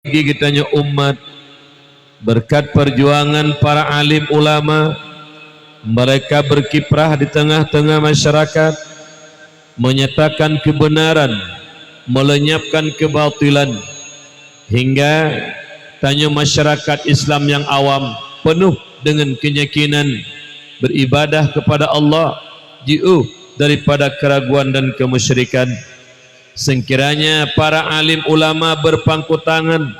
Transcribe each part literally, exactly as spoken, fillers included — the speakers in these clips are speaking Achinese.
Bagi geutanyoe umat, beureukat peujuangan para alim ulama, mereka berkiprah di tengah-tengah masyarakat, menyatakan kebenaran, melenyapkan kebatilan, hingga tanyoe masyarakat Islam nyang awam peunoh deungon keuyakinan beuribadah keupada Allah, jiôh daripada keuraguan dan keumusyrikan. Seukiranya para alim ulama beurpangku tangan,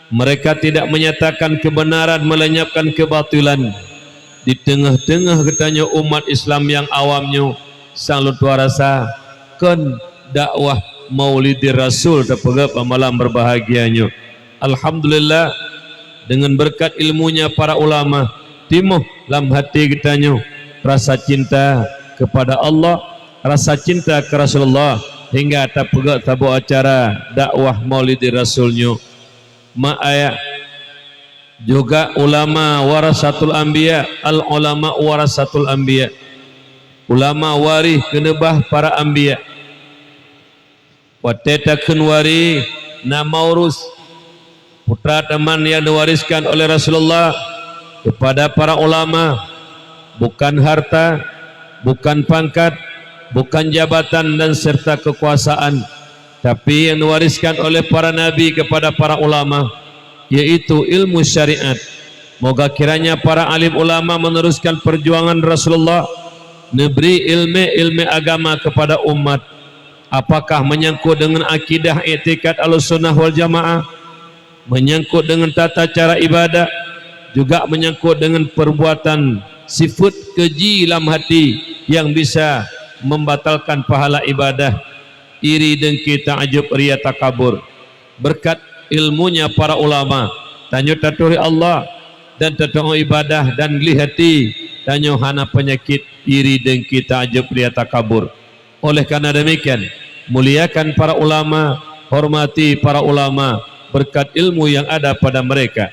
mereka tidak menyatakan kebenaran melenyapkan kebatilan, di teungoh-teungoh geutanyoe umat Islam nyang awam nyoe sang lôn tuan rasa kon dakwah Maulidi Rasul teupeugah bak malam beurbahagia nyoe. Alhamdulillah, deungon beureukat ilmunya para ulama, timoh lam hati geutanyoe rasa cinta keupada Allah, rasa cinta keu Rasulullah, hingga tapeugah saboh acara dakwah Maulidi Rasul nyoe. Mak ayah, juga ulama warasatul anbiya, al ulama warasatul anbiya. Ulama waréh keuneubah para anbiya. Watée takheun waréh na maurus, putra teuma nyang diwariskan oleh Rasulullah keupada para ulama, bukan harta, bukan pangkat, bukan jabatan dan serta keukuasaan, tapi nyang diwariskan oleh para nabi keupada para ulama, yaitu ilmu syariat. Moga kiranya para alim ulama meneruskan perjuangan Rasulullah, neubri ilmé-ilmé agama keupada umat. Apakah menyangkut deungon akidah iktikad Ahlussunnah wal Jamaah, menyangkut deungon tata cara ibadah, juga menyangkut deungon perbuatan sifeuet keuji lam hati nyang bisa membatalkan pahala ibadah, iri, dengki, takjub, ria, takabur. Beureukat ilmunya para ulama, tanyoe taturi Allah dan tateu'oh ibadah dan gleh hati, tanyoe hana peunyakét iri, dengki, takjub, ria, takabur. Oleh karena demikian, muliakan para ulama, hormati para ulama, beureukat ilmu nyang ada pada mereka.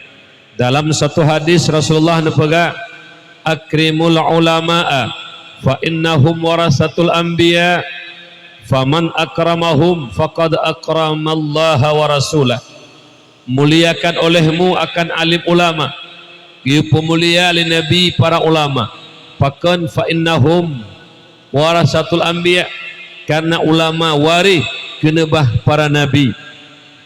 Dalam satu hadis Rasulullah neupeugah, "Akrimul ulama'a fa innahum warasatul anbiya, faman akramahum faqad akramallaha wa rasulah." Muliakan olehmu akan alim ulama, geupeumulia lé Nabi para ulama. Pakon? "Fa innahum warasatul anbiya," karena ulama waréh keuneubah para nabi.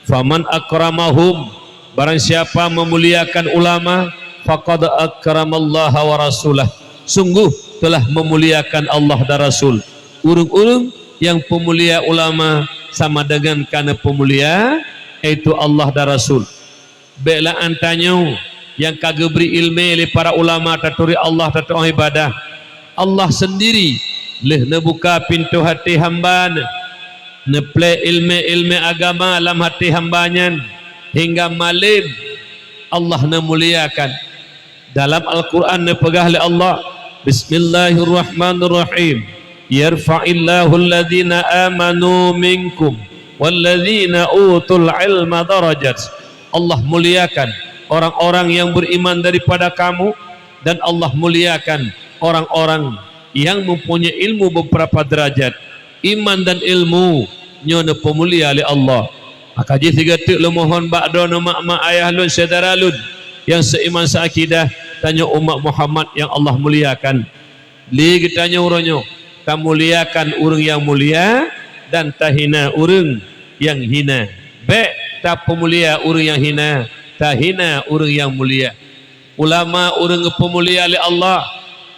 "Faman akramahum," barang siapa meumuliakan ulama, "faqad akramallaha wa rasulah," sungguh telah meumuliakan Allah dan Rasul. Ureuëng-ureuëng nyang peumulia ulama sama deungon ka neupeumulia, yaitu Allah dan Rasul. Bék la'an tanyoe nyang ka geubri iéleumé lé para ulama taturi Allah, tateu'oh iébadah. Allah seundiri lheueh neubuka pintoe até hamba neuh, neuplée iéleumé-iéleumé agama lam até hamba nyan, hingga malém Allah neumuliakan. Dalam Al-Qur'an neupeugah lé Allah, "Bismillahirrahmanirrahim. Yarfa'illahul ladzina amanu minkum walladzina utul ilma darajat." Allah muliakan orang-orang yang beriman daripada kamu, dan Allah muliakan orang-orang yang mempunyai ilmu beberapa derajat. Iman dan ilmu nyoe neupeumulia lé Allah. Maka jih sigoe teuk lôn mohon bak droeneuh mak-mak ayah lôn, syedara lôn nyang seuiman seuakidah, tanyoe umat Muhammad nyang Allah muliakan. Lé geutanyoe uroe nyoe, tamuliakan ureuëng nyang mulia dan tahina ureuëng nyang hina. Bék tapeumulia ureuëng nyang hina, tahina ureuëng nyang mulia. Ulama ureuëng geupeumulia lé Allah,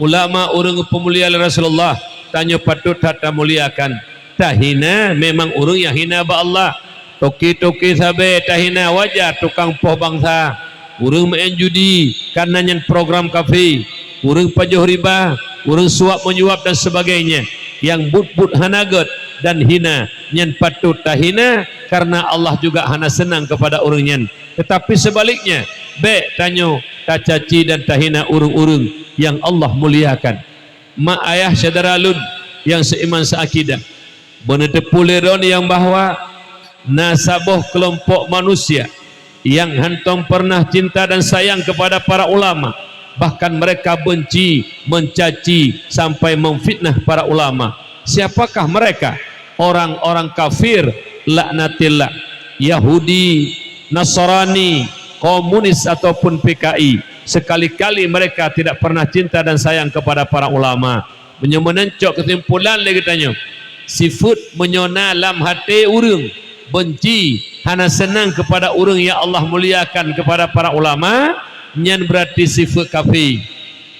ulama ureuëng geupeumulia lé Rasulullah, tanyoe patot that tamuliakan. Tahina memang ureuëng nyang hina bak Allah. Toke-toke sabe tahina, wajar, tukang poh bansa, ureuëng meu'en judi, kareuna nyan program kafé, ureuëng pajoh riba, ureuëng suap menyuap dan sebagainya, nyang buet-buet hana gét dan hina, nyan patot tahina, kareuna Allah juga hana seunang keupada ureuëng nyan. Teutapi seubaliknya, bék tanyoe tacaci dan tahina ureuëng-ureuëng nyang Allah muliakan. Mak ayah syedara lôn nyang seuiman seuakidah, beuneuteupeu lé droeneuh nyang bahwa na saboh keulompok manusia nyang hántom peureunah cinta dan sayang keupada para ulama, bahkan mereka benci, mencaci, sampai memfitnah para ulama. Siapakah mereka? Orang-orang kafir, laknatillah, Yahudi, Nasrani, komunis ataupun P K I, sekali-kali mereka tidak pernah cinta dan sayang kepada para ulama. Meunyoe meunan cok keusimpulan lé geutanyoe, sifeuet meunyoe na lam até ureuëng beunci, hana seunang kepada ureuëng nyang Allah muliakan, kepada para ulama, nyan beurati sifeuet kafé.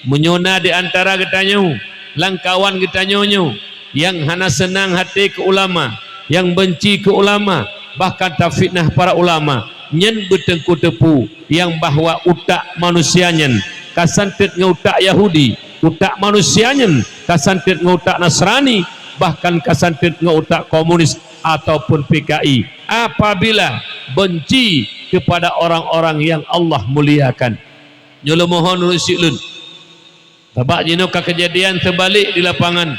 Meunyoe na di antara geutanyoe, lam kawan geutanyoe nyoe, nyang hana seunang até keu ulama, nyang beunci keu ulama, bahkan tafitnah para ulama, nyan beuteungku teupeue nyang bahwa utak manusia nyan ka santet ngon utak Yahudi, utak manusia nyan ka santet ngon utak Nasrani, bahkan ka santet ngon utak komunis ataupun P K I, apabila beunci kepada orang-orang nyang Allah muliakan. Nyoe lôn mohon ureuëng syik lôn. Sabab jinoe ka keujadian teubalek di lapangan.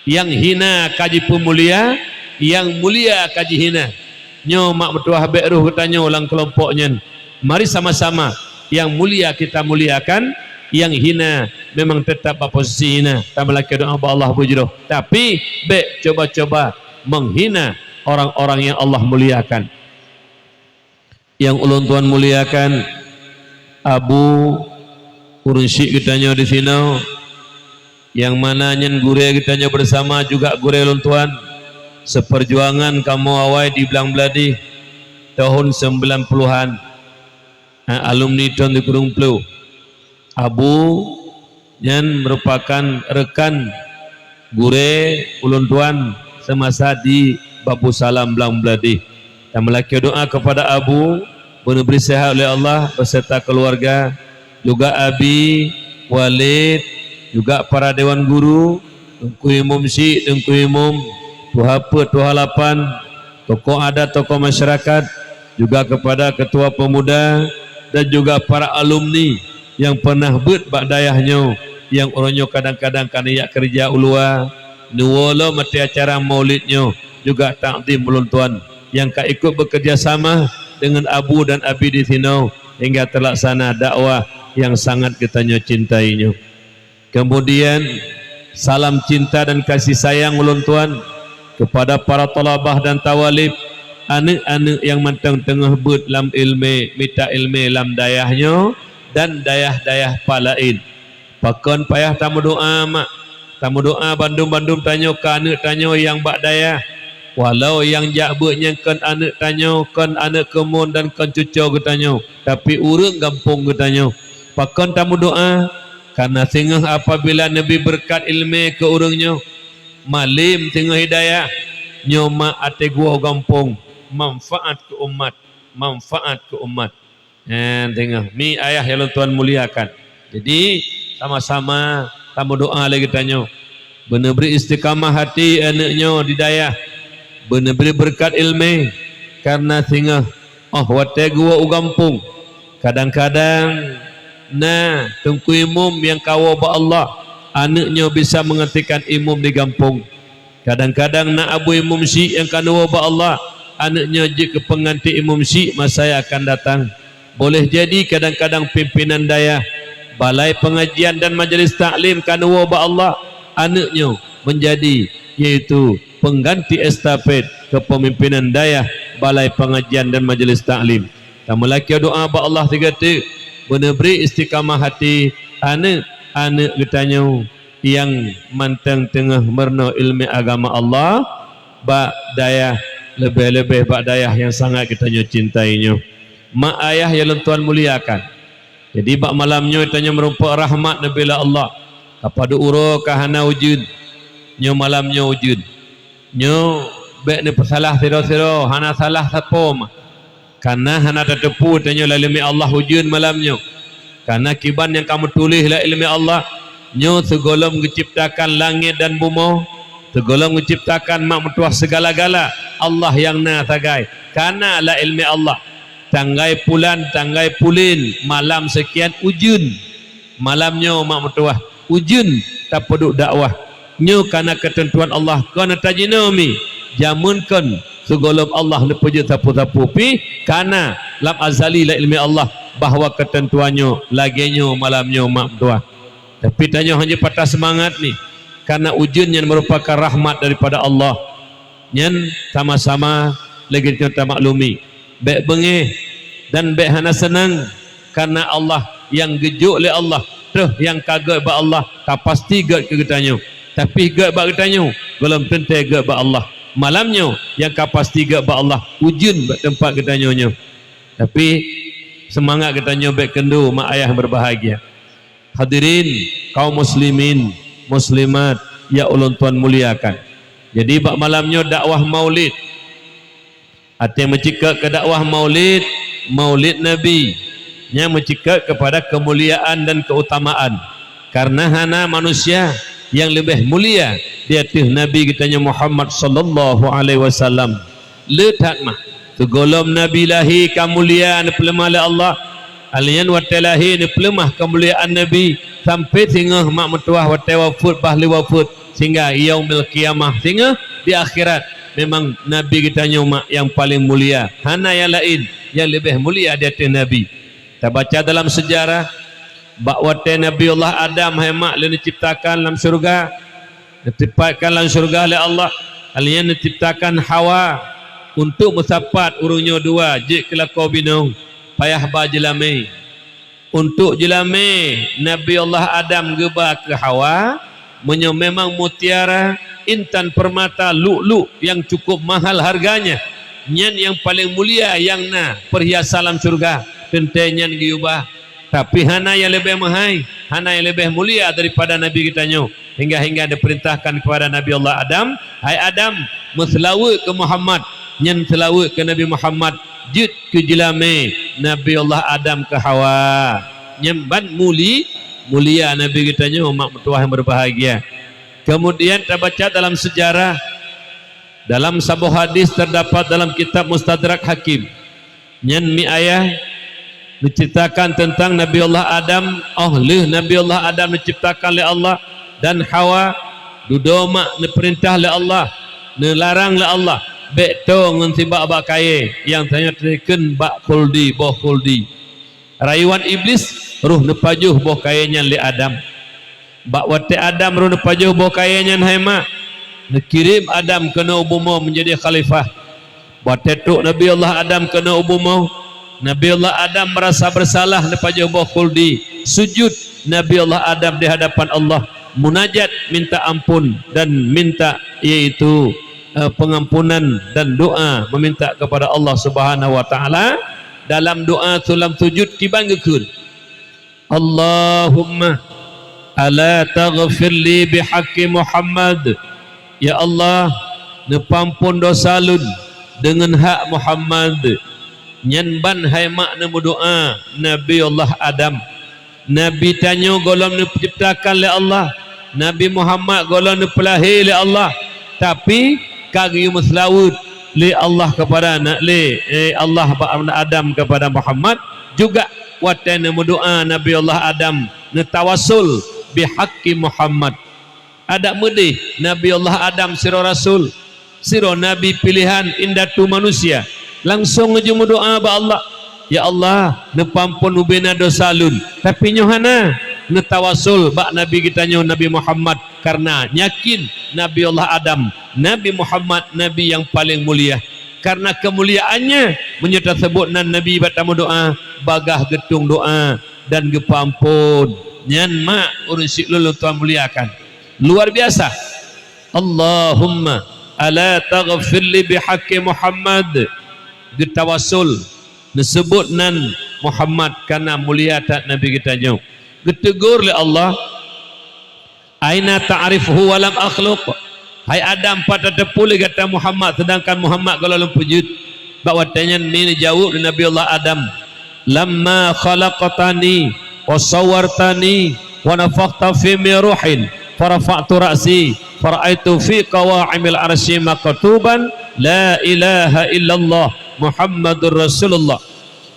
Nyang hina ka jipeumulia, nyang mulia ka jihina. Nyoe mak meutuah bék roh geutanyoe lam keulompok nyan. Mari sama-sama, nyang mulia kita muliakan, nyang hina memang teutap bak posisi hina. Tameulakée doá bak Allah beujroh. Tapi, bék coba-coba menghina orang-orang nyang Allah muliakan. Nyang ulôn tuan muliakan, Abu, ureuëng syik geutanyoe disinoe, nyang mana nyan gurée geutanyoe beusama juga gurée lôn tuan, seupeurjuangan kamoe awai di Blang Bladih, tahun sembilan puluhan, alumni thôn sikureueng ploh. Abu nyan meurupakan reukan gurée ulôn tuan seumasa di Babussalam Blang Bladih. Tameulakée doá keupada Abu, beuneubri seuhat lé Allah beserta keuluwarga, juga Abi, Walid, juga para dewan guru, Teungku Imum Syik, Teungku Imum, Tuha Peuet, Tuha Lapan, tokoh adat, tokoh masyarakat, juga keupada ketua pemuda dan juga para alumni nyang pernah beuet bak dayah nyoe, nyang uroe nyoe kadang-kadang ka neujak keureuja u luwa, neuwoe lom até acara maulid nyoe juga takzim ulôn tuan nyang ka ikot beukeureuja sama deungon Abu dan Abi disinoe hingga teulaksana dakwah nyang sangat geutanyoe cintai nyoe. Keumudian, salam cinta dan kasih sayang ulôn tuan keupada para thalabah dan thawalib, aneuëk-aneuëk nyang mantong teungoh beuet lam iéleumé, mita iéleumé lam dayah nyoe dan dayah-dayah pat laén. Pakon payah tameudoá, mak? Tameudoá bandum-bandum tanyoe keu aneuëk tanyoe nyang bak dayah. Walau nyang jak beuet nyan kon aneuëk tanyoe, kon aneuëk keumuen dan kon cucoe geutanyoe, tapi ureuëng gampông geutanyoe. Pakon tameudoá? Kareuna singoh apabila neubri beureukat iéleumé keu ureuëng nyoe, malem singoh hidayah, nyoe mak até geuwoe u gampông, manfaat keu umat, manfaat keu umat. Nyan singoh, mi ayah nyang lôn tuan muliakan. Jadi, sama-sama tameudoá lé geutanyoe. Beuneubri istiqamah até aneuëk nyoe di dayah. Beuneubri beureukat iéleumé, kareuna singoh óh watée geuwoe u gampông, kadang-kadang na Teungku Imum nyang ka woe bak Allah, aneuëk nyoe bisa menggantikan imum di gampông. Kadang-kadang na Abu Imum Syik nyang ka neuwoe bak Allah, aneuëk nyoe jeuet keu peungganti Imum Syik masa nyang akan datang. Boleh jadi kadang-kadang pimpinan dayah, balai pengajian dan majelis taklim ka neuwoe bak Allah, aneuëk nyoe meunjadi, yaitu pengganti estafet kepemimpinan dayah, balai pengajian dan majelis taklim. Tameulakée doá bak Allah sigoe teuk, beuneubri istiqamah até aneuëk-aneuëk geutanyoe nyang mantong teungoh meurunoe iéleumé agama Allah bak dayah, leubeh-leubeh bak dayah nyang sangat geutanyoe cintai nyoe. Mak ayah nyang lôn tuan muliakan. Jadi, bak malam nyoe tanyoe meurumpok rahmat neubri lé Allah. Ka padub uroe ka hana ujeuen, nyoe malam nyoe ujeuen. Nyoe bék neupeusalah sidroe-sidroe, hana salah sapeue mah. Kareuna hana tateupeue tanyoe lé iéleumé Allah ujeuen malam nyoe. Kareuna kiban nyang ka meutuléh lé iéleumé Allah, nyoe sigohlom geucebtakan langét dan bumoe, sigohlom geucebtakan mak meutuah sigala-gala, Allah nyang na sagai, ka na lé iéleumé Allah. Tanggai pulan, tanggai pulen, malam seukian ujeuen. Malam nyoe mak meutuah ujeuen tapeuduek dakwah. Nyoe ka na keuteuntuan Allah, kon ata jinoe mi. Jameun kon sigohlom Allah neupeujeuet sapeue-sapeue pih ka na lam azali lé iéleumé Allah bahwa keuteuntuan nyoe lagée nyoe malam nyoe mak meutuah. Tapi tanyoe hana patah seumangat mi, kareuna ujeuen nyan meurupakan rahmat daripada Allah. Nyan sama-sama lagée nyoe tamaklumi. Bék beungéh, Dan bék hana seunang, kareuna Allah nyang geujok lé Allah, troh nyang ka gét bak Allah, ka pasti gét keu geutanyoe. Tapi gét bak geutanyoe, gohlom teuntée gét bak Allah. Malam nyoe nyang ka pasti gét bak Allah, ujeuen bak teumpat geutanyoe nyoe. Tapi, seumangat geutanyoe bék keundo, mak ayah beubahgia. Hadirin, kaum muslimin, muslimat, nyang ulôn tuan muliakan. Jadi, bak malam nyoe dakwah Maulid. Até meuceukeut keu dakwah Maulid, Maulid Nabi, nyang meuceukeut keupada keumuliaan dan keutamaan. Kareuna hana manusia nyang leubeh mulia di ateueh Nabi geutanyoe Muhammad sallallahu alaihi wasallam. Le that mah, sigohlom Nabi lahé ka mulia neupeuleumah lé Allah. Alheuh nyan watée lahé neupeuleumah keumuliaan Nabi, sampoe singoh mak meutuwah watée wafeuet, bah lheueh wafeuet, sehingga yaumil qiyamah, singoh di akhirat. Memang Nabi geutanyoe mak nyang paleng mulia, hana nyang laén nyang leubeh mulia di ateueh Nabi. Tabaca dalam seujarah, bak watée Nabi Allah Adam hai mak lé neuciptakan lam syeuruga, neuteumpatkan lam syeuruga lé Allah, alheuh nyan neuciptakan Hawa untuk meusapat ureuëng nyoe dua jeuet keu lakoe binong, payah ba jeulamé. Untuk jeulamé Nabi Allah Adam geuba keu Hawa, meunyoe memang mutiara, intan, peurmata, luk-luk nyang cukup mahal harganya, nyan nyang paleng mulia nyang na peurhiasan lam syeuruga, teuntée nyan geuyue ba. Tapi hana nyang leubeh meuhai, hana nyang leubeh mulia daripada Nabi geutanyoe. Hingga-hingga diperintahkan kepada Nabi Allah Adam, "Hai Adam, meuseulaweuet keu Muhammad." Nyan seulaweuet keu Nabi Muhammad, jeuet keu jeulamé Nabi Allah Adam keu Hawa. Nyan ban muli-, mulia Nabi geutanyoe, mak meutuwah nyang beubahgia. Keumudian tabaca dalam seujarah, dalam saboh hadis teudapat dalam kitab Mustadrak Hakim. Nyan mi ayah neuceuritakan teuntang Nabi Allah Adam, óh lheueh Nabi Allah Adam neuciptakan lé Allah dan Hawa, dudoe mak neupeurintah lé Allah, neularang lé Allah, bék toe ngon sibak bak kayée nyang tanyoe teukeun bak khuldi, boh khuldi. Rayuan Iblih roh neupajoh boh kayée nyan lé Adam. Bak watée Adam roh neupajoh boh kayée nyan hai mak, neukirém Adam keunoe u bumoe meunjadi khalifah. Watée trok Nabi Allah Adam keunoe u bumoe, Nabi Allah Adam meurasa beursalah neupajoh boh khuldi, sujud Nabi Allah Adam di hadapan Allah, munajat minta amphon dan minta, yaitu, eh, peungampunan dan doa meuminta keupada Allah Subhanahu wa Taala. Dalam doa sulam sujud kiban geukheun, "Allahumma ala taghfir li bihaqqi Muhammad." Ya Allah, neupeuamphon desya lôn deungon hak Muhammad. Nyan ban hai mak neumeudoá Nabi Allah Adam. Nabi tanyoe gohlom neuciptakan lé Allah, Nabi Muhammad gohlom neupeulahé lé Allah, tapi ka geuyue meuseulaweuet lé Allah keupada na-, lé, eh, Allah bak Adam keupada Muhammad. Juga watée neumeudoá Nabi Allah Adam neutawassul bihaqqi Muhammad. Adak meudeh Nabi Allah Adam sidroe rasul, sidroe nabi piléhan indatu manusia, langsong geujimeudoá bak Allah, "Ya Allah, neupeuamphon ubena desya lôn." Tapi nyoe hana, neutawassul bak Nabi geutanyoe Nabi Muhammad, kareuna yakin Nabi Allah Adam, Nabi Muhammad, nabi nyang paleng mulia. Kareuna keumuliaannya, meunyoe taseubut nan Nabi bak tameudoá, bagaih geutueng doá dan geupeuamphon. Nyan mak ureuëng syik lôn, lôn tuan muliakan. Luar biasa. "Allahumma ala taghfir li bihaqqi Muhammad." Geutawassul, neuseubut nan Muhammad, kareuna mulia that Nabi geutanyoe. Geuteugur lé Allah, "Aina ta'rifuhu wa lam akhluq?" Hai Adam, pat tateupeue lé gata Muhammad, seudangkan Muhammad gohlom lôn peujeuet? Bak watée nyan mi neujaweueb lé Nabi Allah Adam, "Lamma khalaqtani wa sawwartani wa nafakhta fi min ruhin, farafa'tu ra'si, fara'aitu fi qawa'imil arsyi maktuban, 'La ilaha illallah Muhammadur Rasulullah.'"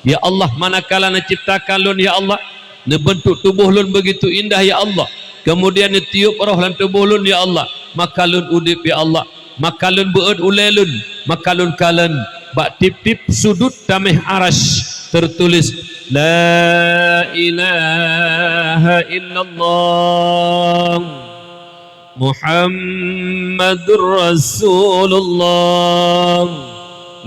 Ya Allah, manakala neuciptakan lôn, ya Allah, neubeuntuk tuboh lôn beugitu indah, ya Allah, keumudian neutiup roh lam tuboh lôn, ya Allah, maka lôn udeb, ya Allah, maka lôn beuet ulée lôn, maka lôn kalon bak tieb-tieb sudut taméh Arasy teutuléh, "La ilaha illallah Muhammadur Rasulullah."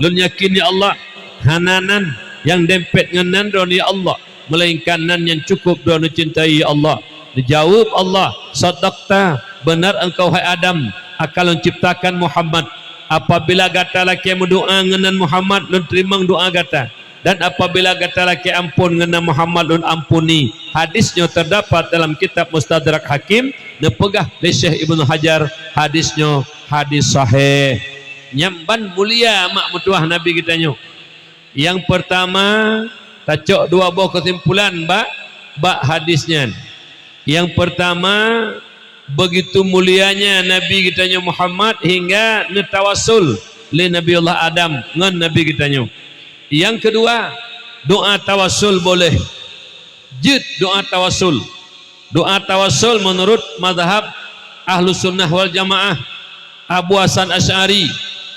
Lôn yakin, ya Allah, hana nan nyang dempet ngon nan droeneuh, ya Allah, melainkan nan nyang cukup droeneuh cintai, ya Allah." Dijaweueb Allah, "Sadaqta, benar engkau, hai Adam, akan Lôn ciptakan Muhammad. Apabila gata lakée meudoá ngon nan Muhammad, Lôn teurimong doá gata. Dan apabila gata lakée amphon ngon nan Muhammad, Lôn ampuni." Hadis nyoe teudapat dalam kitab Mustadrak Hakim, neupeugah lé Syekh Ibnu Hajar, hadis nyoe hadis sahih. Nyan ban mulia mak meutuah Nabi geutanyoe. Nyang peurtama, tacok dua boh keusimpulan bak, bak hadis nyan. Nyang peurtama, begitu mulianya Nabi geutanyoe Muhammad hingga neutawassul lé Nabi Allah Adam ngon Nabi geutanyoe. Nyang keudua, doá tawassul boleh. Jeuet doá tawassul. Doá tawassul meunurot mazhab Ahlussunnah wal Jamaah, Abu Hasan Asy'ari,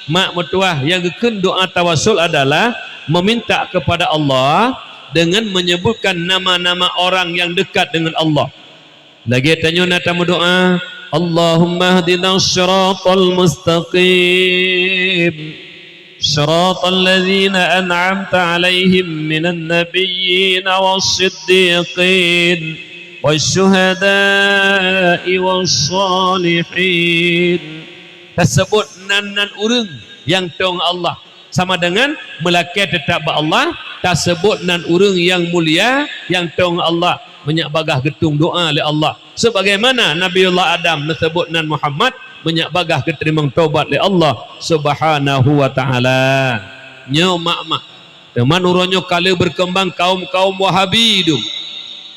mak meutuah, nyang geukheun doá tawassul adalah meminta kepada Allah dengan menyebutkan nama-nama orang yang dekat dengan Allah. Lagée tanyoe na tameudoá, "Allahumma hdina shiratal mustaqim, shiratal ladzina an'amta 'alaihim minan nabiyyin was siddiqin was syuhada'i was shalihin." Taseubut nan-nan ureuëng nyang tong Allah. Sama dengan meulakée teutab bak Allah, taseubut nan ureuëng nyang mulia nyang tong Allah, meunyak bagah geutung doá lé Allah. Sebagaimana Nabiullah Adam neuseubut nan Muhammad, meunyak bagah geuteurimong tobat lé Allah Subhanahu wa Ta'ala. Nyoe mak-mak. Teuma uroe nyoe ka lheueh berkembang kaum-kaum Wahabi dum,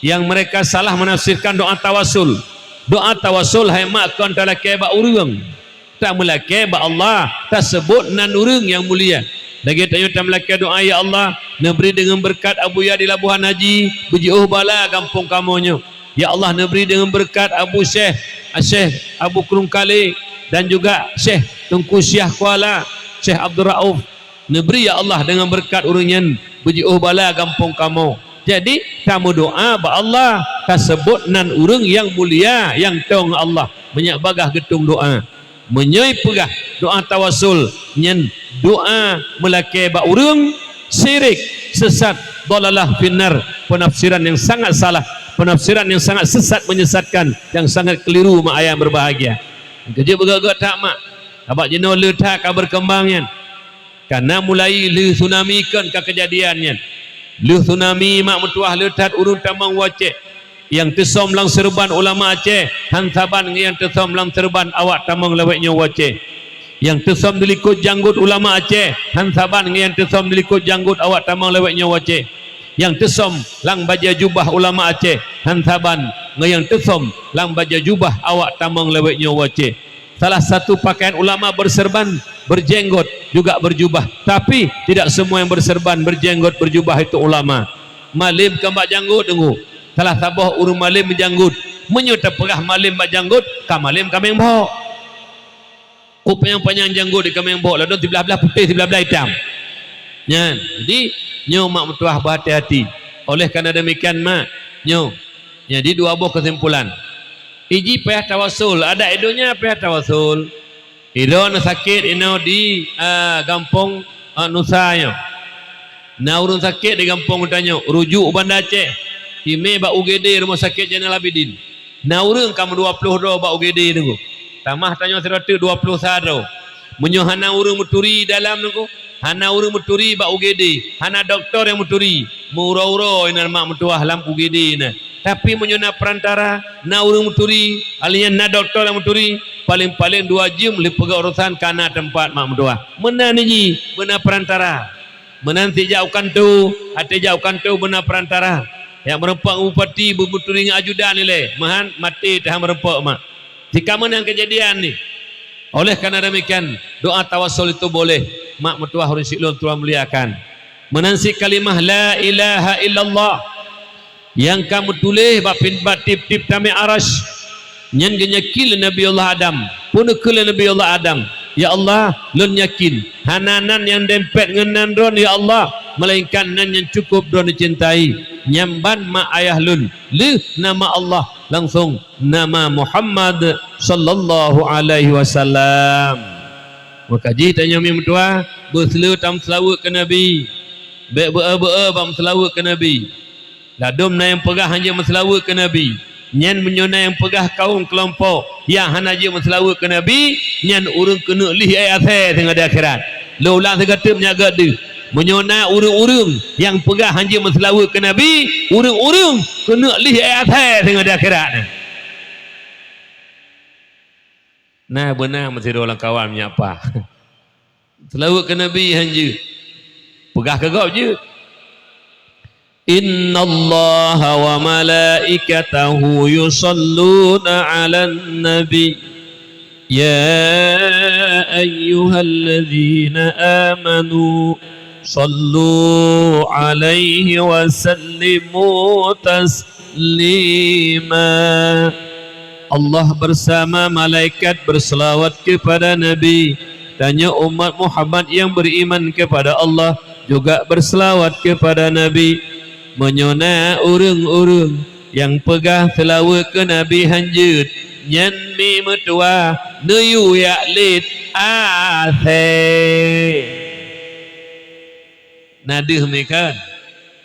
yang mereka salah menafsirkan doa tawasul. Doa tawasul hai mak kon talakée bak ureuëng. Tameulakée bak Allah, taseubut nan ureuëng nyang mulia. Lagée tanyoe tameulakée doá, "Ya Allah, neubri deungon beureukat Abuya di Labuhan Haji, beujiôh bala gampông kamoe nyoe. Ya Allah, neubri deungon beureukat Abu Syekh, Syekh Abu Krueng Kalé, dan juga Syekh Teungku Syiah Kuala, Syekh Abdul Rauf. Neubri, ya Allah, deungon beureukat ureuëng nyan beujiôh bala gampông kamoe." Jadi, tameudoá bak Allah, taseubut nan ureuëng nyang mulia nyang tong Allah, meunyak bagah geutung doá. Meunyoe peugah doa tawasul nyan doa meulakée bak ureuëng, syirik, sesat, dhalalah finnar, penafsiran yang sangat salah, penafsiran yang sangat sesat, menyesatkan, yang sangat keliru, mak ayah berbahagia. Keujeuet beugét-gét that, mak. Sabab jinoe le that ka berkembang nyan. Kana mulai lheueh tsunami kon ka keujadian nyan. Lheueh tsunami mak meutuah le that ureuëng tamong u Aceh. Nyang teusöm lam seureuban ulama Aceh, han saban ngon nyang teusöm lam seureuban awak tamong lawét nyoe u Aceh. Nyang teusöm dilikot janggot ulama Aceh, han saban ngon nyang teusöm dilikot janggot awak tamong lawét nyoe u Aceh. Nyang teusöm lam bajée jubah ulama Aceh, han saban ngon nyang teusöm lam bajée jubah awak tamong lawét nyoe u Aceh. Salah satu pakaian ulama berserban, berjenggot, juga berjubah. Tapi, tidak semua yang berserban, berjenggot, berjubah itu ulama. Malem ka bak janggot, deungoe. Salah saboh ureuëng malem meujanggot. Meunyoe tapeugah malem bak janggot, ka malem kaméng bhok. Ku panyang-panyang janggot di kaméng bhok, ladôm siblah-blah putéh, siblah-blah itam. Nyan, jadi, nyoe mak meutuah beuhati-hati. Oleh karena demikian, mak, nyoe. Jadi, dua boh kesimpulan. Iji payah tawasul, adat i donya payah tawasul. Idroe na sakét inoe di, a, gampông, a, Nusa nyoe. Na ureuëng sakét di gampông tanyoe, rujuk u Banda Aceh. Imé bak U G D Rumoh Sakét Zainal Abidin. Na ureuëng ka meudua ploh droe bak U G D nyoe. Tamah tanyoe sidroe teuk dua ploh sa droe. Meunyoe hana ureuëng meuturi dalam nyoe, hana ureuëng meuturi bak U G D, hana dokto nyang meuturi, meuuroe-uroe inan mak meutuah lam U G D na. Tapi meunyoe na perantara, na ureuëng meuturi, alheuh nyan na dokto nyang meuturi, paleng-paleng dua jeuem lheueh peugah urosan ka na teumpat mak meutuah. Meunan jih, beuna perantara. Meunan sijak u kantô, até jak u kantô beuna perantara. Nyang meureumpok ngon bupati, beumeuturi ngon ajudan ilée, meuhan maté teuh meureumpok mak. Jika meunan keujadian nyoe. Oleh karena demikian, doa tawasul itu boleh. Mak meutuah ureuëng syik lôn tuan muliakan. Meunan cit kalimah la ilaha illallah nyang ka meutuléh bak pin-, bak tieb-tieb tamé arasy. Nyan geunyakén lé Nabi Allah Adam. Peue neukheun lé Nabi Allah Adam, "Ya Allah, lôn yakén hana nan nyang dempet ngon nan droen, ya Allah, melainkan nan nyang cukup droen cintai. Nyan ban mak ayah lôn." Lheueh nama Allah langsung nama Muhammad sallallahu alaihi wasallam. Maka jih tanyoe meutuah, beuseuleut tam seulaweuet keu Nabi. Bék beu-e-beu-e bak meuseulaweuet keu Nabi. Ladôm na nyang peugah hana jeuet meuseulaweuet keu Nabi. Nyan meunyoe na nyang peugah kawöm keulompok nyang hana jeuet meuseulaweuet keu Nabi, nyan ureuëng keuneuk lih até asèe teungoh di akhirat. Lôn ulang sigoe teuk nyak gét deuh. Meunyoe na ureuëng-ureuëng nyang peugah hana jeuet meuseulaweuet keu Nabi, ureuëng-ureuëng keuneuk lih até asèe teungoh di akhirat. Nah, beuna meusidroe lam kawan meunyak paih. Seulaweuet keu Nabi hana jeuet. Peugah keu gob jeuet. Innallaha wa malaikatahu yusalluna 'alan nabi. Ya ayyuhalladzina amanu sallu 'alaihi wa sallimu taslima. Allah bersama malaikat berselawat kepada Nabi. Tanyoe umat Muhammad yang beriman kepada Allah juga berselawat kepada Nabi. Meunyoe na ureuëng-ureuëng nyang peugah seulaweuet keu Nabi hana jeuet, nyan mi meutuwah neuyue jak lét asèe. Na deuh mi kan?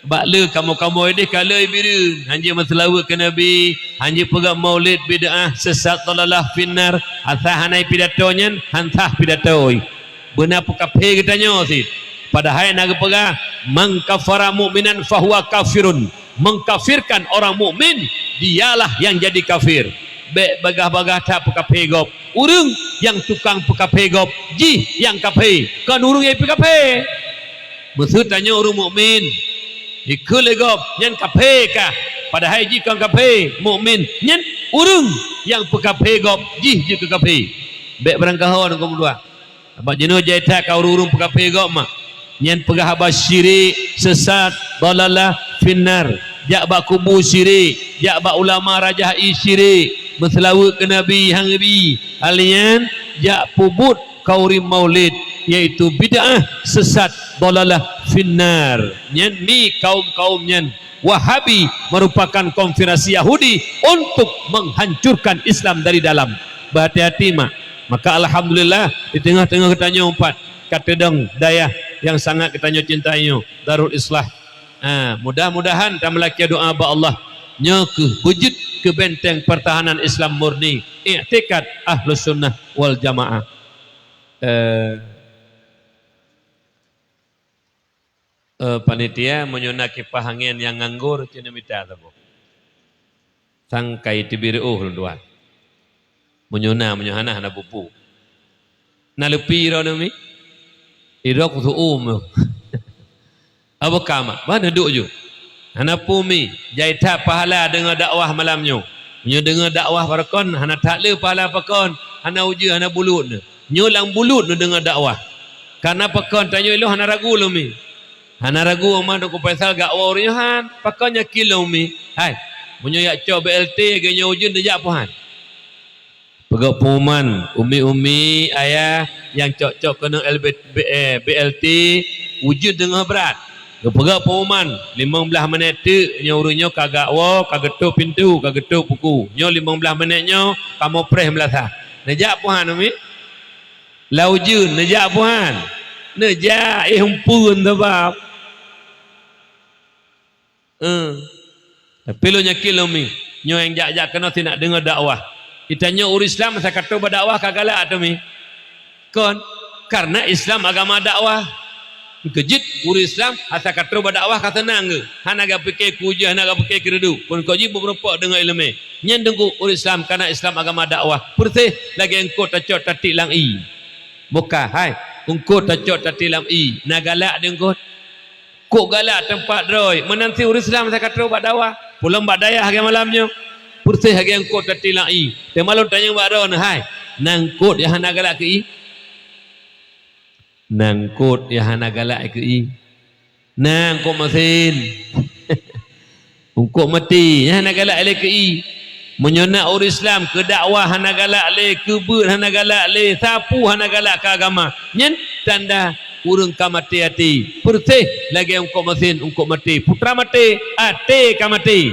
Bak le kamoe-kamoe deh ka le bireuen, hana jeuet meuseulaweuet keu Nabi, hana jeuet peugah maulid, bid'ah, sesat, dhalalah, finnar, asai hana pidato nyan, han sah pidato. Beuna peukafé geutanyoe cit. Padahai na geupeugah, "Man kafara mu'minan fahuwa kafirun." Mengkafirkan orang mukmin, dialah yang jadi kafir. Bék bagah-bagah that peukafé gob. Ureuëng nyang tukang peukafé gob, jih nyang kafé, kon ureuëng nyang peukafé. Meuseuti tanyoe ureuëng mukmin, ikheun lé gob nyan kafé kah, padahai jih kon kafé, mukmin. Nyan ureuëng nyang peukafé gob, jih jeuet keu kafé. Bék beurangkaho ngon geumeudua. Sabab jinoe jai that ka ureuëng-ureuëng peukafé gob mak. Nyan peugah haba syirik, sesat, dhalalah, finnar. Jak bak kubu syirik, jak bak ulama rajah ie syirik, meuseulaweuet keu Nabi hana bi. Hal nyan jak peubuet kawöm maulid, yaitu bid'ah, sesat, dhalalah, finnar. Nyan mi kaum-kaum nyan. Wahabi merupakan konfederasi Yahudi untuk menghancurkan Islam dari dalam. Berhati-hati mak. Maka alhamdulillah di teungoh-teungoh geutanyoe umpat ka teudong dayah nyang sangat geutanyoe cintai nyoe, Darul Islah. Ha, mudah-mudahan tameulakée doa bak Allah nyoe keuh beujeuet keu benteng pertahanan Islam murni, iktikad Ahlus Sunnah wal Jamaah. Eh, Eh, panitia, meunyoe na kipah angén nyang nganggur, cit neumita saboh. Sangkai teubiet reuôh lôn tuan. Meunyoe na, meunyoe hana, hana peue-peue. Na leupi droeneuh mi? Idroe kuseu'uem. Abah ka mak, bah neuduek ju. Hana peue mi, jai that pahala deungoe dakwah malam nyoe. Meunyoe deungoe dakwah pakon, hana that le pahala pakon, hana ujeuen, hana bulut nyoe. Nyoe lam bulut neudeungoe dakwah. Kareuna pakon tanyoe ilôn hana ragu lom mi. Hana ragu ma Teungku Faisal gak woe ureuëng nyoe han, pakon yakin lom mi. Hai, meunyoe yak cok B L T lagée nyoe ujeuen neujak peue han. Peugah pengumuman, umi-umi, ayah nyang cok-cok keuneuk L B, B, eh, B L T, ujeuen teungoh brat. Geupeugah pengumuman, limong blaih menit teuk nyoe ureuëng nyoe ka gak woe, ka geutôp pintoe, ka geutôp buku. Nyoe limong blaih menit nyoe kamoe preh meulasah. Neujak peue han umi? Lam ujeuen neujak peue han? Neujak, eh, umpeuen sabab. Eh. Tapi lôn yakin lom mi, nyoe nyang jak-jak keunoe sinak deungoe dakwah. Geutanyoe ureuëng Islam asai ka trok bak dakwah ka galak ateueh mi? Kon, kareuna Islam agama dakwah. Keujeuet ureuëng Islam asai ka trok bak dakwah ka seunang geuh. Hana geupiké keu ujeuen, hana geupiké keu reudeuek. Phon kok jih beureumpok deungoe iéleumé. Nyan teungku ureuëng Islam kareuna Islam agama dakwah. Peureuseh lagée eungkôt tacok tatiek lam ié. Buka, hai, eungkôt tacok tatiek lam ié. Na galak di eungkôt? Kok galak teumpat droe, meunan cit ureuëng Islam asai ka trok bak dakwah, peulom bak dayah lagée malam nyoe. Peureuseh lagée eungkôt tatiek lam ié. Teuma lôn tanyong bak droeneuh, hai, na eungkôt nyang hana galak keu ié? Na eungkôt nyang hana galak keu ié? Na eungkôt meusén. Eungkôt maté, nyan hana galak lé keu ié. Meunyoe na ureuëng Islam keu dakwah hana galak lé, keu beuet hana galak lé, sapeue hana galak keu agama, nyan tanda ureuëng ka maté até. Peureuseh lagée eungkôt meusén, eungkôt maté. Putra maté, até ka maté.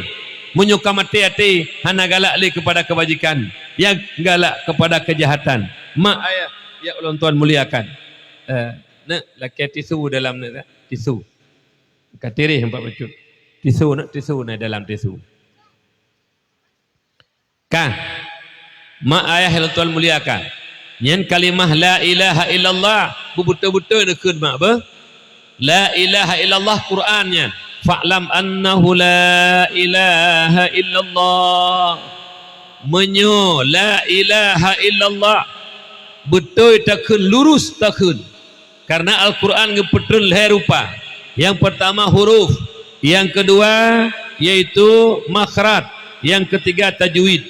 Meunyoe ka maté até, hana galak lé keupada keubajikan, nyang galak keupada keujahatan. Mak ayah nyang ulôn tuan muliakan. Eh, neuk lakée tisu dalam neuk, tisu. Ka tireh empat bacut. Tisu na, tisu na dalam tisu. Ka. Mak ayah nyang lôn tuan muliakan. Nyan kalimah la ilaha illallah. Beubeutôi-beutôi neukheun mak beuh. La ilaha illallah Quran nyan. Fa'lam annahu la ilaha illallah. Meunyoe la ilaha illallah beutôi takheun, lurus takheun. Karena Al-Quran geupeutreun lhée rupa. Yang pertama huruf, yang kedua yaitu makhraj, yang ketiga tajwid.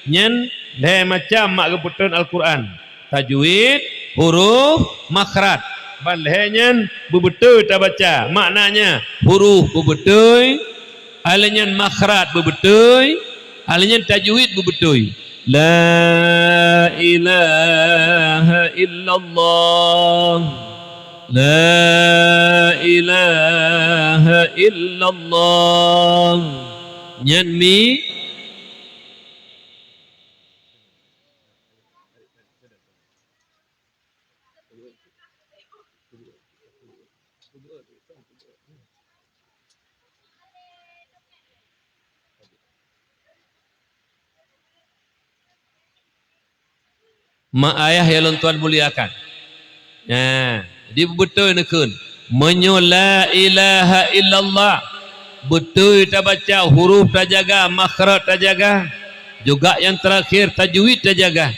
Nyan lhée macam mak geupeutreun Al-Quran. Tajwid, huruf, makhraj. Ban lhée nyan beubeutôi tabaca. Maknanya huruf beubeutôi, alheuh nyan makhraj beubeutôi, alheuh nyan tajwid beubeutôi. La ilaha illallah. La ilaha illallah. Nyan mi. Mak ayah nyang lôn tuan muliakan. Nah, jadi beutôi neukheun. Meunyoe la ilaha illallah beutôi tabaca, huruf tajaga, makhraj tajaga, juga nyang terakhir tajwid tajaga,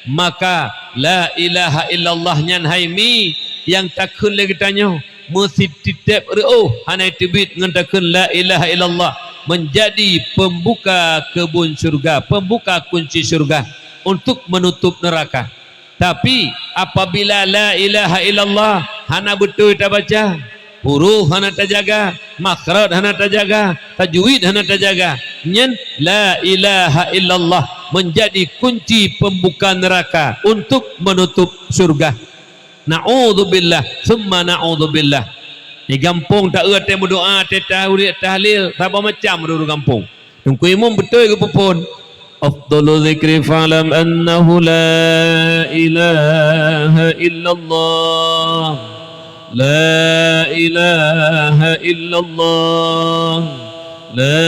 maka la ilaha illallah nyan hai mi nyang takheun lé geutanyoe. Meusitetep reuôh hana teubiet ngon takheun la ilaha illallah, menjadi pembuka kebun syurga, pembuka kunci syurga untuk menutup neraka. Tapi apabila la ilaha illallah hana beutôi tabaca, huruf hana tajaga, makhraj hana tajaga, tajwid hana tajaga, nyan la ilaha illallah menjadi kunci pembuka neraka untuk menutup syurga. Na'udzubillah, summa na'udzubillah. Di gampông ta-eu watée meudoá, watée tahlil, tahlil, saboh macam ureuëng gampông. Teungku Imum beutôi geupeuphon. Afdalu dzikri fa'lam annahu la ilaha illallah. La ilaha illallah. La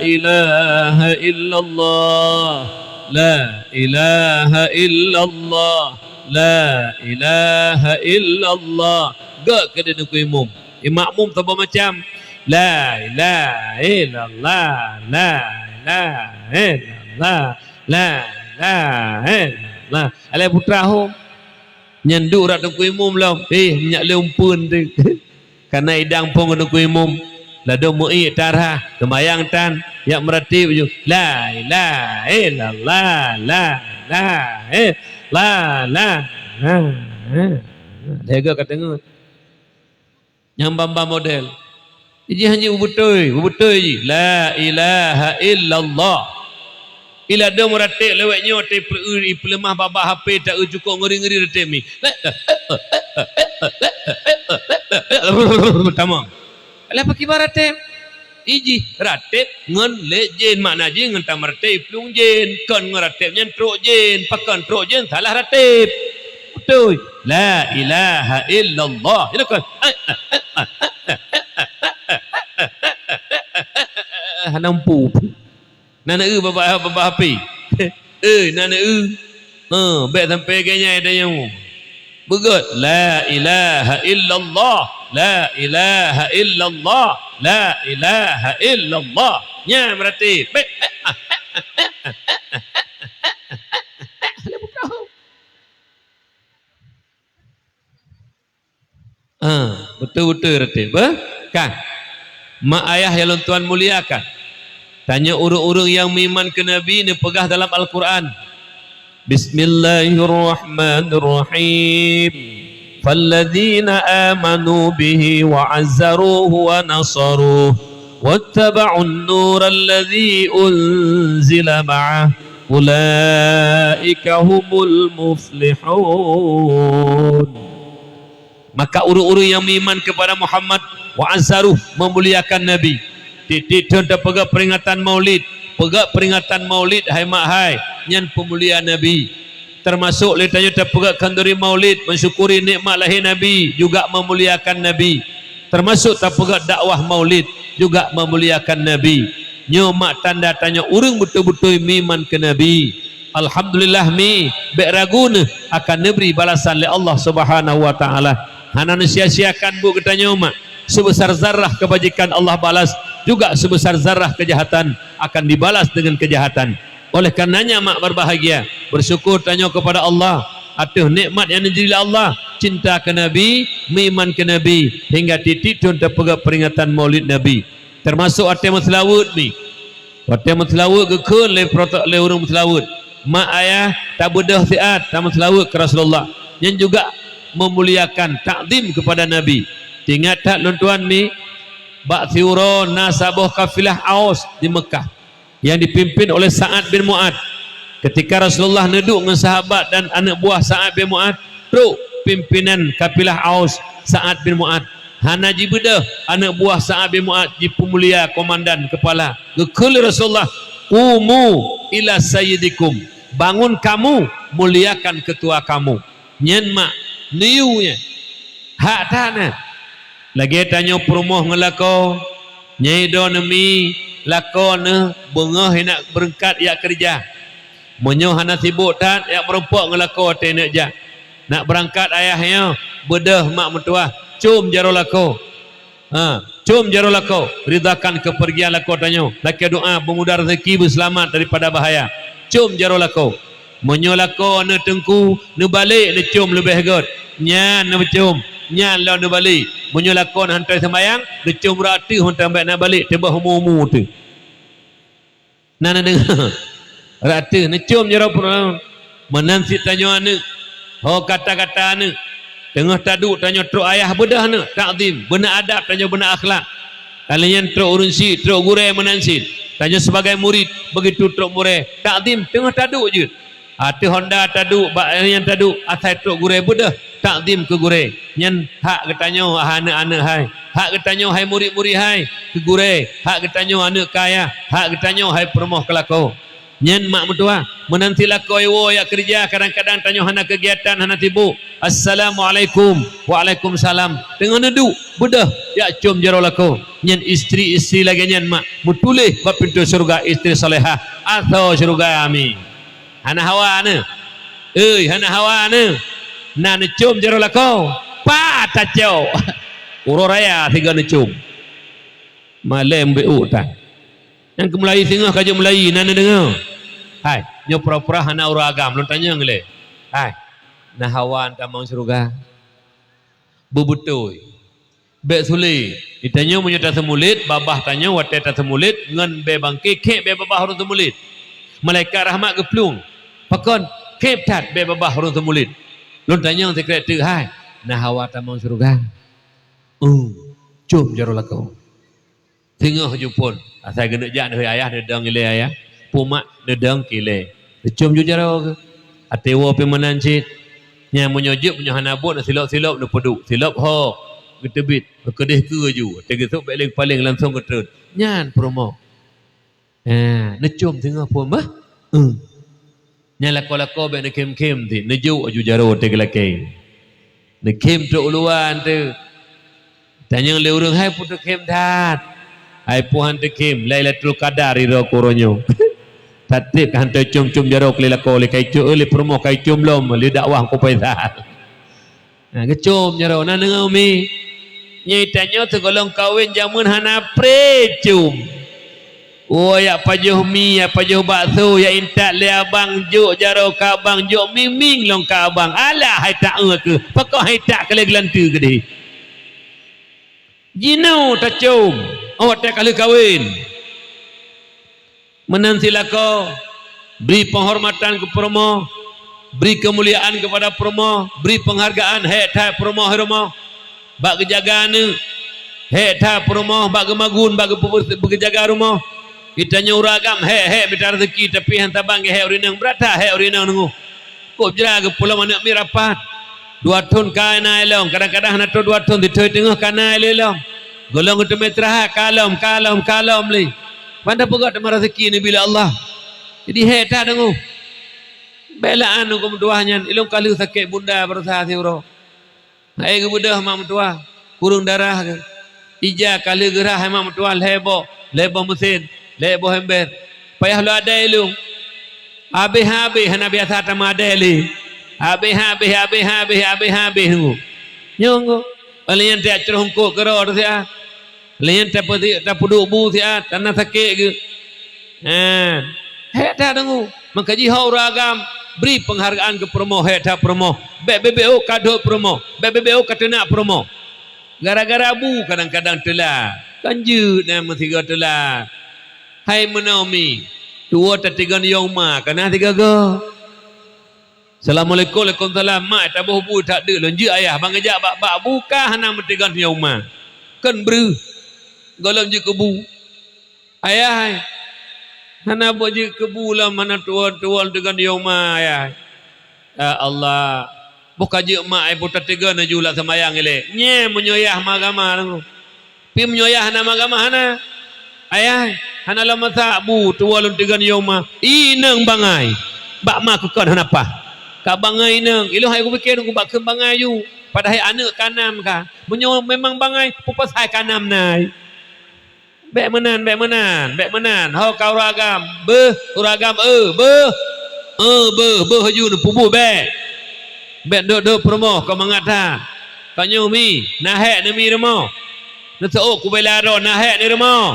ilaha illallah. La ilaha illallah. La ilaha illallah. Gét keu Teungku Imum. Di makmum saboh macam. La ilaha illallah. La ilaha illallah. La ilaha illallah. Alah putra hom. Nyan duek rot Teungku Imum lom. Eh, minyak lé umpeuen tu. Kana idang phon ngon Teungku Imum. Ladôm meuék tarhah, teumayang tan, jak meuratéb ju. La ilaha illallah, la ilaha illallah, la, la. Ha, ha. Lhée goe ka teungeut. Nyang ban-ban model. Jih hana beubeutôi, beubeutôi jih. La ilaha illallah. Ila dong meuratéb lewat nyoe, teupeue ipeuleumah babah H P, ta-eu cukôp ngeri-ngeri ratéb mi. Tamong. Alah pakiban ratéb? Ijih ratéb ngon lét jén, makna jih ngon tameuratéb iplueng jén, kon ngon ratéb nyan trok jén, pakon trok jén salah ratéb. Beutôi. La ilaha illallah. Ilakon. Hana mampu. Na neu babah, babah api. Eh, na neu. Ha, bék sampai ganyai tanyoe. Beugét, la ilaha illallah, la ilaha illallah, la ilaha illallah. Nya berarti. Bék. Ah, beutôi-beutôi ratéb, beuh? Kan? Mak ayah nyang lôn tuan muliakan. Tanyoe ureuëng-ureuëng nyang meuiman keu Nabi neupeugah dalam Al-Quran, Bismillahirrahmanirrahim. Falladzina amanu bihi wa azzaruhu wa nasaruhu wattaba'un nural ladzi unzila ma'ah ulaika humul muflihun. Maka ureuëng-ureuëng nyang meuiman keupada Muhammad wa azzaruh, meumuliakan Nabi. Tieb-tieb thon tapeugét peuringatan Maulid, peugét peuringatan Maulid hai mak hai, nyan peumulia Nabi. Teumasok lé tanyoe tapeugét khanduri Maulid, mensyukuri nikmat lahé Nabi, juga meumuliakan Nabi. Teumasok tapeugét dakwah maulid juga meumuliakan Nabi. Nyoe mak tanda tanyoe ureuëng beutôi-beutôi meuiman keu Nabi. Alhamdulillah mi, bék ragu neuh akan neubri balasan lé Allah Subhanahu wa Taala. Hana neusia-siakan buet geutanyoe mak. Seubesar zarah keubajikan Allah balas, juga seubesar zarah keujahatan akan dibalas deungon keujahatan. Oleh karenanya mak beubahgia, beusyukur tanyoe keupada Allah ateueh nikmat nyang neubri lé Allah, cinta keu Nabi, meuiman keu Nabi, hingga tieb-tieb thon tapeugét peuringatan Maulid Nabi. Teumasok watée meuseulaweuet mi. Watée meuseulaweuet geukheun lé proto-, lé ureuëng meuseulaweuet, mak ayah tabeudôh siat tameuseulaweuet keu Rasulullah. Nyan juga meumuliakan, takzim keupada Nabi. Teuingat that lôn tuan mi, bak siuroe na saboh kafilah Aus di Meukah nyang dipimpin oleh Sa'ad bin Mu'ad. Ketika Rasulullah neuduek ngon sahabat dan aneuëk buah Sa'ad bin Mu'ad, trok pimpinan kafilah Aus, Sa'ad bin Mu'ad. Hana jibeudôh aneuëk buah Sa'ad bin Mu'ad jipeumulia komandan keupala. Geukheun lé Rasulullah, "Qumu ila sayyidikum." Bangun kamu, muliakan ketua kamu. Nyan mak, neuyue nyan. Hak that na. Lagée tanyoe peurumoh ngon lakoe, nyang ido neumi lakoe neuh beungoh inak beurangkat jak keureuja. Meunyoe hana sibok that, jak meurumpok ngon lakoe watée ineuk jak. Nak beurangkat ayah nyoe, beudôh mak meutuwah, com jaroe lakoe. Ha, com jaroe lakoe, ridhakan keupeurgian lakoe tanyoe. Lakée doá beumudah rezeki beuseulamat daripada bahaya. Com jaroe lakoe. Meunyoe lakoe neuh teungku, neubalek neucom leubeh gét. Nyan neumeucom, nyan lom neubalek. Meunyoe lakoe neuh hana seumayang, neucom rot ateueh mantong bék na balek, teubah umu-umu teuh. Na neudeungoe? Rot ateueh neucom jaroe peurumoh. Meunan cit tanyoe aneuëk. Ho kata-kata aneuëk. Teungoh taduek tanyoe trok ayah beudôh aneuëk, takzim, beuna adab tanyoe, beuna akhlak. Ka lheueh nyan trok ureuëng syiek, trok gurée meunan cit. Tanyoe sibagai murit, beugitu trok gurée, takzim teungoh taduek jeuet. Ateueh honda taduek, bak nyang taduek, asai trok gurée beudôh, takzim keu gurée. Nyan hak geutanyoe hai aneuëk-aneuëk hai. Hak geutanyoe hai murit-murit hai, keu gurée. Hak geutanyoe aneuëk keu ayah, hak geutanyoe hai peurumoh keu lakoe. Nyan mak meutuwah, meunan cit lakoe woe jak keureuja, kadang-kadang tanyoe hana keugiatan, hana sibok. "Assalamualaikum." "Waalaikumsalam." Teungoh neuduek, beudôh jak com jaroe lakoe. Nyan istri-istri lagée nyan mak, meutuléh bak pintoe syeuruga istri salehah, asoe syeuruga. Amin. Hana hawa neuh? Oi, hana hawa neuh? Na neucom jaroe lakoe? Pat tacok. Uroe raya sigoe neucom. Malém beu tan. Nyang keumeulayi singoh ka jeuet meulayi, na neudeungoe? Hai, nyoe pura-pura hana ureuëng agam, lôn tanyong lé. Hai, na hawa tamong syeuruga? Beubeutôi. Bék sulet. Di tanyoe meunyoe taseumulit, babah tanyoe watée taseumulit ngon bée bangke, khép bée babah ureuëng seumulit. Malaikat rahmat geuplueng. Pakon? Khép that bée babah ureuëng seumulit. Lôn tanyong sikrek teuk hai, na hawa tamong syeuruga? Uh, com jaroe lakoe. Singoh jupon, asai geuneuk jak neuhôi ayah, neudong ilée ayah. Pumak neudong keu ilée. Teucom ju jaroe geuh. Até woe pih meunan cit. Nyang meunyoe jeuet, meunyoe hana buet, neusilop-silop, neupeuduek. Silop ho, geuteubiet, neukeudeh keue ju. Até geusok bék leng paleng langsong geutreun. Nyan peurumoh. Ha, neucom singoh phon bah. Hmm. Nyang lakoe-lakoe bék neukhém-khém cit, neujok aju jaroe teuh geulakée. Neukhém trok uluwa teuh. Tanyong lé ureuëng, hai peue teukhém that? Hai peue han teukhém, Lailatul Qadar iro keu uroe nyoe. Tatreb ka han teucom-com jaroe keu lé lakoe, lé kai com, lé peurumoh kai com lom, lé dakwah kupai that. Na geucom jaroe, na deungoe mi? Nyang tanyoe sigohlom kawen jamén hana pré com. Oh, jak pajoh mi, jak pajoh bakso, jak intat lé abang, jok jaroe keu abang, jok miming lom keu abang. Alah hai tak-eu keuh, pakon hai tak keu lé geulanteue keudeh. Jinoe tacom, oh, watée ka lheueh kawen. Meunan cit lakoe, bri penghormatan keu peurumoh, bri keumuliaan keupada peurumoh, bri penghargaan hék that peurumoh rumoh. Bak geujaga aneuëk, hék that peurumoh, bak geumagun, bak geupeubeuse-, geujaga rumoh. Geutanyoe ureuëng agam hék-hék mita rezeki, tapi han saban geuhék ureuëng inong, brat that hék ureuëng inong deungoe. Kôb jra geupeulom aneuëk miet rapat. Dua thon ka na ilong, kadang-kadang hana troh dua thon, sithon teungoh ka na ilong. Gohlom geuteumé istirahat, ka lom, ka lom, ka lom lé. Ban tapeugah teuma rezeki neubri lé Allah. Jadi hék that deungoe. Bék lé aneuëk meutuwah nyan, ilong ka lheueh sakét bunda baroesa siuroe. Hai geubeudôh mak meutuwah, kureueng darah keuh. Ija ka lheueh geurhah hai mak meutuah lhée boh, lhée boh meusén, lhée boh ember. Payah lôn adai lôn. Habéh-habéh hana biasa tameuadai lé. Habéh-habéh, habéh-habéh, habéh-habéh teungku. Nyoe teungku. Lheueh nyan tajak croh eungkôt keudroe teuh siat. Lheueh nyan tapeuduek bu siat, hana sakét geuh. Haa, hék that teungku. Maka jih ho ureuëng agam, bri peunghargaan keu peurumoh, hék that peurumoh. Bék beubeuk ka dot peurumoh, bék beubeuk ka teunak peurumoh. Gara-gara bu kadang-kadang teulat. Kan jeuet na meusigoe teulat. Hai meunoe mi, tuwoe tateugon yong ma ka na sigoe-goe. Assalamualaikum, waalaikumsalam. Mak, taboh bu that deuek lôn jeuet ayah. Ban geujak bak-bak bu ka hana meuteugon yong ma. Kon breuh. Gohlom jeuet keu bu. Ayah, hana boh jeuet keu bu lom, hana tuwoe-tuwoe teugon yong ma ayah. Ya Allah, boh ka jeuet mak ai, boh tateugon laju lam seumayang ilée. Nyé meunyoe yah meuagama teungku. Pi meunyoe yah hana meuagama hana. Ayah, hana lom masak bu tuwoe lôn teugon yong ma. Inong bangai. Bak ma keu kon hana paih. Ka bangai inong, ilôn hai kupike teungku bak kheun bangai ju. Padahai aneuëk kanam ka. Meunyoe memang bangai, peue pasai kanam nai. Bék meunan, bék meunan, bék meunan. Ho ka ureuëng agam. Beuh, ureuëng agam, eu, beuh. Eu, beuh, beuh laju neupeubuet bék. Bék dot-dot peurumoh, kon mangat that. Tanyoe mi, na hék neumi rumoh. Neuseuôt kubela droe, na hék ni rumoh.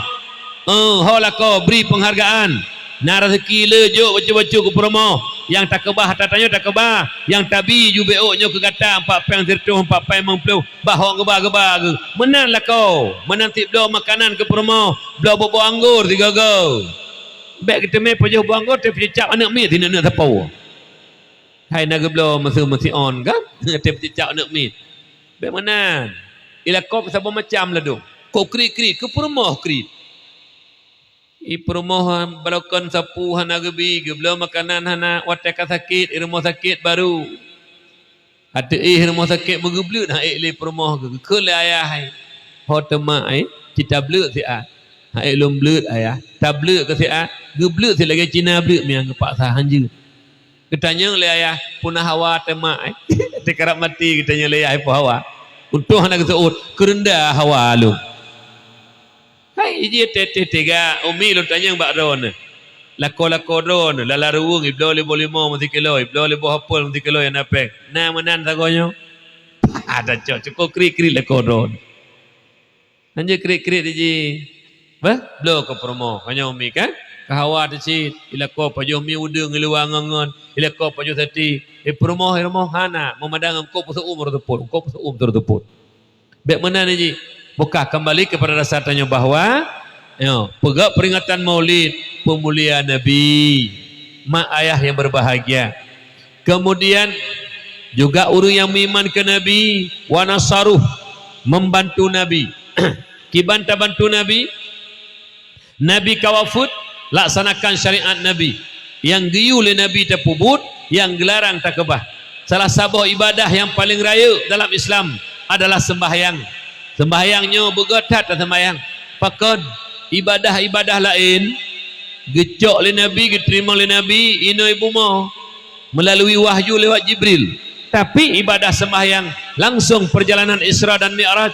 Eu, ho lakoe, bri peunghargaan. Na raseuki le jok bacut-bacut keu peurumoh. Nyang takeubah atra tanyoe takeubah. Nyang tabi ju bék ôk nyoe keu gata, empat péng sireutôh, empat péng limong ploh. Bah hok geuba-geuba geuh. Meunan lakoe, meunan cit bloe makanan keu peurumoh, bloe boh-boh anggô sigoe-goe. Bék geuteumé pajoh boh anggô, teupeucicab aneuëk miet sineuk-neuk sapo. Hai na geubloe meusu-meusion kan? Teupeucicab aneuëk miet. Bék meunan. Ilakoe saboh macam ladôm. Kok kriet-kriet, keu peurumoh kriet. I peurumoh barokon sapu hana geubi, geubloe makanan hana, watée ka sakét, i rumoh sakét baru. Ateueh rumoh sakét meugeubleuet han ék lé peurumoh geuh, geukheun lé ayah hai. Ho teuma ai, ci tableuet siat. Han ék lôn bleuet ayah. Tableuet keu siat, geubleuet sit lagée Cina bleuet meunyan geupaksa han jeuet. Geutanyong lé ayah, "Peue na hawa teuma ai?" Teukarab maté geutanyong lé ayah, "Peue hawa?" Untông hana geuseuôt, "Keureunda hawa lôn." Hai jih teuh-teuh teuga, umi lôn tanyong bak droeneuh. Lakoe-lakoe droeneuh, lala ruweueng ibloe lé boh limo meusikilo, ibloe lé boh apel meusikilo nyang na péng. Na meunan sagoe nyoe? Ada cok, cukôp kriet-kriet lakoe droeneuh. Hanjeuet kriet-kriet jih. Bah, bloe keu peurumoh. Nyoe umi kan? Keu hawa teuh cit. Ilakoe pajoh mi udeueng i luwa ngon-ngon. Ilakoe pajoh sati. Eh, peurumoh, eh, rumoh hana. Meumandang eungkôt peuseu'uem rot seupôt. Eungkôt peuseu'uem rot seupôt. Bék meunan jih. Buka kembali kepada dasar tanyoe bahwa, yo, peugah peringatan Maulid, peumulia Nabi, mak ayah yang berbahagia. Kemudian, juga ureuëng nyang meuiman keu Nabi, wa nasaruh, membantu Nabi. Kiban tabantu Nabi, Nabi ka wafeuet, laksanakan syariat Nabi. Nyang geuyue lé Nabi tapeubuet, nyang geularang takeubah. Salah saboh ibadah nyang paleng rayeuk dalam Islam adalah seumbahyang. Seumbahyang nyoe beugöt that taseumbahyang. Pakon? Ibadah-ibadah laén geucok lé Nabi, geuteurimong lé Nabi inoe bumoe. Meulalu wahyu lewat Jibril. Tapi ibadah seumbahyang langsong perjalanan Isra dan Mi'raj.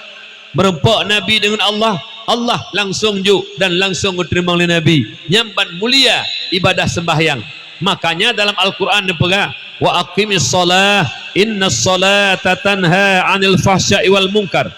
Meurumpok Nabi deungon Allah, Allah langsong jok dan langsong geuteurimong lé Nabi. Nyan ban mulia ibadah seumbahyang. Makanya dalam Al-Quran neupeugah, "Wa aqimis shalah, innas shalata tanha 'anil fahsya'i wal munkar."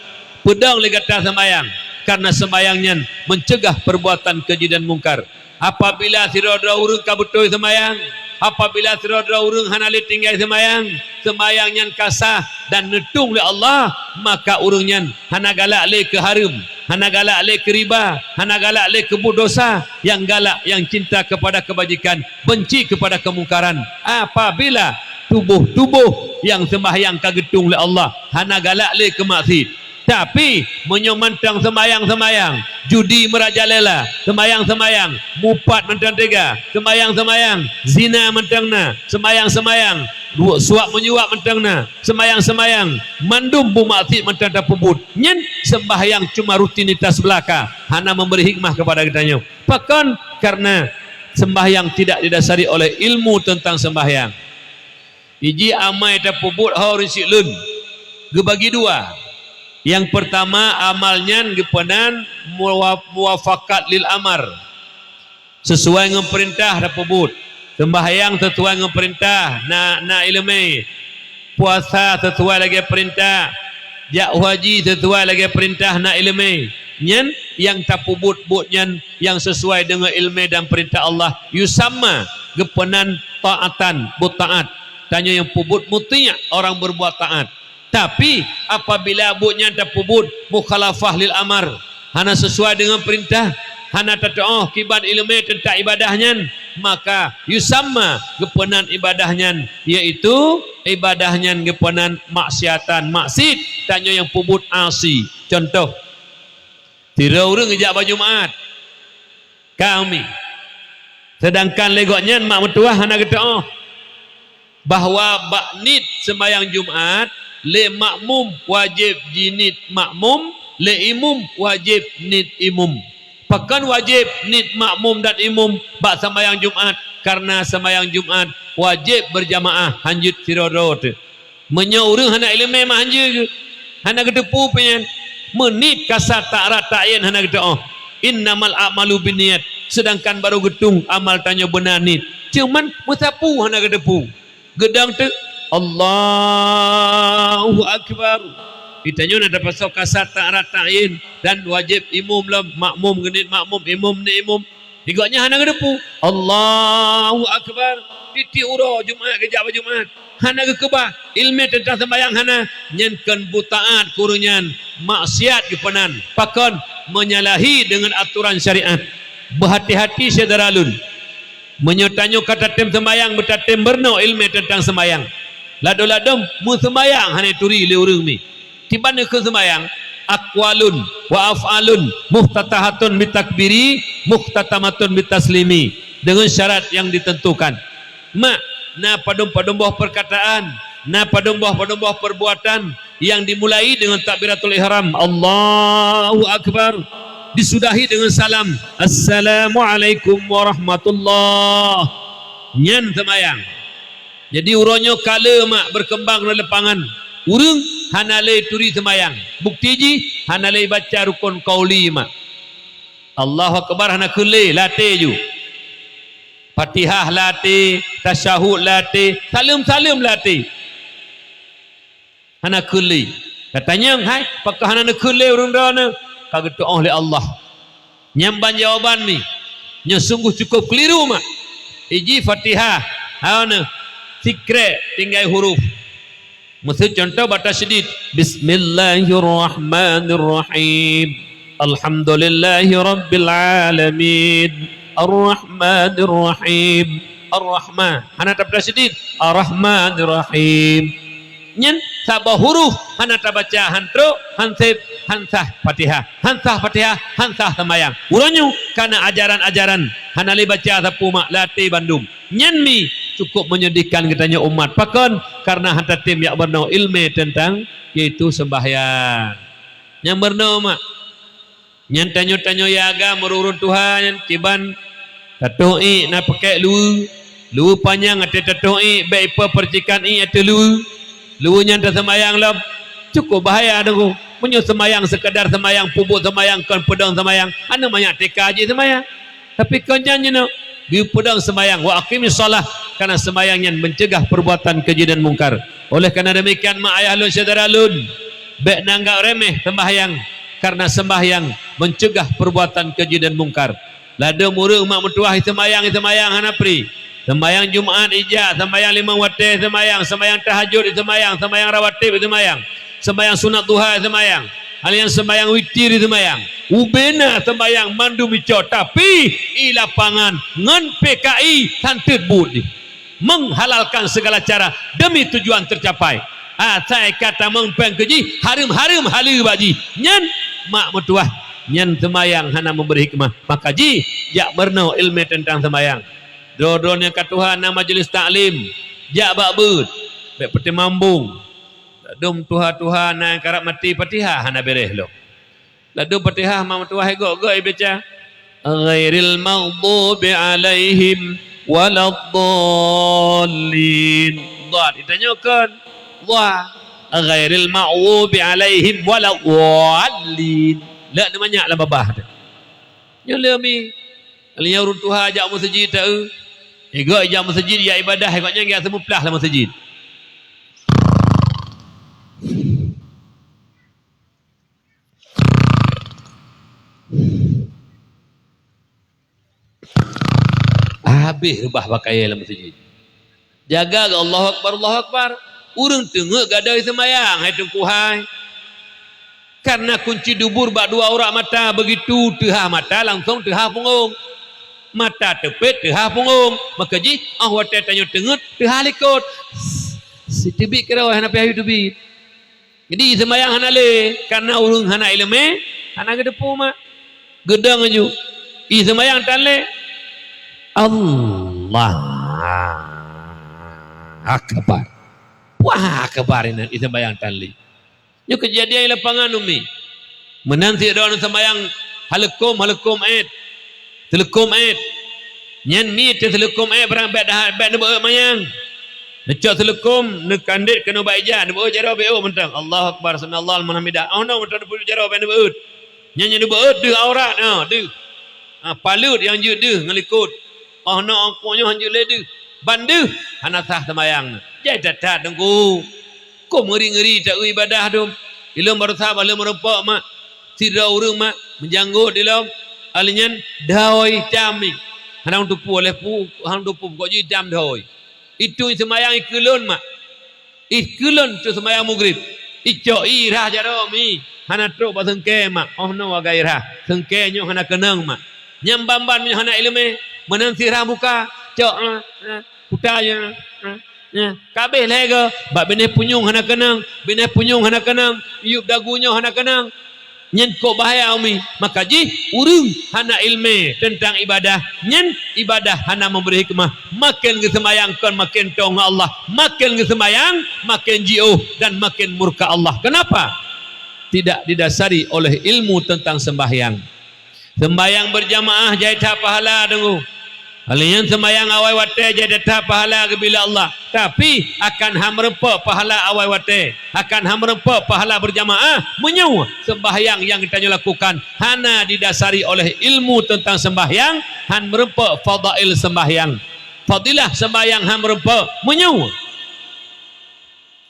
Peudong lé gata seumbahyang, karena seumbahyang nyan mencegah perbuatan keji dan mungkar. Apabila sidroe-droe ureuëng ka beutôi seumayang, apabila sidroe-droe ureuëng hana lé tinggai seumayang, seumayang nyan ka sah dan neutueng lé Allah, maka ureuëng nyan hana galak lé keu hareuem, hana galak lé keu riba, hana galak lé keu buet dosa, nyang galak nyang cinta kepada kebajikan, benci kepada kemungkaran. Apabila tuboh-tuboh nyang seumayang ka geutueng lé Allah hana galak lé keu maksiet, Tapi, meunyoe mantong seumayang-seumayang, judi meurajalela, seumayang-seumayang, mupat mantong teuga, seumayang-seumayang, zina mantong na, seumayang-seumayang, suap menyuap mantong na, seumayang-seumayang, mandum buet maksiet mantong tapeubuet, nyan seumayang cuma rutinitas belaka, hana memberi hikmah kepada geutanyoe. Pakon? Karena seumayang tidak didasari oleh ilmu tentang seumayang. Iji amai tapeubuet ho ureuëng syiek lôn geubagi dua. Nyang peurtama, amal nyan geupeunan muwa-, muwafaqat lil amar. Sisuai ngon peurintah tapeubuet. Seumbahyang sisuai ngon peurintah, na, na iéleumé. Puasa sisuai lagée peurintah. Jak haji sisuai lagée peurintah, na iéleumé. Nyan nyang tapeubuet buet nyan nyang sisuai deungon iéleumé dan peurintah Allah. Yusamma, geupeunan taatan, beutaát. Tanyoe nyang peubuet muti', orang berbuat taat. Tapi, apabila buet nyan tapeubuet mukhalafah lil amar, hana sisuai deungon peurintah, hana tatu'oh kiban iéleumé teuntang ibadah nyan, maka yusamma, geupeunan ibadah nyan, yaitu ibadah nyan geupeunan maksiatan, maksiet, tanyoe nyang peubuet asi. Contoh, sidroe ureuëng geujak bak Jumat, ka umi. Seudangkan lé gobnyan mak meutuwah hana geuteu'oh bahwa bak niet seumayang Jumat, lé makmum wajéb jiniet makmum, lé imum wajéb niet imum. Pakon wajéb niet makmum dan imum bak seumayang Jumat? Kareuna seumayang Jumat wajéb beurjamaah, hanjeuet sidroe-droe teuk. Meunyoe ureuëng hana iéleumé mah hanjeuet geuh, hana geuteupeue peue nyan, meuniet kasat ta'rat ta'yin hana geuteu'oh. Innamal a'malu binniyat, seudangkan barô geutueng amal tanyoe beuna niet. Cuman meusapeue hana geuteupeue. Geudong teuk, Allahu Akbar. Ditanyoe na tapasoe kasat ta'rat ta'yin dan wajéb imum lom, makmum geuniet makmum, imum niet imum. Di gobnyan hana geuteupeue, Allahu Akbar. Tieb-tieb uroe Jumat geujak bak Jumat. Hana geukeubah, iéleumé teuntang seumayang hana. Nyan kon beutaát keu ureuëng nyan, maksiat geupeunan. Pakon? Menyalahi deungon atoran syariat. Beuhati-hati syedara lôn. Meunyoe tanyoe ka tatem seumayang, beutatem meurunoe iéleumé teuntang seumayang. Ladôm-ladôm meuseumayang hana turi lé ureuëng mi. Kiban kheun seumayang, aqwalun wa af'alun muftatahatun bitakbiri, muftatamatun bitaslimi, deungon syarat nyang ditentukan. Mak, na padum-padum boh peurkataan, na padum boh-padum boh peurbuatan nyang dimulai deungon takbiratul ihram, Allahu Akbar, disudahi deungon salam, Assalamualaikum warahmatullah. Nyan seumayang. Jadi, uroe nyoe ka le mak beurkeumbang lam lapangan. Ureuëng hana le turi seumayang. Bukti jih, hana le baca rukon qauli mak. Allahu Akbar hana kheun le, lam até ju. Fatihah lam até, tasyahud lam até, saleuem-saleuem lam até. Hana kheun le. Ka tanyong, hai, pakon hana neukheun le ureuëng droeneuh? Ka geuteu'oh lé Allah. Nyan ban jawaban mi. Nyoe sungguh cukup keliru mak. Iji Fatihah, hana, sikrek tinggai huruf. Meuseu contoh bak tasydid, Bismillahirrahmanirrahim. Alhamdulillahirabbil alamin. Arrahmanirrahim. Arrahman. Hana tabaca tasydid. Arrahmanirrahim. Nyan saboh huruf hana tabaca, han trok, han sép, han sah Fatihah. Han sah Fatihah, han sah seumayang. Uroe nyoe kana ajaran-ajaran hana le baca sapeue mak, lam até bandum. Nyan mi cukup menyedihkan geutanyoe umat. Pakon? Kareuna han tatem jak meurunoe iéleumé teuntang, yaitu seumbahyang. Nyang meurunoe mak. Nyan tanyoe-tanyoe nyang agam ureuëng tuha nyan kiban tatoh iék na peukék luweue. Luweue panyang até tatoh iék, bék ipe peucikan iék ateueh luweue. Luweue nyan taseumayang lom. Cukup bahaya teungku. Meunyoe seumayang seukeudar seumayang, peubuet seumayang, kon peudong seumayang, aneuk manyak T K jih seumayang. Tapi kon nyan jinoe, geupeudong seumayang, wa aqimis shalah, karena seumayang nyan mencegah perbuatan keji dan mungkar. Oleh karena demikian, mak ayah lôn, syedara lôn, bék neuanggap remeh seumayang, karena seumayang mencegah perbuatan keji dan mungkar. Ladôm ureuëng mak meutuwah seumayang, seumayang hana pri. Seumayang Jumat ijak, seumayang limong watée seumayang, seumayang tahajud seumayang, seumayang rawatib seumayang. Seumayang sunat duha seumayang, hal nyang seumayang witir seumayang, ubena seumayang mandum icok, tapi i lapangan ngon P K I santet buet jih, menghalalkan segala cara demi tujuan tercapai. Asai ka tamong péng keu jih, hareuem-hareuem haleue bak jih. Nyan mak meutuwah, nyan seumayang hana meubri hikmah. Maka jih jak meurunoe iéleumé teuntang seumayang. Droe-droe nyang ka tuha na majeulis taklim, jak bak beuet, bék peuteumambong. Ladôm tuha-tuha na nyang karab maté Fatihah hana béréh lom. Ladôm Fatihah mak meutuwah gok-gok ibaca, ghairil maghdubi alaihim waladdallin. Dhad, itanyoe kon dha. ghairil maghdubi 'alaihim waladdallin. Lheueh neumanyak lam babah teuh. Nyoe lé mi. Akhirnya ureuëng tuha jak meuseujid teuh. Igoe jak meuseujid, jak ibadah, igoe nyan jak seumeuplah lam meuseujid. Habéh reubah pakaian lam meuseujid. Jaga geuh Allahu Akbar, Allahu Akbar. Ureuëng teungeut gadôh seumayang, hai Teungku hai. Karena kunci dubur bak dua urat mata, begitu teuhah mata langsung teuhah punggong. Mata teupet teuhah punggong. Maka jih, ah watée tanyoe teungeut, teuhah likot. Siteubiet keudroe hana piah teubiet. Jadi seumayang hana lé, karena ureuëng hana iéleumé, hana geuteupeue mak. Geudong laju. Ih seumayang tan lé. Allah Akbar. Wah, akbar inan ih seumayang tan lé. Nyoe keujadian di lapangan umi. Meunan sidroe seumayang haleukôm, haleukôm ét. Seuleukom ét. Nyan miet teuseuleukom ét barang bék dah, bék neubeuet manyang. Neucok seuleukom, neukandét keunoe bak ija, neubeuet jaroe bék ôt mantong. Allahu Akbar, sami'allahu liman hamidah. Oh no mantong neubeuet jaroe bék neubeuet. Nyan nyang neubeuet deuh aurat, ha, deuh. Ha, paleuet nyang jeuet deuh ngon likot. Oh no, oh nyoe han jeuet lé deuh. Ban deuh hana sah seumayang. Jai that-that teungku. Kok meuri-ngeuri taeu ibadah tu. Ilôn baroesa bah lôn meurumpok mak. Sidroe ureuëng mak meujanggot ilôn. Ahli nyan dahôi itam mi. Hana tupu oleh pu, hana tupu kok jih itam dahôi. Itu seumayang ikeue lôn mak. Ikeue lôn tu seumayang mugrib. Icok irah jaroe mi. Hana trok bak seungkée mak. Oh no wagai irah. Seungkée nyoe hana keunong mak. Nyang ban-ban meunyoe hana iéleumé. Meunan sirah buka. Cok, ah, ah. Kuta nyoe, eh, eh, kabeh lhée goe, bak binéh punyueng hana keunong, binéh punyueng hana keunong, yueb dagu nyoe hana keunong. Nyan kok bahaya umi. Maka jih ureuëng hana iéleumé teuntang ibadah, nyan ibadah hana meubri hikmah. Maken geuseumayang kon maken toe ngon Allah, maken geuseumayang maken jiôh dan maken murka Allah. Kenapa? Tidak didasari oleh ilmu tentang sembahyang. Seumbahyang beurjamaah jai that pahala teungku. Hal nyan seumbahyang awai watée jai that pahala geubri lé Allah. Tapi akan han meurumpok pahala awai watée, akan han meurumpok pahala beurjamaah meunyoe seumbahyang nyang geutanyoe lakukan hana didasari oleh ilmu teuntang seumbahyang, han meurumpok fadail seumbahyang. Fadilah seumbahyang han meurumpok meunyoe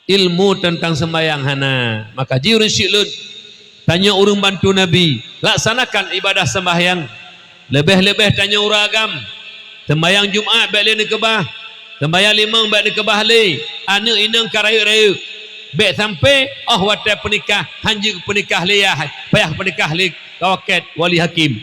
ilmu teuntang seumbahyang hana. Maka jiureueng syiek lôn, tanyoe ureuëng bantu Nabi, laksanakan ibadah seumbahyang. Leubeh-leubeh tanyoe ureuëng agam, seumbahyang Jumat bék lé neukeubah, seumbahyang limong bék neukeubah lé, aneuëk inong ka rayeuk-rayeuk. Bék sampoe óh watée peunikah han jeuet geupeunikah lé yah, payah peunikah lé kawakét wali hakim.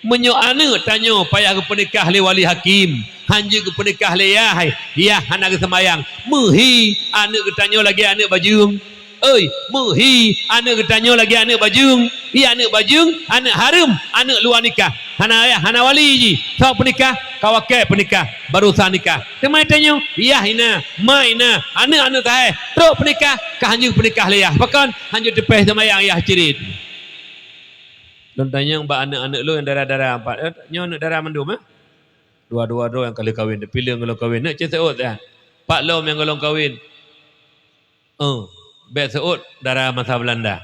Meunyoe aneuëk tanyoe payah geupeunikah lé wali hakim, han jeuet geupeunikah lé yah, yah hana geuseumayang, meuhi aneuëk geutanyoe lagée aneuëk bajeueng. Oi, meuhi aneuëk geutanyoe lagée aneuëk bajeueng. Hi aneuëk bajeueng, aneuëk hareuem, aneuëk luwa nikah. Hana ayah, hana wali jih. Soe peunikah? Kawakée peunikah, baroesa nikah. Teuma tanyoe, yah hina, ma hina, aneuëk-aneuëk tahe, trok peunikah, ka han jeuet geupeunikah lé yah. Pakon? Han jeuet teupéh seumayang yah cirit. Lôn tanyong bak aneuëk-aneuëk lôn nyang dara-dara empat, eh, nyoe aneuëk dara mandum, eh? Dua-dua droe nyang ka lheueh kawen, tapi lôn gohlom kawen, neuk cit seuôt, ya. Pat lom nyang gohlom kawen. Oh, bék seuôt dara masa Beulanda.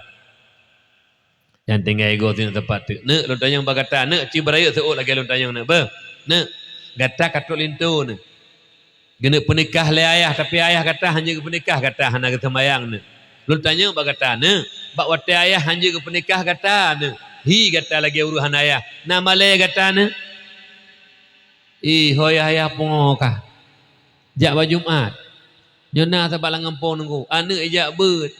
Nyang tinggai goe sineuk teumpat teuk. Neuk, lôn tanyong bak gata, neuk, ci beurayeuk seuôt lagée lôn tanyong neuk, beuh. Neuk, gata ka trok linto neuk. Geuneuk peunikah lé ayah, tapi ayah gata han jeuet geupeunikah, gata hana geuseumayang neuk. Lôn tanyong bak gata neuk, bak watée ayah han jeuet geupeunikah gata neuk, hi gata lagée ureuëng hana ayah, na malée gata neuk? Ih, ho yah-yah pungoe kah? Jak bak Jumat. Nyoe na sabab lam gampông teungku, aneuëk jak beuet.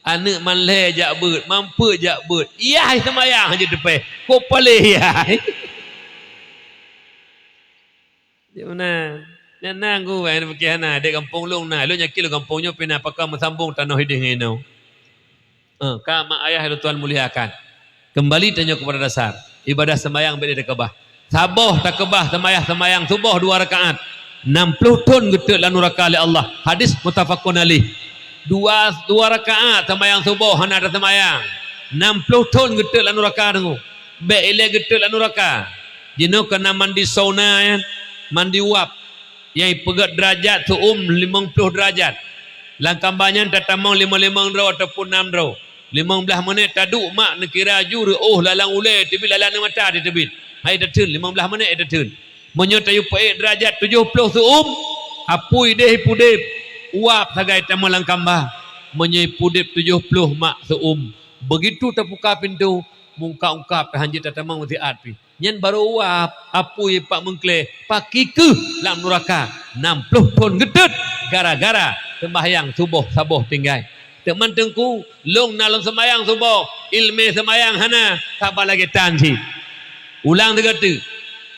Aneuëk malée jak beuet, mampet jak beuet. Yah seumayang han jeuet teupéh. Ko paléh yah. Cit meunan. Nyan na gurée nyang pike hana, dek gampông lôn na. Lôn yakin lôn gampông nyoe pih na, pakon meusambong tanoh ideh ngon inoe. Eh, ka mak ayah lôn tuan muliakan. Kembali tanyoe kepada dasar. Ibadah seumayang bék takeubah. Saboh takeubah seumayah-, seumayang suboh dua rakaat. Nam ploh thon geutot lam nuraka lé Allah. Hadis muttafaqun alaih. Dua, dua rakaat seumayang suboh hana taseumayang. Nam ploh thon geutot lam nuraka teungku. Bék ilée geutot lam nuraka. Jinoe keunan mandi sauna nyan, mandi uap, nyang ipeugét deurajat seu-uem limong ploh deurajat. Lam kamba nyan tatamong limong-limong droe ataupun nam droe. Limong blaih minét taduek mak neukira ju reuôh lalang ulée teubiet, lalang mata teubiet. Hai tatheun, limong blaih minét tatheun. Meunyoe tayue peuék deurajat tujoh ploh seuuem, apui deh ipudeb, uap sagai tamong lam kamba. Meunyoe ipudeb tujoh ploh mak seuuem, begitu tapuka pintoe, meungkab-ungkab tahan jeuet tatamong meusiat pih. Nyan barô uap, apui pat meungkle, paki keuh lam nuraka, nam ploh thon geutot gara-gara seumbahyang suboh saboh tinggai. Teuma Teungku, lôn na lôn seumayang suboh, ileumé seumayang hana, saban lagée tan cit. Ulang sigoe teuk,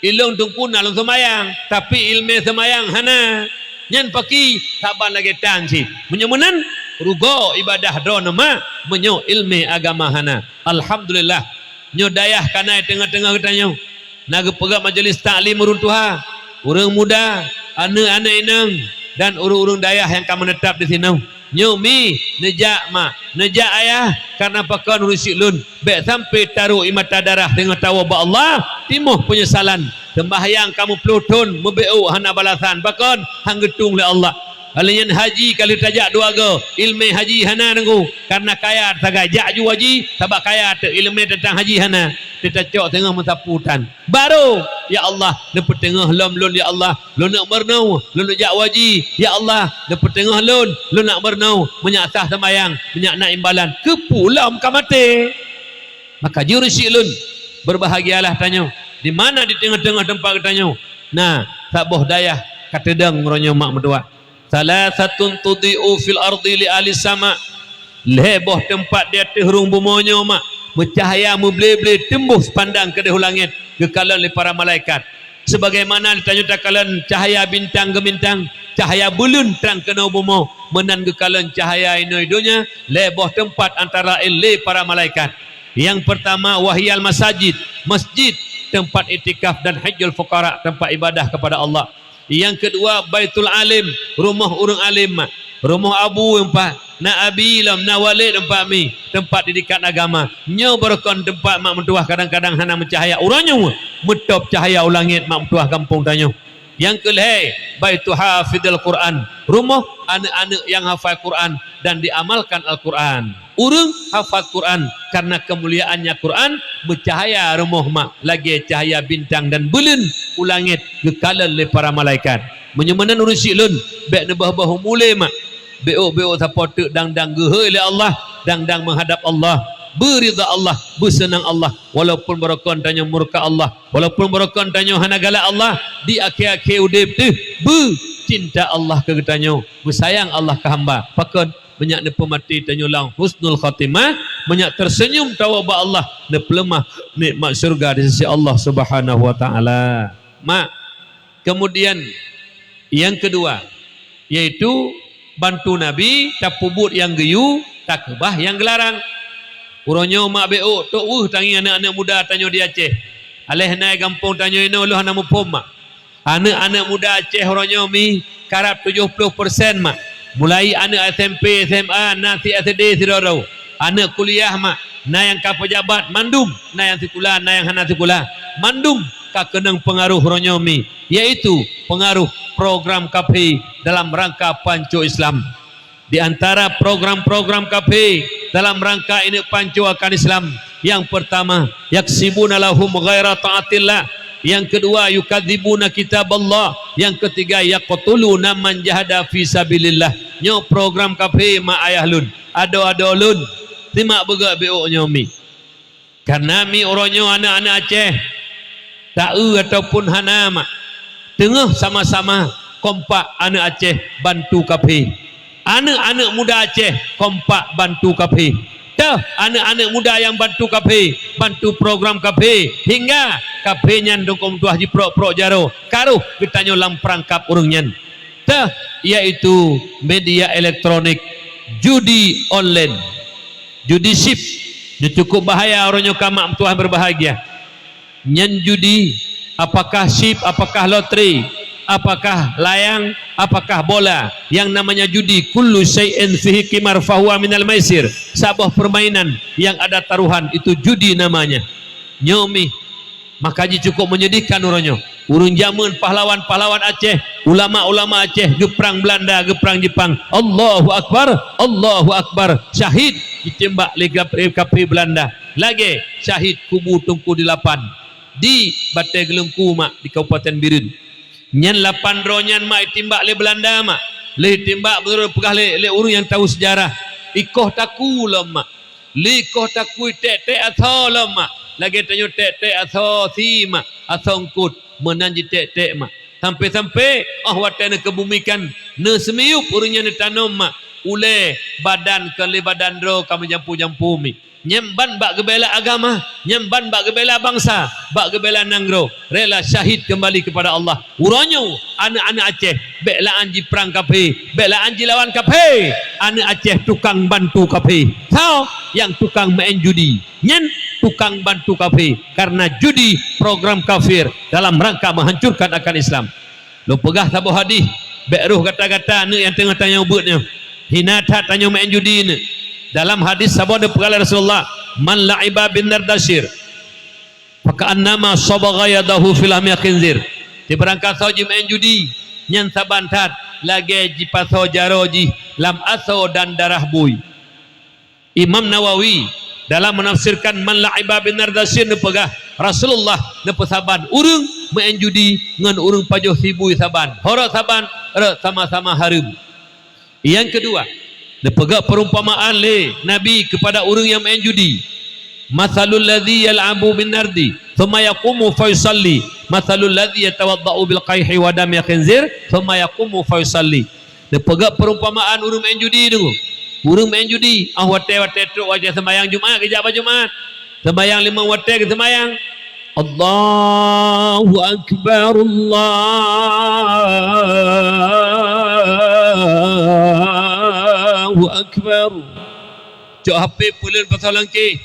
ilôn Teungku na lôn seumayang, tapi ileumé seumayang hana. Nyan paki, saban lagée tan cit. Meunyoe meunan, rugoe ibadah droeneuh mak, meunyoe ileumé agama hana. Alhamdulillah, nyoe dayah ka na teungoh-teungoh geutanyoe. Na geupeugah majelis taklim ureuëng tuha, ureuëng muda, aneuëk-aneuëk inong, dan ureuëng-ureuëng dayah nyang ka meuneutap disinoe. Nyoe mi, neujak mak, neujak ayah, kareuna pakon ureuëng syiek lôn, bék sampoe taroe ie mata darah teungoh tawoe bak Allah, timoh peunyesalan. Seumbahyang ka meuploh thon, meubeuôk hana balasan, pakon? Han geutueng lé Allah. Lheueh nyan haji ka lheueh tajak dua goe, ileumé haji hana Teungku, kareuna kaya sagai jak ju haji, sabab kaya teuk, ileumé teuntang haji hana. Teutacok teungoh meusapu tan. Barô, "Ya Allah, neupeuteungoh lom lôn, ya Allah, lôn neuk meurunoe, lôn neuk jak haji, ya Allah, neupeuteungoh lôn, lôn neuk meurunoe, meunyak sah seumayang, meunyak na imbalan, keupeue lom ka maté." Maka jih ureuëng syiek lôn, beurbahagialah tanyoe, di mana di teungoh-teungoh teumpat geutanyoe na saboh dayah ka teudong uroe nyoe mak meutuwah. "Tsalatsatun tudhi'u fil ardi li ahli sama." Lhée boh teumpat di ateueh rhueng bumoe nyoe mak, meucahya meuble-ble teumbôh sipandang keudeh u langét, geukalon lé para malaikat. Sebagaimana tanyoe takalon cahya bintang geumintang, cahya buleuen trang keunoe bumoe, meunan geukalon cahya inoe donya, lhée boh teumpat antara laén lé para malaikat. Nyang peurtama, wahiyal masajid, masjid, teumpat iktikaf dan hajjul fuqara, teumpat ibadah kepada Allah. Nyang keudua, baitul alim, rumoh ureuëng além mak. Rumoh abu teumpat, na abi lom, na waled teumpat mi, teumpat didikan agama. Nyoe barokon teumpat mak meutuwah kadang-kadang hana meucahya. Uroe nyoe meutôb cahya u langét mak meutuwah gampông tanyoe. Nyang keulhée, baitu hafidhil Qur'an, rumoh aneuëk-aneuëk nyang hafai Qur'an dan diamalkan Al-Qur'an. Ureuëng hafal Qur'an, kareuna keumuliaannya Qur'an, meucahya rumoh mak lagée cahya bintang dan buleuen u langét geukalon lé para malaikat. Meunyoe meunan ureuëng syiek lôn, bék neuboh-boh u mulée mak. Beuôk-beuôk sapoe teuk dang-dang geuhôi lé Allah, dang-dang meuhadab Allah, beuridha Allah, beuseunang Allah, walaupun barokon tanyoe murka Allah, walaupun barokon tanyoe hana galak Allah, di akhé-akhé udeb teuh beucinta Allah keu geutanyoe, beusayang Allah keu hamba. Pakon? Meunyak neupeumaté tanyoe lam husnul khatimah, meunyak teuseunyum tawoe bak Allah, neupeuleumah nikmat syeuruga di sisi Allah Subhanahu wa Ta'ala. Mak, kemudian nyang keudua, yaitu bantu Nabi, tapeubuet nyang geuyue, takeubah nyang geularang. Uroe nyoe mak beuôk, tok weueh tangieng aneuëk-aneuëk muda tanyoe di Aceh. Aléh na i gampông tanyoe inoe lôn hana muphom mak. Aneuëk-aneuëk muda Aceh uroe nyoe mi karab tujoh ploh persen mak. Mulai aneuëk S M P, S M A, na si S D sidroe-droe. Aneuëk kuliah mak, na nyang ka peujabat, mandum, na nyang sikula, na nyang hana sikula. Mandum ka keunong peungaroh uroe nyoe mi, yaitu peungaroh program kafé dalam rangka panco Islam. Di antara program-program kafé dalam rangka ineuk panco akan Islam, nyang peurtama, yaksibuna lahum ghaira taatillah. Nyang keudua, yukadzibuna kitaballah. Nyang keutiga, yaqtuluna man jahada fi sabilillah. Nyoe program kafé mak ayah lôn, adoe-adoe lôn, simak beugét beuôk nyoe mi. Kareuna mi uroe nyoe aneuëk-aneuëk Aceh, taeu ataupun hana mak, teungoh sama-sama kompak aneuëk Aceh bantu kafé. Aneuëk-aneuëk muda Aceh kompak bantu kafé. Teuh aneuëk-aneuëk muda nyang bantu kafé, bantu program kafé, hingga kafé nyan dongkom tuah jiprok-prok jaroe, karoh geutanyoe lam peurangkab ureuëng nyan. Teuh, yaitu media elektronik, judi online, judi chip. Nyoe cukup bahaya uroe nyoe ka mak meutuah berbahagia. Nyan judi, apakah chip, apakah lotre, apakah layang, apakah bola, yang namanya judi, kullu syai'in fihi qimar fahuwa minal maisir. Saboh permainan yang ada taruhan itu judi namanya. Nyoe mi Maka jicukôp menyedihkan uroe nyoe. Ureuëng jameun pahlawan-pahlawan Aceh, ulama-ulama Aceh geuprang Belanda, geuprang Jepang. Allahu Akbar, Allahu Akbar. Syahid jitimbak lé kap-, kafé Belanda. Lagée syahid kubu Teungku Delapan di Batée Geuleungku mak di Kabupaten Bireuen. Nyan lapan droe nyan mak itimbak lé Belanda mak. Lheueh timbak beureupeugah lé, lé ureuëng nyang tahu sejarah. Ikoh taku lom mak. Lé koh takui ték-ték asoe lom mak. Lagée tanyoe ték-ték asoe si mak, asoe eungkôt, meunan jiték-ték mak. Sampai-sampai, oh watée neukeubumikan, neuseumiyup ureuëng nyang neutanom mak. Ulée badan kon lé badan droe ka meujampu-jampu mi. Nyan ban bak geubela agama, nyan ban bak geubela bansa, bak geubela nanggroe, rela syahid keumbali keupada Allah. Uroe nyoe, aneuëk-aneuëk Aceh, bék la'an jiprang kafé, bék la'an jilawan kafé. Aneuëk Aceh tukang bantu kafé. Soe nyang tukang meu'en judi? Nyan tukang bantu kafé, karena judi program kafir dalam rangka menghancurkan akan Islam. Lôn peugah saboh hadih, bék roh gata-gata aneuëk nyang teungoh tanyoe beuet nyoe. Hina that tanyoe meu'en judi nyoe. Dalam hadih saboh neupeugah lé Rasulullah, "Man la'iba bin nardasir, faka'annama sabagha yadahu fi lahmi khinzir." Sibarang kasoe jimeu'en judi, nyan saban that lagée jipasoe jaroe jih lam asoe dan darah bui. Imam Nawawi dalam menafsirkan man la'iba bin nardasir neupeugah, Rasulullah neupeusaban ureuëng meu'en judi ngon ureuëng pajoh si bui saban. Ho rot saban, rot sama-sama hareuem. Nyang keudua, neupeugah perumpamaan lé Nabi keupada ureuëng nyang meu'en judi. "Matsalul ladzi yal'abu bin nardi, tsumma yaqumu fa yusalli, matsalul ladzi yatawadda'u bil qaihi wa dami khinzir, tsumma yaqumu fa yusalli." Neupeugah perumpamaan ureuëng meu'en judi tu. Ureuëng meu'en judi, ah watée-watée trok watée seumayang Jumat geujak bak Jumat. Seumayang limong watée geuseumayang. Allahu Akbar, Allahu Akbar. Cok H P peuleuen pasal langkée.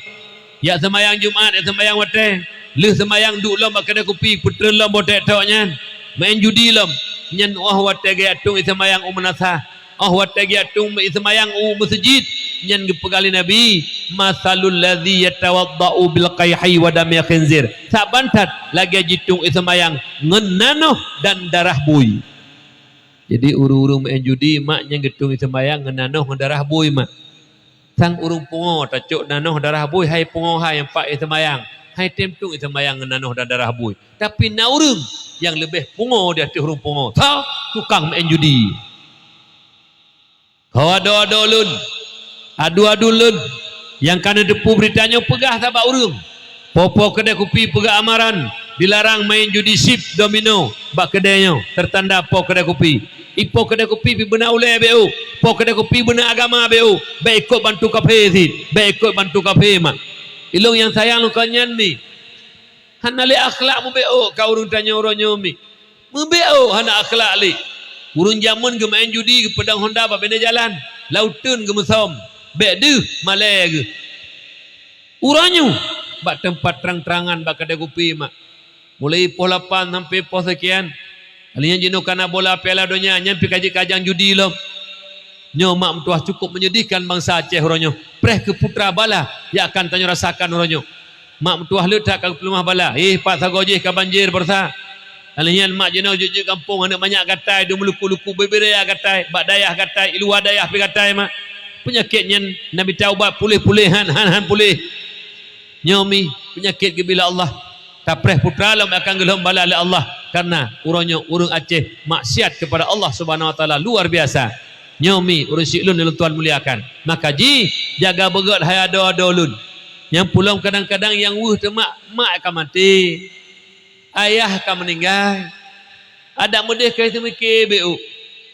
Jak seumayang Jumat, jak seumayang watée. Lheueh seumayang duek lom bak keudée kupi, peutreun lom boh ték-ték nyan. Meu'en judi lom. Nyan óh watée geujak tueng seumayang u meunasah. Óh watée geujak tueng seumayang u meuseujid. Nyan geupeugah lé Nabi, "Matsalul ladzi yatawadda'u bil qaihi wa dami khinzir." Saban that lagée jitueng seumayang ngon nanoh dan darah bui. Jadi ureuëng-ureuëng meu'en judi mak nyang geutueng seumayang ngon nanoh ngon darah bui mak. Sang ureuëng pungo tacok nanoh darah bui, hai pungo hai nyang pat seumayang, hai tem tueng seumayang ngon nanoh dan darah bui. Tapi na ureuëng nyang leubeh pungo di ateueh ureuëng pungo. Soe? Tukang meu'en judi. Ho adoe-adoe lôn, adu-adu lôn, nyang ka neuteupeue beurita nyoe peugah sabak ureuëng. Po-po keudée kupi peugah amaran, dilarang main judi sip domino bak keudée nyoe, teutanda po keudée kupi. I po keudée kupi pih beuna ulée bék ôk, po keudée kupi beuna agama bék ôk, bék ikot bantu kafé cit, bék ikot bantu kafé mak. Ilôn nyang sayang lôn kon nyan mi. Hana lé akhlak meubék ôk ka ureuëng tanyoe uroe nyoe mi. Meubék ôk hana akhlak lé. Ureuëng jameun geumeu'en judi geupeudong honda bak binéh jalan, lam uteuen geumeusom, bék deuh malée geuh. Uroe nyoe bak teumpat trang-trangan bak keudée kupi mak. Mulai poh lapan sampai poh sekian. Kali nyan jinoe kana bola Piala Donya nyan pih ka jeuet keu ajang judi lom. Nyoe mak meutuwah cukup menyedihkan bansa Aceh uroe nyoe. Preh keu putra bala nyang akan tanyoe rasakan uroe nyoe. Mak meutuwah le that ka geupeuleumah bala. Éh, pat sagoe jih ka banjir baroesa. Kali nyan mak jinoe jeuet-jeuet gampông aneuëk manyak gatai dum luku-luku bubiri gatai, bak dayah gatai, i luwa dayah pih gatai mak. Peunyakét nyan na mita ubat puléh-puléh han, han, han puléh. Nyoe mi peunyakét geubri lé Allah. Tapreh putra lom akan geulhom bala lé Allah, karena uroe nyoe ureuëng Aceh maksiat keupada Allah Subhanahu Wa Taala luar biasa. Nyoe mi ureuëng syiek lôn nyang lôn tuan muliakan. Maka jih jaga beugét hai adoe-adoe lôn. Nyang pulom kadang-kadang nyang weueh teuh mak, mak ka maté. Ayah ka meuninggai. Adak meudeh ka teumike bék ôk.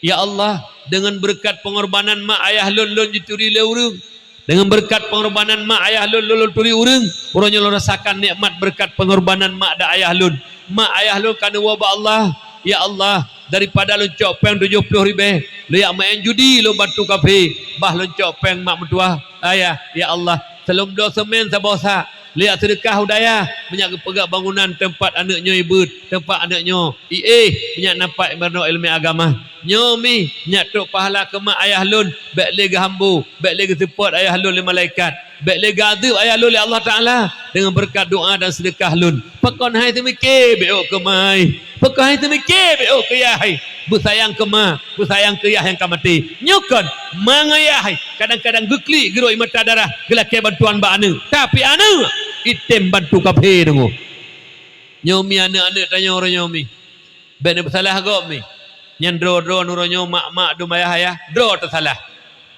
Ya Allah, deungon beureukat peungorbanan mak ayah lôn, lôn jituri lé ureuëng. Deungon beureukat peungorbanan mak ayah lôn, lôn, lôn turi ureuëng. Uroe nyoe lôn rasakan nikmat beureukat peungorbanan mak dan ayah lôn. Mak ayah lôn ka neuwoe bak Allah. Ya Allah, daripada lôn cok péng tujoh ploh ribée, lôn jak meu'en judi lôn bantu kafé, bah lôn cok péng mak meutuwah. Ayah, ya Allah, seulom bloe seumén saboh sak. Lôn jak seudeukah u dayah, meunyak geupeugah bangunan teumpat aneuëk nyoe ibeuet, teumpat aneuëk nyoe iéh, meunyak nampak meurunoe iéleumé agama. Nyoe mi, nyak trok pahala keu mak ayah lôn, bék lé geuhambo, bék lé geuseupôt ayah lôn lé malaikat, bék lé geuadeueb ayah lôn lé Allah Taala deungon beureukat doa dan seudeukah lôn. Pakon hai teumike bék ôk keu mai? Pakon hai teumike bék ôk keu yah hai? Beusayang keu ma, beusayang keu yah nyang ka maté. Nyoe kon, ma ngon yah hai kadang-kadang geuklik geurok ie mata darah geulakée bantuan bak aneuëk. Tapi aneuëk item bantu kafé deungoe. Nyoe mi aneuëk-aneuëk tanyoe uroe nyoe mi. Bék neupeusalah gob mi. Nyan droe-droe uroe nyoe mak-mak dum ayah-ayah, droe teusalah.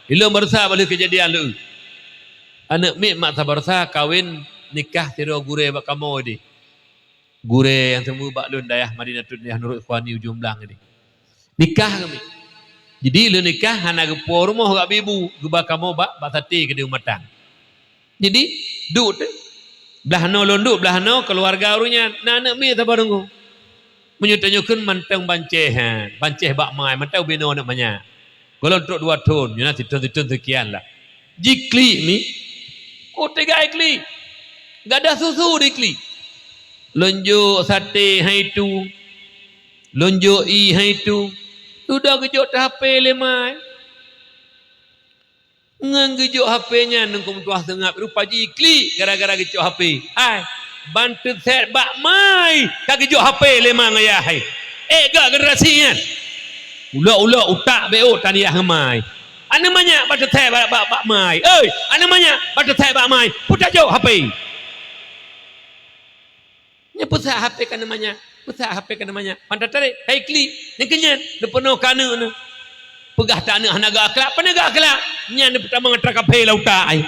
Ilôn baroesa bak lheueh keujadian leu. Aneuëk miet mak sabaroesa kawén nikah sidroe gurée bak kamoe di. Gurée nyang seumeubak lôn dayah Madinatul Dayah Nurul Ikhwani Ujong Blang di. Nikah kami. Jadi lheueh nikah hana geupo rumoh gak ibu, geuba kamoe bak, bak saté keudeh matang. Jadi, duek teuh. Blaih noe lôn duek, blaih noe keuluwarga ureuëng nyan. Na aneuëk miet saboh teungku. Meunyoe tanyoe kheun mantong bancéh, ha, bancéh bak mai, mantong ubé noe aneuëk manyak. Gohlom trok dua thon, nyoe na sithon-sithon seukian lah. Jiklik mi. Oh, teuga jiklik. Gadôh susu diklik. Lôn jok saté hai tu. Lôn jok ie hai tu. Dudoe geujok teuh hapé lé mai. Ngon geujok hapé nyan Teungku meutuah seungab rupa jih klik gara-gara geucok hapé. Hai, ban teusét bak mai ka geujok hapé lé ma ngon yah hai. Ék gak generasi nyan. Ulok-ulok utak bék ôk tan yah ngon mai. Aneuëk manyak ban teusét bak, bak, bak mai. Oi, aneuëk manyak ban teusét bak mai. Peutajok hapé. Nyan peusah hapé ka neumanyak, peusah hapé ka neumanyak. Ban tatarek, hai klik, nyan keu nyan, neupeunoh keu aneuëk neuh. Peugah ta aneuëk hana geuakhlak, pane geuakhlak. Nyan neupeutamong atra kaphé lam utak ai.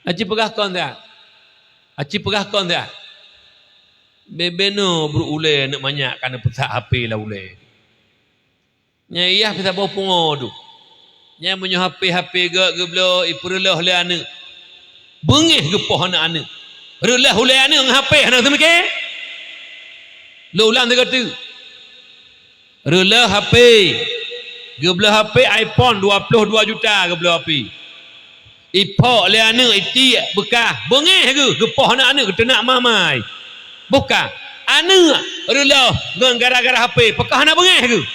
Aci peugah kon siat. Aci peugah kon siat. Bebeno brok ulée aneuëk manyak ka neupeusah hapé lam ulée. Nyan yah pih saboh pungo tu. Nyan meunyoe hapé-hapé gét geubloe ipeureuloh lé aneuëk. Beungéh geupoh aneuëk-aneuëk. Reuloh ulée aneuëk ngon hapé hana teumike. Lôn ulang sigoe teuk. Reuloh hapé. Geubloe hapé iPhone dua ploh dua juta geubloe hapé. Iphok lé aneuëk itiek beukah, beungéh geuh, geupoh aneuëk-aneuëk geuteunak mamai. Bukon, aneuëk reuloh ngon gara-gara hapé, pakon hana beungéh geuh?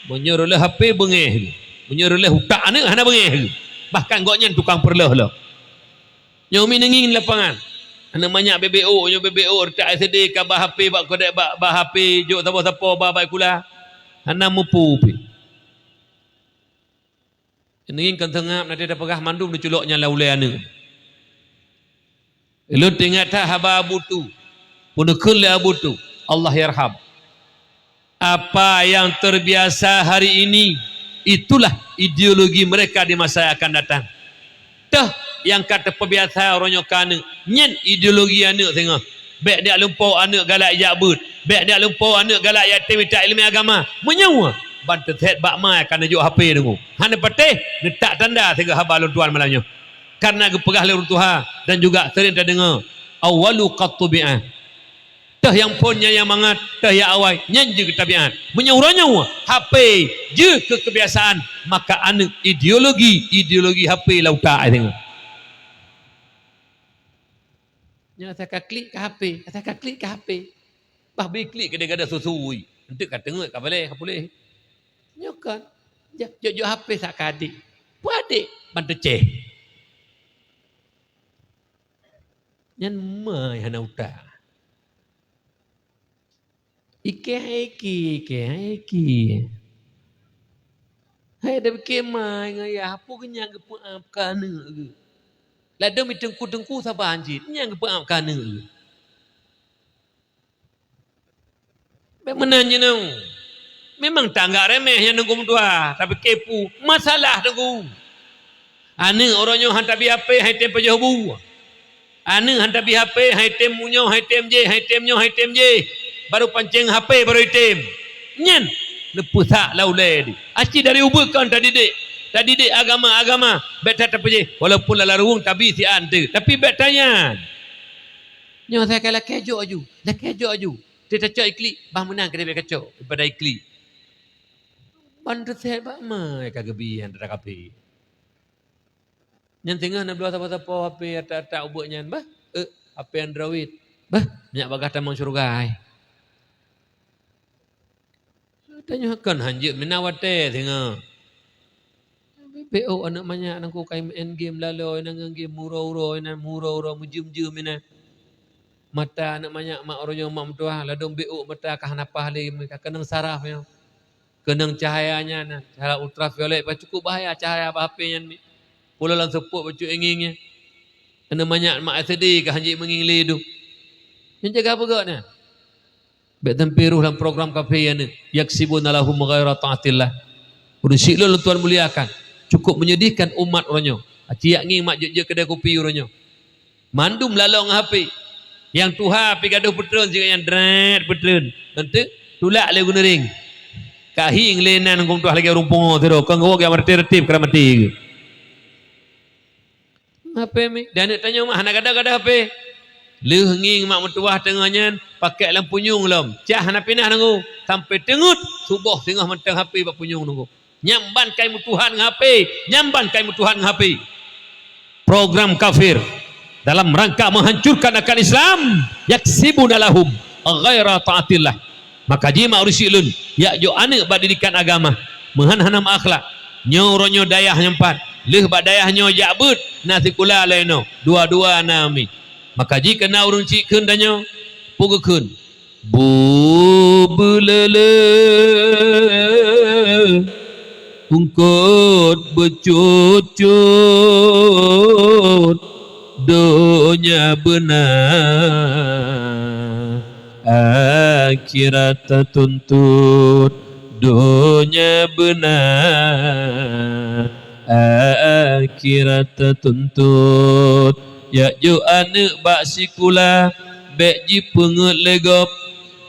Meunyoe reuloh hapé beungéh geuh, meunyoe reuloh utak aneuëk hana beungéh geuh. Bahkan gobnyan tukang peureuloh lom. Nyoe mi neungieng lapangan. Aneuëk manyak bebek ôk, nyoe bebek ôk reutak S D ka ba hapé bak kodek bak, ba hapé jok saboh sapo ba bak sikula. Hana mupu pih. Ngieng kon seungab na teupeugah mandum neuculok nyan lam ulée aneuëk. Ulôn teuingat that haba Abu Tu. Peue neukheun lé Abu Tu, Allah yarham. Apa yang terbiasa hari ini, itulah ideologi mereka di masa yang akan datang. Toh nyang ka teupeubiasa uroe nyoe keu aneuëk, nyan ideologi aneuëk singoh. Bék jak lumpoe aneuëk galak jak beuet. Bék jak lumpoe aneuëk galak jak tem itak ileumé agama. Meunyoe ban teusét bak ma ka neujok hapé deungoe. Hana patéh, neutak tanda sigoe haba lôn tuan malam nyoe. Karena geupeugah lé ureuëng tuha dan juga sering tadeungoe, "Awwalu qattubi'ah." Toh nyang phon nyan nyang mangat, toh nyang awai, nyan jeuet keutabiat. Meunyoe uroe nyoe hapé jeuet keu keubiasaan, maka aneuëk ideologi, ideologi hapé lam utak ai singoh. Nyan asai ka klik ka hapé, asai ka klik ka hapé. Bah bri klik keudeh gadôh susu, ui. Enteuk ka teungeut ka balée ka puléh. Nyoe kon. Jok-jok hapé sak ka adék. Peue adék ban teucéh. Nyan mai hana utak. Ikée hai ikée, ikée hai ikée. Hai dak ikée mai ngon yah, peue geuh nyan geupeuab keu aneuëk geuh. Ladôm i teungku-teungku saban cit, nyan geupeuab keu aneuëk geuh. Bék meunan jinoe. Memang tanggap remeh nyan teungku meutuah, tapi kepu masalah teungku. Aneuëk uroe nyoe han tabi hapé han item pajoh bu. Aneuëk han tabi hapé han item meunyoe han item jéh, han item nyoe han item jéh. Baru pancéng hapé baru item. Nyan neupeusak lam ulée di. Aci dari ubeut kon tadidik. Tadidik agama-agama bék that tapeujéh. Walaupun lam laruweueng tabi siat teuk, tapi bék tanyan. Nyoe asai ka lakée jok aju, lakée jok aju. Teuh tacok iklik, bah meunan keudeh bék kacok daripada iklik. Ban teusét bak ma ka geubi nyang teuka pih. Nyan singoh na bloe sapo-sapo hapé atak-atak ubeut nyan, bah, eh, hapé Android. Bah, nyak bagaih tamong syeuruga ai. Tanyoe kon hanjeuet meunan watée singoh. Beuôk aneuëk manyak nangku kai main game laloe, inan ngon game muro-uro, inan muro-uro, meujeuem-jeuem inan. Mata aneuëk manyak mak uroe nyoe mak meutuah, ladôm beuôk mata ka hana paih lé, ka keunong saraf nyoe. Keunong cahaya nyan, cahaya ultraviolet, bah cukup bahaya cahaya bak H P nyan mi. Pulo lam seupôt bacut ingieng nyan. Aneuëk manyak mak S D ka hanjeuet meungieng lé dum. Nyan jaga beugok nyan. Bék teumpi rôh lam program kafé nyan, yaksibuna lahum ghaira taatillah. Ureuëng syiek lôn tuan muliakan, cukup menyedihkan umat uroe nyoe. Aci yak ngieng mak jeuet-jeuet keudè kupi uroe nyoe. Mandum lalong ngon H P. Nyang tuha pih gadôh peutreun sigoe nyang dret peutreun. Nanti tulak lé guneuring. Ka hieng lé nan gum tuah lagée ureuëng pungo sidroe, kon geuwoe geumat reuteb-reuteb keu mati. H P mi, dan aneuk tanyoe mah hana gadôh-gadôh H P. Lheueh ngieng mak meutuwah teungoh nyan, pakèk lam punyueng lom. Cah hana pinah nanggu. Sampai teungeut, suboh singoh mantong H P bak punyueng nanggu. Nyan ban kai meutuhan ngon H P, nyan ban kai meutuhan ngon H P. Program kafir dalam rangka menghancurkan akan Islam, yaksibuna lahum ghaira taatillah. Maka jimak ureuëng syiek lôn, yak jok aneuk bak didikan agama, meuhan hana meuakhlak. Nyoe uroe nyoe dayah nyang pat, lheueh bak dayah nyoe jak beuet, na sikula laén nyoe, dua-dua na mi. Maka jih keu na ureuëng syiek kheun tanyoe, peue geukheun? Bu beuleuleu, eungkôt beucut-cut, donya beuna, akhirat tatuntut. Donya beuna, akhirat tatuntut. Yak jok aneuk bak sikula, bék jipeungeuet lé gob.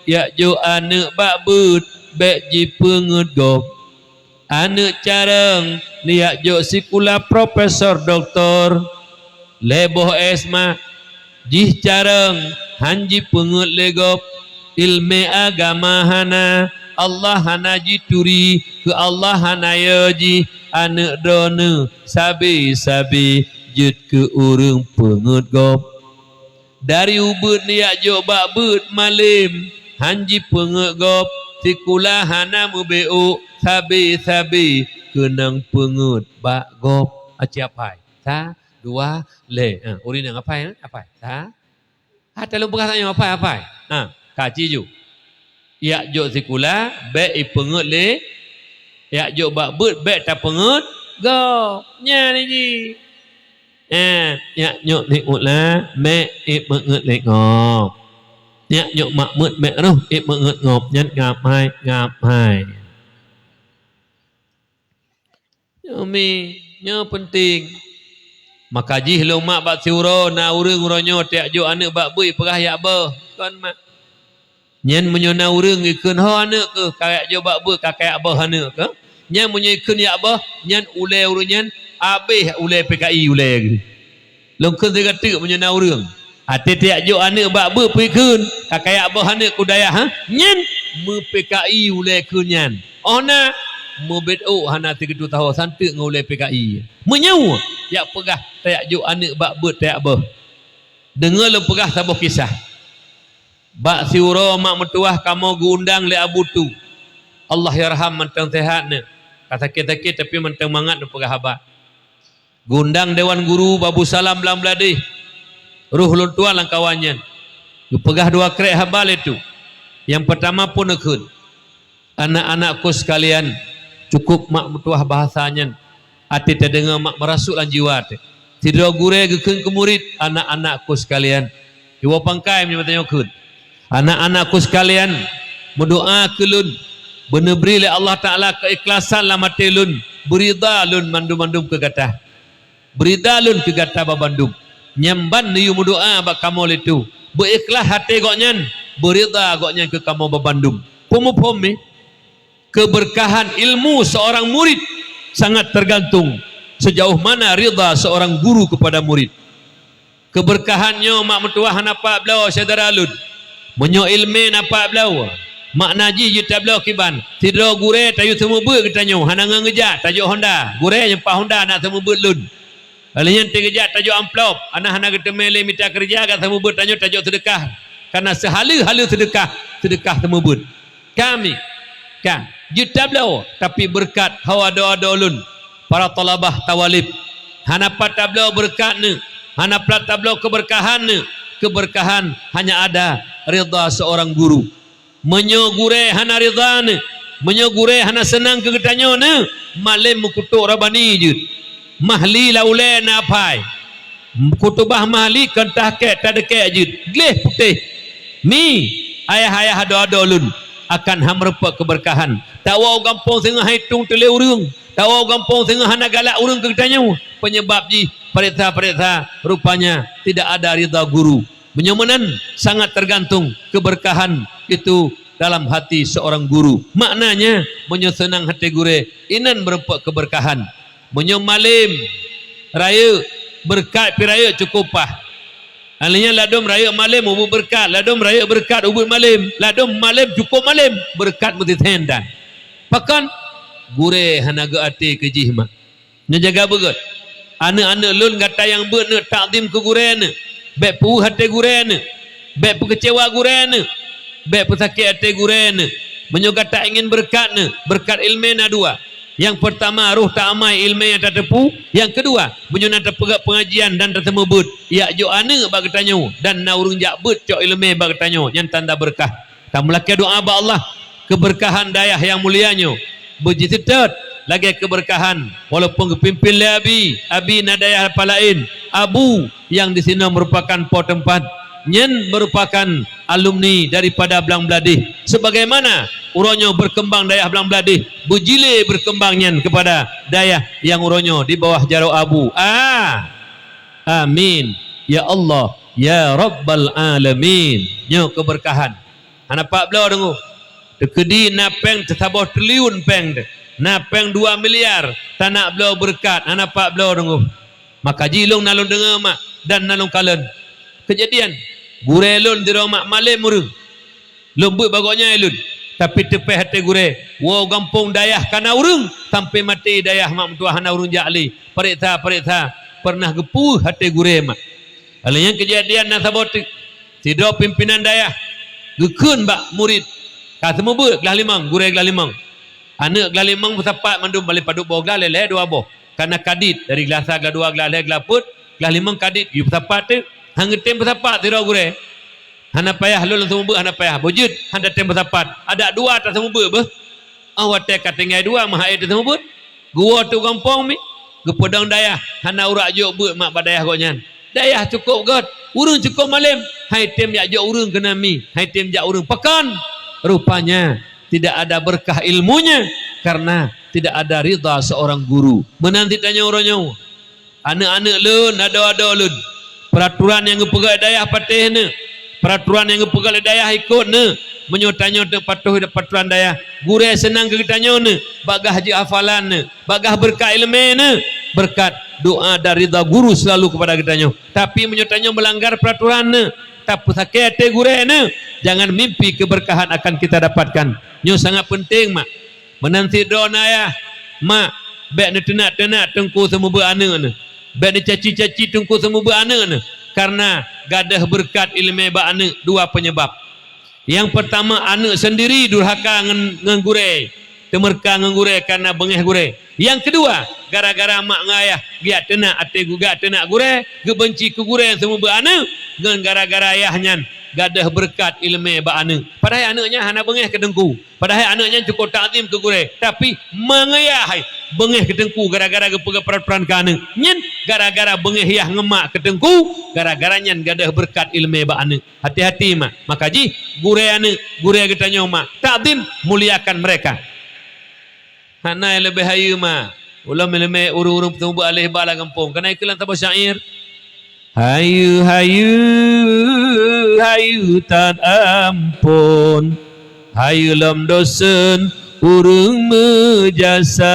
Yak jok aneuk bak beuet, bék jipeungeuet gob. Aneuk carông, yak jok sikula profesor, doktor, lhée boh S mak. Jih carông, han jipeungeuet lé gob. Iéleumé agama hana, Allah hana jituri, keu Allah hana yö jih. Aneuk droeneuh sabe-sabe jeuet keu ureuëng peungeuet gob. Dari ubeuet yak jok bak beuet malém, han jipeungeuet gob, sikula hana meubeuôk, sabe-sabe keunong peungeuet bak gob. Aci apai? Sa, dua, lhée. Ha, ureuëng nyang apai, ha? Apai? Sa. Ha, talôn peugah tanyoe apai, apai. Ha, ka ci ju. Yak jok sikula, bék ipeungeuet lé, yak jok bak beuet, bék tapeungeuet gob. Nyan jih. Eh, yak nyok sikula, bék ipeungeuet lé gob. Yak nyok bak beuet, bék rhoh ipeungeuet gob. Nyan ngap hai, ngap hai. Nyoe mi, nyoe peunteng. Maka jih lôn mak bak siuroe na ureuëng uroe nyoe teuyak jok aneuk bak beuet peugah yak boh. Kon mak. Nyan meunyoe na ureuëng ikheun ho aneuk keuh, ka yak jok bak beuet ka kayak boh aneuk keuh. Nyan meunyoe ikheun yak boh, nyan ulée ureuëng nyan abéh ulée P K I ulée geuh. Lôn kheun sigoe teuk meunyoe na ureuëng. Até teuyak jok aneuk bak beuet peue kheun, ka kayak boh aneuk keu dayah, ha? Nyan meu-P K I ulée kheun nyan. Óh na, meubeuôk hana sigeutue taho santeuk ngon ulée P K I. Meunyoe yak peugah teuyak jok aneuk bak beuet teuyak boh. Deungoe lôn peugah saboh kisah. Bak siuroe mak meutuwah kamoe geuundang lé Abu Tu. Allahyarham mantong seuhat nyoe. Ka sakét-sakét tapi mantong mangat neupeugah haba. Geuundang dewan guru Babu Salam lam Bladeh. Roh lôn tuan lam kawan nyan. Geupeugah dua krek haba lé Tu. Nyang peurtama phon neukheun, "Anak-anakku sekalian," cukup mak meutuwah bahasa nyan. Até tadeungoe mak meurasuk lam jiwa teuh. Sidroe gurée geukheun keu murit, "Anak-anakku sekalian." Jiwoe pangkai meunyoe tanyoe kheun. "Anak-anakku sekalian, meudoá keu lôn, beuneubri lé Allah Taala keuikhlasan lam até lôn, beuridha lôn mandum-mandum keu gata. Beuridha lôn keu gata banmandum." Nyan ban neuyue meudoá bak kamoe lé Tu. Beuikhlaih até gobnyan, beuridha gobnyan keu kamoe banmandum. Peue muphom mi? Keberkahan ilmu seorang murid sangat tergantung sejauh mana ridha seorang guru kepada murid. Keberkahan nyoe mak meutuwah hana pat bloe syedara lôn. Meunyoe iéleumé na pat bloe, makna jih jeuet tabloe kiban. Sidroe gurée tayue seumeubeuet geutanyoe hana ngon geujak tajok honda. Gurée nyang pat honda na seumeubeuet lôn. Lheueh nyan teugeujak tajok amplop, hana, hana geuteumé lé mita keureuja, ka seumeubeuet tanyoe tajok seudeukah. Kareuna seuhaleue-haleue seudeukah, seudeukah seumeubeuet. Kami, ka. Jeuet tabloe, tapi beureukat ho adoe-adoe lôn, para thalabah thawalib. Hana pat tabloe beureukat neuh, hana pat tabloe keubeurkahan neuh. Keubeurkahan hanya ada ridha seorang guru. Meunyoe gurée hana ridha neuh, meunyoe gurée hana seunang keu geutanyoe neuh, malem meukutok rabani jeuet, mahli lam ulée na aphai. Khutubah mahli kon tahkek tadeukek jeuet, gleh putéh. Mi, ayah-ayah adoe-adoe lôn, akan han meurumpok keubeurkahan. Tawoe u gampông singoh han itong teuh lé ureuëng, tawoe u gampông singoh hana galak ureuëng keu geutanyoe. Peunyeubab jih, pareksa-pareksa, rupanya tidak ada ridha guru. Meunyoe meunan, sangat tergantung keberkahan itu dalam hati seorang guru. Maknanya, meunyoe seunang até gurée, inan meurumpok keubeurkahan. Meunyoe malem rayeuk, beureukat pih rayeuk cukôp paih. Alheuh nyan ladôm rayeuk malem ubit beureukat, ladôm rayeuk beureukat ubit malem, ladôm malem cukôp malem, beureukat meusithén tan. Pakon? Gurée hana gét até keu jih mak. Nyoe jaga beugét. Aneuëk-aneuëk lôn, gata nyang beuet neuh, takzim keu gurée neuh. Bék peuweueh até gurée neuh. Bék peukeucewa gurée neuh. Bék peusakét até gurée neuh. Meunyoe gata ingin beureukat neuh, beureukat iéleumé na dua. Nyang peurtama, roh ta amai iéleumé nyang tateupeue. Nyang keudua, meunyoe na tapeugét peungajian dan taseumeubeuet, jak jok aneuëk bak geutanyoe dan na ureuëng jak beuet cok iéleumé bak geutanyoe, nyan tanda beureukat. Tameulakée doá bak Allah, keubeurkahan dayah nyang mulia nyoe beujeuet seutôt lagée keubeurkahan, walaupun geupimpén lé abi, abi na dayah apa laén, abu nyang disinoe meurupakan po teumpat, nyan meurupakan alumni daripada Blang Bladeh. Sebagaimana uroe nyoe beurkeumbang dayah Blang Bladeh, beujilée beurkeumbang nyan keupada dayah nyang uroe nyoe di bawah jaroe abu. A, amin. Ya Allah, ya Rabbal Alamin. Nyoe keubeurkahan. Hana pat bloe deungoe. Teukeudi na péng teusaboh triliun péng teuh, na péng dua miliar, tanak bloe beureukat, hana pat bloe deungoe. Maka jih lôn na lôn deungoe mak dan na lôn kalon. Keujadian, gurée lôn sidroe mak malem ureuëng. Lôn beuet bak gobnyan lôn, tapi teupéh até gurée, woe gampông dayah kana ureuëng, sampai maté dayah mak meutuah hana ureuëng jak lé. Pareksa-pareksa, peureunah geupeuweueh até gurée mak. Lheuh nyan keujadian na saboh teuk, sidroe pimpénan dayah geukheun bak murit, ka seumeubeuet glah limong, gurée glah limong. Aneuëk glah limong peusapat mandum, baleh padub boh glah, lhée-lhée dua boh. Kana kadit, dari glah sa, glah dua, glah lhée, glah peuet, glah limong kadit, geuyue peusapat teuk. Han geutem peusapat sidroe gurée. Hana payah lôn seumeubeuet, hana payah. Beujeuet, han tatem peusapat. Adak dua taseumeubeuet beuh. Óh watée ka tinggai dua, meuhai taseumeubeuet. Geuwoe teuk gampông mi, geupeudong dayah, hana urak jok beuet mak bak dayah gobnyan. Dayah cukôp gét, ureuëng cukôp malem, han item jak jok ureuëng keunan mi, han item jak ureuëng. Pakon? Rupanya tidak ada berkah ilmunya karena tidak ada ridha seorang guru. Meunan cit tanyoe uroe nyoe. Aneuëk-aneuëk lôn, adoe-adoe lôn, peuraturan nyang geupeugét dayah patéh neuh. Peuraturan nyang geupeugét lé dayah ikot neuh. Meunyoe tanyoe teupatoh peuraturan dayah, gurée seunang keu geutanyoe neuh, bagaih jeuet hafalan neuh, bagaih beureukat iéleumé neuh, beureukat doa dan ridha guru seulalu keupada geutanyoe. Tapi meunyoe tanyoe meulanggar peuraturan neuh, tapeusakét até gurée neuh, jangan mimpi keubeurkahan akan kita dapatkan. Nyoe sangat peunteng mak. Meunan sidroe na yah, mak, bék neuteunak-teunak teungku seumeubeuet aneuëk neuh. Bék neucaci-caci teungku seumeubeuet aneuëk neuh, kareuna gadôh beureukat iéleumé bak aneuëk dua peunyebab. Nyang peurtama, aneuëk seundiri durhaka ngon, ngon gurée, teumeureuka ngon gurée kareuna beungéh gurée. Nyang keudua, gara-gara mak ngon ayah geujak teunak até gu-, geujak teunak gurée, geubeunci keu gurée seumeubeuet aneuëk, ngon gara-gara ayah nyan gadôh beureukat iéleumé bak aneuëk. Padahai aneuëk nyan hana beungéh keu teungku. Padahai aneuëk nyan cukôp takzim keu gurée, tapi meungeuyah hai beungéh keu teungku gara-gara geupeugah peuratoran keu aneuëk. Nyan gara-gara beungéh yah ngon mak keu teungku, gara-gara nyan gadôh beureukat iéleumé bak aneuëk. Hati-hati mak. Maka jih gurée aneuëk, gurée geutanyoe mak, takzim, muliakan mereka. Hana nyang leubeh hayeue mak. Ulôn meuleumé ureuëng-ureuëng peuseumeubeuet aléh ba lam gampông. Kana ikeu lam saboh syair. Hayeue, hayeue, hayeue that amphon, hayeue lom dosen ureuëng meujasa,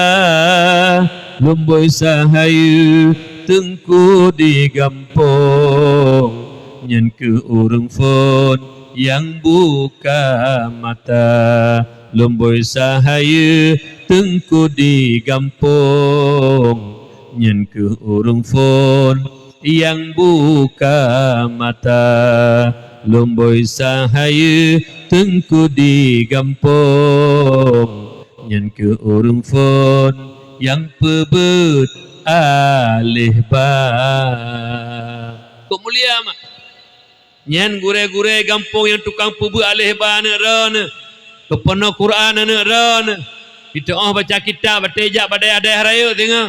lumboi sa hayeue teungku di gampông, nyan keuh ureuëng phon nyang buka mata, lumboi sa hayeue teungku di gampông, nyan keuh ureuëng phon nyang buka mata, lumboi sa hayeue teungku di gampông, Nyan keuh ureuëng phon nyang peubeuet aléh ba. Kok mulia mak. Nyan gurée-gurée gampông nyang tukang peubeuet aléh ba aneuëk droeneuh, geupeunoh Quran aneuëk droeneuh, jiteuôh baca kitab, watée jak bak dayah-dayah rayeuk singoh.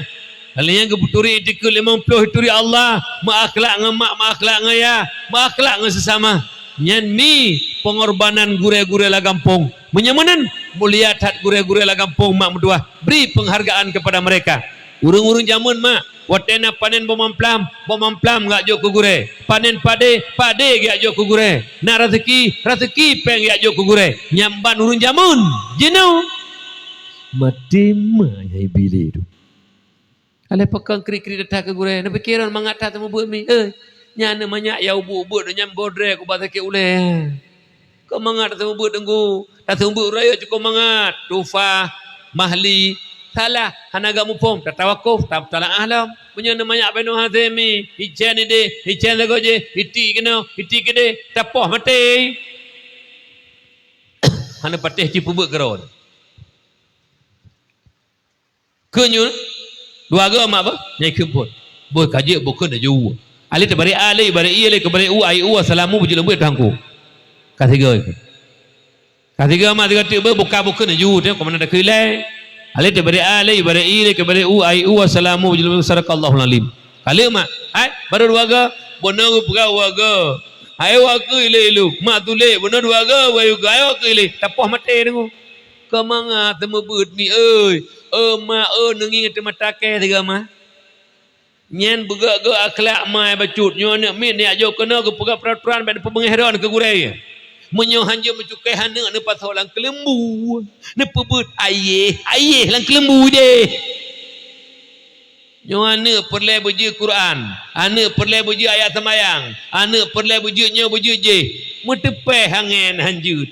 Kali nyan geupeuturi itikeuet limong ploh, ituri Allah, meuakhlak ngon mak, meuakhlak ngon yah, meuakhlak ngon seusama. Nyan mi peungorbanan gurée-gurée lam gampông. Meunyoe meunan, mulia that gurée-gurée lam gampông mak meutuwah. Bri peunghargaan keupada meureka. Ureuëng-ureuëng jameun mak, watée na panen boh mamplam, boh mamplam geujak jok keu gurée. Panen padé, padé geujak jok keu gurée. Na raseuki, raseuki péng geujak jok keu gurée. Nyan ban ureuëng jameun. Jinoe maté mak nyang ibilih tu. Aléh pakon krik-krik that keu gurée, neupike droe mangat that seumeubeuet mi. Eh, nyan manyak nyang ubeuet-ubeuet nyan bodré kubah sakét ulée. Kon mangat that seumeubeuet teungku, that seumeubeuet ureuëng rayeuk cukôp mangat. Tufah, mahli, salah, hana gak muphom, tatawakof, tatalaah lom. Meunyoe neumanyak binoe hase mi, icén ideh, icén sagoe jih, iti keunoe, iti keudeh, tapoh maté. Hana patéh cit peubeuet keudroe. Keu nyoe, dua goe mak beuh, nyang ikheun phon. Boh ka jeuet, boh kheun laju. Aléh teubarek a, aléh ibarek ie, aléh keubarek u, ai u, assalamu, beujeuet lom beuet tuhanku. Ka sigoe ikheun. Ka sigoe mak sigoe teuk beuh, boh ka boh kheun laju, teuh, keu mana takheun ilée. Aléh teubarek a, aléh ibarek ie, aléh keubarek u, ai u, assalamu, beujeuet lom beuet, sadaqallahul alim. Ka lheueh mak, hai, barô dua goe, bunoe geupeugah dua goe. Hai, wa keu ilée iluk, mak tuléh, bunoe dua goe, wa keu ilée, tapoh maté deungoe. Keu mangat seumeubeuet mi, oi. Eu mak, eu neungieng teumata kée sigoe mak. Nyan beugét-gét akhlak mak bacut. Nyoe aneuëk miet neujak jok keunoe geupeugah peuraturan bék neupeubeungéh droe keu gurée. Meunyoe hanjeuet meucukéh aneuëk neupasoe lam keuleumbu, neupeubuet ayeh, ayeh lam keuleumbu deh. Nyoe aneuëk peureulée beujeuet Quran, aneuëk peureulée beujeuet ayat seumayang, aneuëk peureulée beujeuet nyoe beujeuet jéh, meuteupéh angén hanjeuet.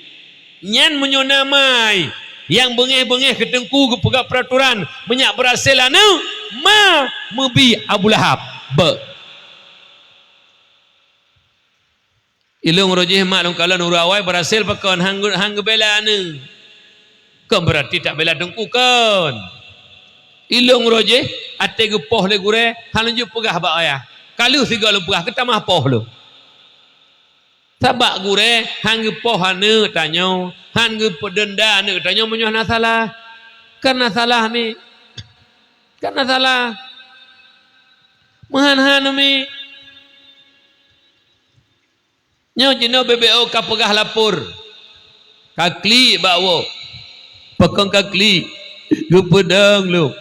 Nyan meunyoe na mai nyang beungéh-beungéh keu teungku geupeugah peuraturan, meunyak beurasé aneuëk, ma meubi Abu Lahab. Beuh. Ilôn roh jih mak lôn kalon ureuëng awai beurasé pakon han geu-, han geubela aneuëk. Kon beurati tabela teungku kon. Ilôn roh jih até geupoh lé gurée, han lôn jeuet peugah bak ayah. Ka lheueh sigoe lôn peugah, keutamah poh lôn. Sabab gurée han geupoh aneuëk tanyoe, han geupeudenda aneuëk tanyoe meunyoe na salah. Kan na salah mi. Kan na salah. Meuhan-han mi. Nyoe jinoe B B O ka peugah lapor. Ka klik bak woe. Pakon ka klik? Geupeudong lôn.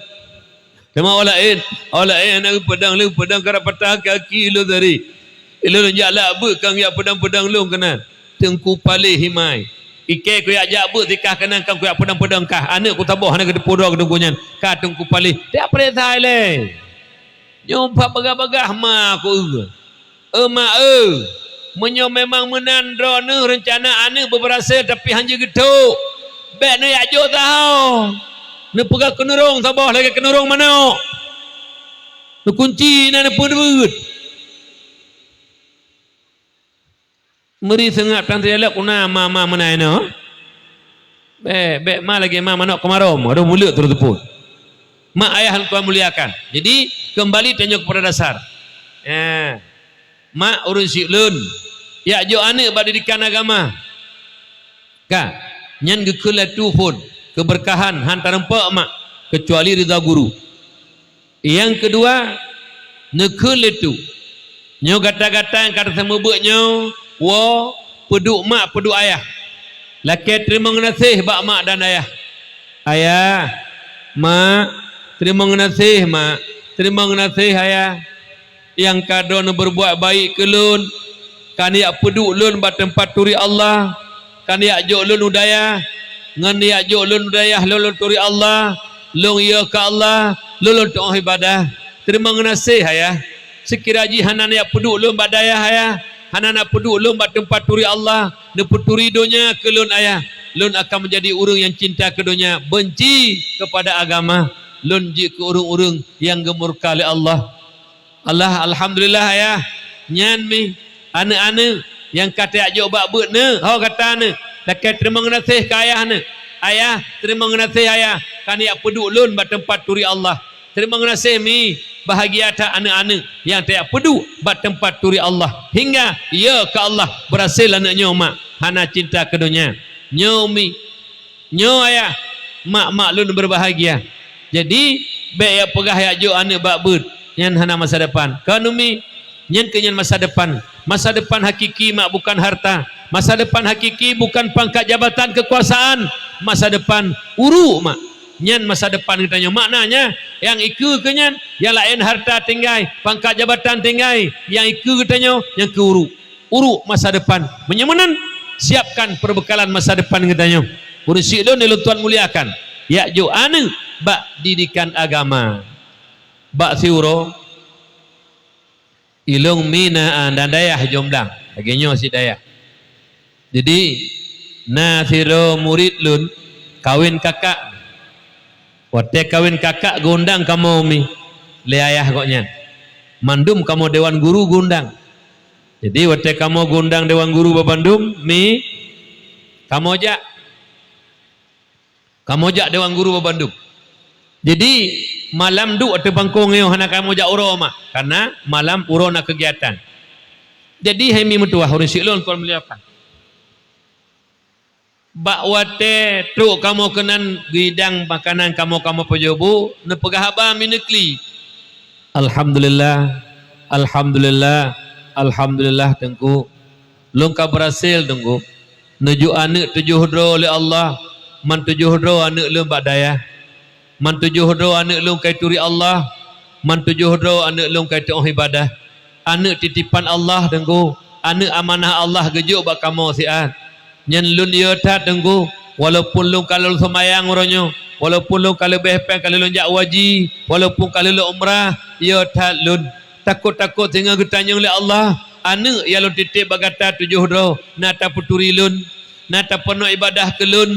Teuma awak laén, awak laén hana geupeudong lôn, peudong ka rap patah kaki lôn tadi. Ilôn jak lak beuet ka geujak peudong-peudong lôn keunan. Teungku paléh imai. Ikée kujak jak beuet sikah keunan ka kujak peudong-peudong kah. Aneuëk kutaboh hana geuteupeue droe keu teungku nyan. Ka teungku paléh. Tiep paléh sai lé. Nyoe pat bagah-bagah ma ku eu. Eu ma eu, meunyoe memang meunan droeneueh reuncana aneuëk beubeurasé tapi han jeuet geutrok, bék neujak jok sahoe. Neupeugah keunurong saboh lagée keunurong manok. Neukunci na neupeudeuet. Meuri seungab tan teujalak kuna ma-ma meunan inoe. Bék, bék ma lagée ma manok keumarom, adoh muleuk terus teupot. Mak ayah nyang Tuhan muliakan. Jadi, kembali tanyoe kepada dasar. Eh, mak ureuëng syik lôn, jak jok aneuëk bak didikan agama. Ka, nyan geukheun lé Tu phon, keubeurkahan han tareumpok mak, keucuali ridha guru. Nyang keudua, neukheun lé Tu. Nyoe gata-gata nyang ka taseumeubeuet nyoe, woe, peuduek mak, peuduek ayah. Lakée teurimong geunaséh bak mak dan ayah. Ayah, mak, teurimong geunaséh mak, teurimong geunaséh ayah. Nyang ka droeneueh beureubuat baik keu lôn, ka neujak peuduek lôn bak teumpat turi Allah, ka neujak jok lôn u dayah, ngon neujak jok lôn u dayah lôn, lôn turi Allah, lôn yue keu Allah, lôn, lôn tuoh iébadah. Teurimong geunaséh ayah. Seukira jih hana neujak peuduek lôn bak dayah ayah, hana neujak peuduek lôn bak teumpat turi Allah, neupeuturi donya keu lôn ayah, lôn akan meujadi ureuëng nyang cinta keu donya, beunci keupada agama, lôn jeuet keu ureuëng-ureuëng nyang geumurka lé Allah. Allah, alhamdulillah ayah. Nyan mi aneuëk-aneuëk nyang ka tajak jok bak beuet neuh, ho gata neuh, lakée teurimong geunaséh keu ayah neuh. "Ayah, teurimong geunaséh Ayah, ka neujak peuduek lôn bak teumpat turi Allah." "Teurimong geunaséh Mi, bahagia that aneuëk-aneuëk nyang tajak peuduek bak teumpat turi Allah, hingga yö keu Allah beurhasil aneuëk nyoe Mak, hana cinta keu donya." "Nyoe Mi, nyoe Ayah, mak-mak lôn beurbahagia." Jadi, bék jak peugah jak jok aneuëk bak beuet, nyan hana masa depan. Kon Umi, nyan keuh nyan masa depan. Masa depan hakiki mak bukan harta. Masa depan hakiki bukan pangkat jabatan keukuasaan. Masa depan uruek mak. Nyan masa depan geutanyoe. Maknanya, nyang ikeue keuh nyan, nyang laén harta tinggai, pangkat jabatan tinggai, nyang ikeue geutanyoe, nyang keu uruek. Uruek masa depan. Meunyoe meunan, siapkan perbekalan masa depan geutanyoe. Ureuëng syiek lôn nyang lôn tuan muliakan, jak jok aneuëk bak didikan agama. Bak siuroe, ilôn Mi na, a, dan dayah jom blang. Lagée nyoe cit dayah. Jadi, na sidroe murit lôn kawen kakak. Watée kawen kakak geuundang kamoe Mi lé ayah gobnyan. Mandum kamoe dewan guru geuundang. Jadi, watée kamoe geuundang dewan guru babandum, Mi, kamoe jak. Kamoe jak dewan guru babandum. Jadi, malam duek ateueh bangkong nyoe hana kamoe jak uroe mak, karena malam uroe na keugiatan. Jadi, hai Mi meutuwah, ureuëng syiek lôn kon muliakan. Bak watée trok kamoe keunan, geuidang makanan kamoe, kamoe pajoh bu, neupeugah haba Mi neukli. "Alhamdulillah, alhamdulillah, alhamdulillah, Teungku. Lôn ka beurhasil, Teungku. Neujok aneuëk tujoh droe lé Allah, man tujoh droe aneuëk lôn bak dayah. Man tujoh droe aneuëk lôn ka ituri Allah, man tujoh droe aneuëk lôn ka iteuoh ibadah. Aneuëk titipan Allah, Teungku. Aneuëk amanah Allah geujok bak kamoe siat. Nyan lôn yö that, Teungku. Walaupun lôn ka lheueh seumayang uroe nyoe, walaupun lôn ka leubeh péng ka lheueh lôn jak haji, walaupun ka lheueh lôn umrah, yö that lôn. Takot-takot singoh geutanyong lé Allah, aneuëk nyang lôn titip bak gata tujoh droe, na tapeuturi lôn, na tapeunoh ibadah keu lôn,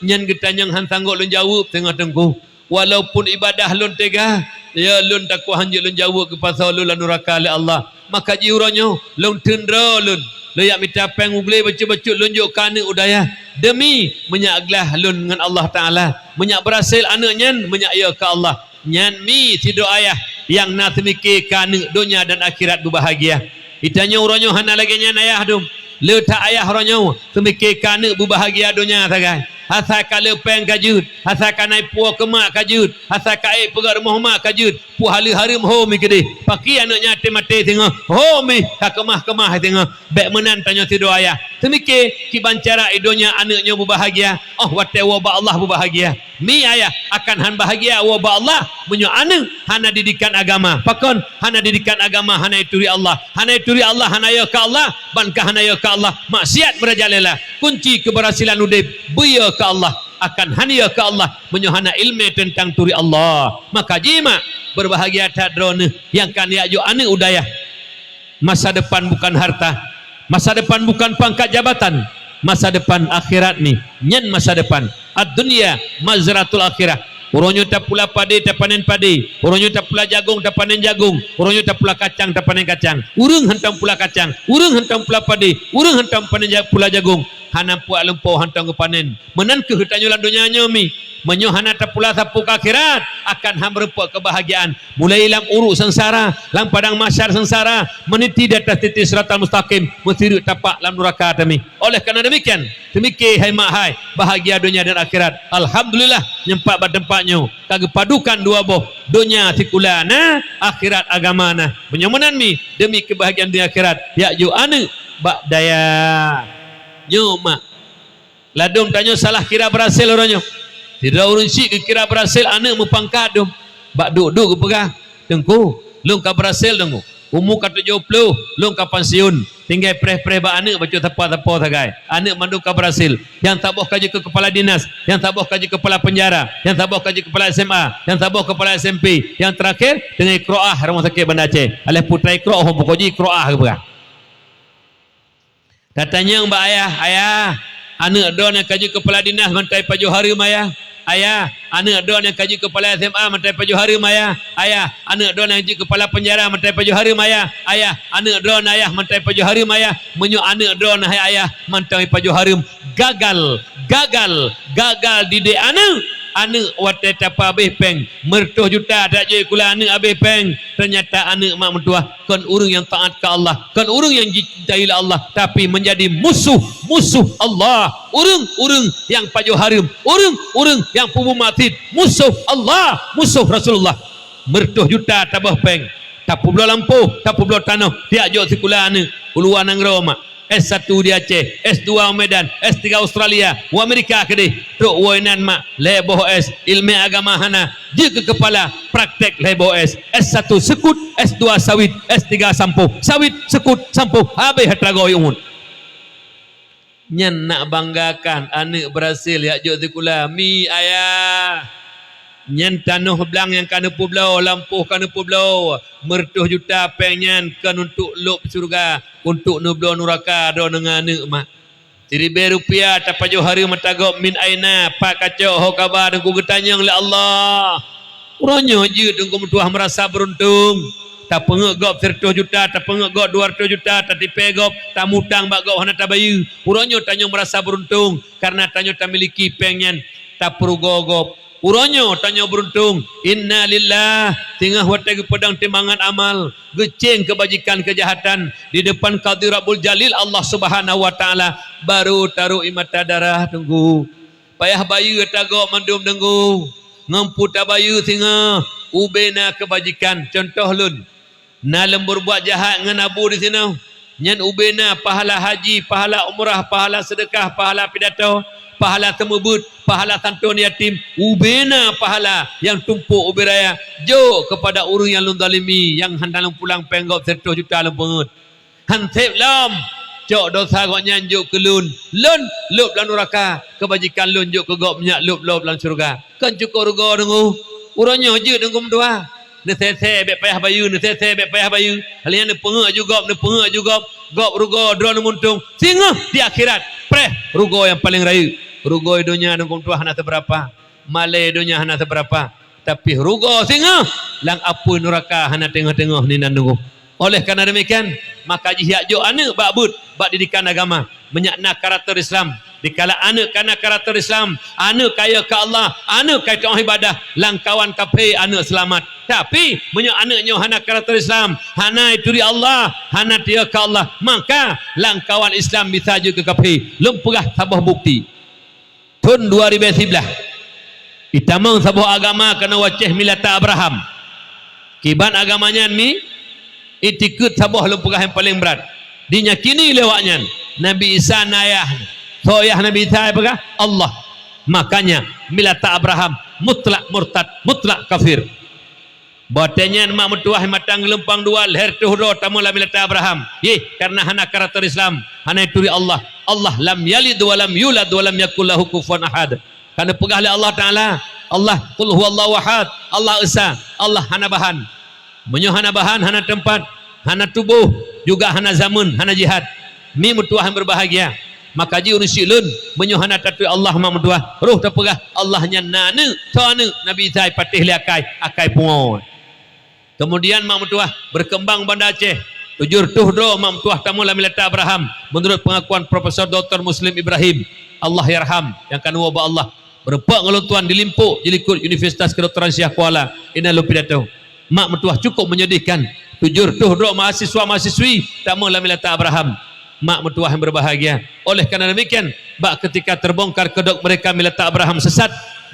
nyan geutanyong hán sanggob lôn jaweueb singoh, Teungku. Walaupun ibadah lôn teuga, ya lôn takot hán jeuet lôn jaweueb geupasoe lôn lam nuraka lé Allah. Maka jih uroe nyoe, lôn theun droe lôn, lôn jak mita péng u glé bacut-bacut lôn jok keu aneuëk u dayah, deumi meunyak glah lôn ngon Allah Taala. Meunyak beurhasil aneuëk nyan, meunyak yö keu Allah. Nyan Mi sidroe ayah nyang na seumike keu aneuëk donya dan akhirat beubahagia. Geutanyoe uroe nyoe hana lagée nyan ayah dum. Le that ayah uroe nyoe seumike keu aneuëk beubahagia donya sagai. Asai ka le péng ka jeuet, asai ka na ipuwoe keu mak ka jeuet, asai ka ék peugét rumoh mak ka jeuet, peue haleue hareuem ho Mi keudeh. Pakri aneuëk nyan até maté singoh, ho Mi ka keumah-keumah singoh. Bék meunan tanyoe sidroe ayah. Seumike kiban cara i donya aneuëk nyoe beubahagia, óh watée woe bak Allah beubahagia. Mi ayah akan hán bahagia woe bak Allah meunyoe aneuëk hana didikan agama. Pakon? Hana didikan agama, hana ituri Allah. Hana ituri Allah, hana yö keu Allah, ban ka hana yö keu Allah, maksiat meurajalela. Kunci keubeurhasilan udeb, beuyö keu Allah. Akan hán yö keu Allah meunyoe hana iéleumé teuntang turi Allah. Maka jimak, beurbahagia that droeneueh nyang ka neujak jok aneuëk u dayah. Masa depan bukan harta. Masa depan bukan pangkat jabatan. Masa depan akhirat Mi. Nyan masa depan. Ad-dunya mazratul akhirah. Uroe nyoe tapula padé, tapanen padé. Uroe nyoe tapula jagong, tapanen jagong. Uroe nyoe tapula kacang, tapanen kacang. Ureuëng hantom pula kacang. Ureuëng hantom pula padé. Ureuëng hantom panen ja-, pula jagong. Hana puak lumpoe hantom geupanen. Meunan kheueh tanyoe lam donya nyoe Mi. Meunyoe hana tapula sapeue keu akhirat, akan hán meurumpok keubahagiaan. Mulai lam uruek seungsara, lam padang mahsyar seungsara, meuniti di atas titi siratal mustaqim, meusireuk tapak lam nuraka teumi. Oleh karena demikian, seumike hai mak hai, bahagia donya dan akhirat. Alhamdulillah, nyoe pat bak teumpat nyoe ka geupadukan dua boh, donya sikula na, akhirat agama na. Meunyoe meunan Mi, demi keubahagiaan donya akhirat, jak jok aneuëk bak dayah. Nyoe mak. Ladôm tanyoe salah kira beurhasil uroe nyoe. Sidroe ureuëng syiek geukira beurhasil aneuëk meupangkat dum. Bak duek-duek geupeugah, "Teungku, lôn ka beurhasil, Teungku. Umu ka tujoh ploh, lôn ka pensiun. Tinggai preh-preh bak aneuëk bacut sapo-sapo sagai. Aneuëk mandum ka beurhasil. Nyang saboh ka jeuet keu keupala dinas, nyang saboh ka jeuet keu keupala peunjara, nyang saboh ka jeuet keu keupala S M A, nyang saboh keu keupala S M P, nyang teurakhir teungoh ikroah rumoh sakét Banda Aceh." Alah putra ikroah, ho bukoe jih ikroah geupeugah. Tatanyong bak ayah, "Ayah, aneuëk droeneueh ka jeuet keu keupala dinas mantong pajoh hareuem, Ayah? Ayah, aneuëk droeneueh ka jeuet keu keupala S M A mantong pajoh hareuem, Ayah? Ayah, aneuëk droeneueh jeuet keu keupala peunjara mantong pajoh hareuem, Ayah? Ayah, aneuëk droeneueh, Ayah, mantong pajoh hareuem, Ayah?" Meunyoe aneuëk droeneueh hai ayah mantong pajoh hareuem, gagal, Gagal, gagal didik aneuk. Aneuk watée tapeuhabéh péng, meureutoh juta tajak jok sikula aneuk habéh péng. Teunyata aneuk mak meutuwah kon ureuëng nyang taát keu Allah, kon ureuëng nyang jicintai lé Allah, tapi meunjadi musoh, musoh Allah. Ureuëng-ureuëng nyang pajoh hareuem, ureuëng-ureuëng nyang peubuet maksiet, musoh Allah, musoh Rasulullah. Meureutoh juta taboh péng, tapeubloe lampôh, tapeubloe tanoh, tajak jok sikula aneuk u luwa nanggroe mak. S satu di Aceh, S dua u Medan, S tiga Australia, u Amerika keudeh. Trok woe nan mak, lhée boh S, ileumèe agama hana, jeuet keu keupala, praktek lhée boh S. S satu seukut, S dua sawit, S tiga sampôh, sawit, seukut, sampôh, habéh atra goe uneuen. Nyan nak banggakan aneuk beurhasil jak jok sikula, mi ayah. Nyan tanoh blang nyang ka neupeubloe, lampôh ka neupeubloe, meureutoh juta péng nyan kon untuk lôb syeuruga, untuk neubloe nuraka droeneuh ngon aneuk mak. Siribée rupiah tapajoh hareuem ata gob, min aina, pat kacok, ho kaba, Teungku, geutanyong lé Allah. Uroe nyoe jeuet Teungku meutuwah meurasa beuruntung. Tapeungeut gob sireutôh juta, tapeungeut gob dua reutôh juta, tatipée gob, tamutang bak gob hana tabayeue. Uroe nyoe tanyoe meurasa beuruntung kareuna tanyoe tamiliki péng nyan, tapeurugoe gob. Uroe nyoe tanyoe beuruntung. Inna lillah, singoh watée geupeudong timbangan amal, geucéng keubajikan keujahatan di depan Qadhi Rabbul Jalil Allah Subhanahu wa Taala, barô tarok ie mata darah, Teungku. Payah bayeue ata gob mandum, Teungku. Ngon peue tabayeue singoh? Ubé na keubajikan. Cuntoh lôn, na lôn beureubuat jahat ngon abu disinoe. Nyan ubé na pahala haji, pahala umrah, pahala seudeukah, pahala pidato, pahala seumeubeuet, pahala santôn yatim. Ubé na pahala nyang tumpôk ubé raya jok keupada ureuëng nyang lôn zalimi, nyang hana lôn pulang péng gob sireutôh juta lôn peungeut. Han seb lom, cok dosa gobnyan jok keu lôn. Lôn lôb lam nuraka, keubajikan lôn jok keu gob, nyak lôb-lôb lam syeuruga. Kon cukôp rugoe, Teungku? Uroe nyoe jeuet, Teungku meutuwah. Neusésé bék payah bayeue, neusésé bék payah bayeue. Lheueh nyan neupeungeut aju gob, neupeungeut aju gob. Gob rugoe, droeneuh muntông. Singoh di akhirat, preh rugoe nyang paleng rayeuk. Rugoe donya, Teungku meutuwah, hana seubeurapa. Malée donya hana seubeurapa, tapi rugoe singoh lam apui nuraka hana teungoh-teungoh, ni nan Teungku. Oleh karena demikian, maka jih jak jok aneuk bak beuet, bak didikan agama. Meunyak na karakter Islam, dikala aneuk ka na karakter Islam, aneuk ka yö keu Allah, aneuk ka teu'oh ibadah, lam kawan kaphé aneuk seulamat. Tapi, meunyoe aneuk nyoe hana karakter Islam, hana ituri Allah, hana tiyö keu Allah, maka lam kawan Islam bisa jeuet keu kaphé. Lôn peugah saboh bukti. Thon dua ribèe siblaih, itamong saboh agama keunoe u Aceh, Milata Abraham. Kiban agama nyan mi, iktikeuet saboh lôn peugah nyang paleng brat. Dinyakini lé awaknyan, Nabi Isa na ayah. Soe ayah Nabi Isa? Peugah, Allah. Makanya, Milata Abraham mutlak murtad, mutlak kafir. Watèe nyan mak meutuwah mantong geulumpang dua, lhèe reutôh droe tamong lam milata Abraham. Yeh, kareuna hana karakter Islam, hana ituri Allah. Allah lam yalid wa lam yulad wa lam yakul lahu kufuwan ahad. Ka neupeugah lé Allah Taala, Allah, Qul huwallahu ahad, Allah Esa, Allah hana bahan. Meunyoe hana bahan, hana teumpat, hana tuboh, juga hana zameun, hana jihad. Mi meutuwah nyang beubahgia, maka jiôh ureueng syiek lôn, meunyoe hana taturi Allah mak meutuwah, roh tapeugah Allah nyan na aneuk, soe aneuk, Nabi Isa jipatéh lé akai, akai pungo. Keumudian mak meutuwah beukeumbang Banda Aceh, tujoh reutôh droe mak meutuwah tamong lam milata Abraham, meunurot peungakuan Profesor Doktor Muslim Ibrahim, Allah yarham, nyang ka neuwoe bak Allah. Meurumpok ngon lôn tuan di Limpok, jilikot Universitas Kedokteran Syiah Kuala, inan lôn pidato. Mak meutuwah, cukup menyedihkan, tujoh reutôh droe mahasiswa-mahasiswi tamong lam milata Abraham. Mak meutuwah nyang beubahgia. Oleh karena demikian, bak keutika terbongkar kedok mereka milata Abraham sesat,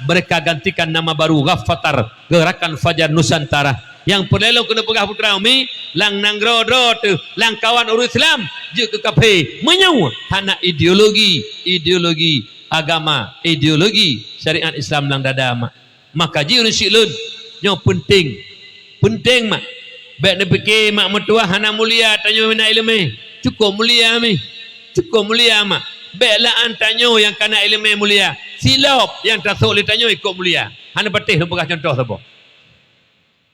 mereka gantikan nama baru Ghafatar, Gerakan Fajar Nusantara. Nyang peureulèe lôn keuneuk peugah putra umi, lam nanggroe droe teuh, lam kawan ureueng Islam, jeuet keu kaphé. Meunyoe hana ideologi, ideologi agama, ideologi syariat Islam lam dada mak. Maka jiôh ureueng syiek lôn, nyoe peunteng. Peunteng mak. Bèk neupike mak meutuwah hana mulia tanyoe nyang na ileumèe. Cukup mulia mi. Cukup mulia mak. Bèk lam tanyoe nyang ka na ileumèe mulia. Silop nyang tasôk lé tanyoe ikôt mulia. Hana patéh lôn peugah cuntoh saboh.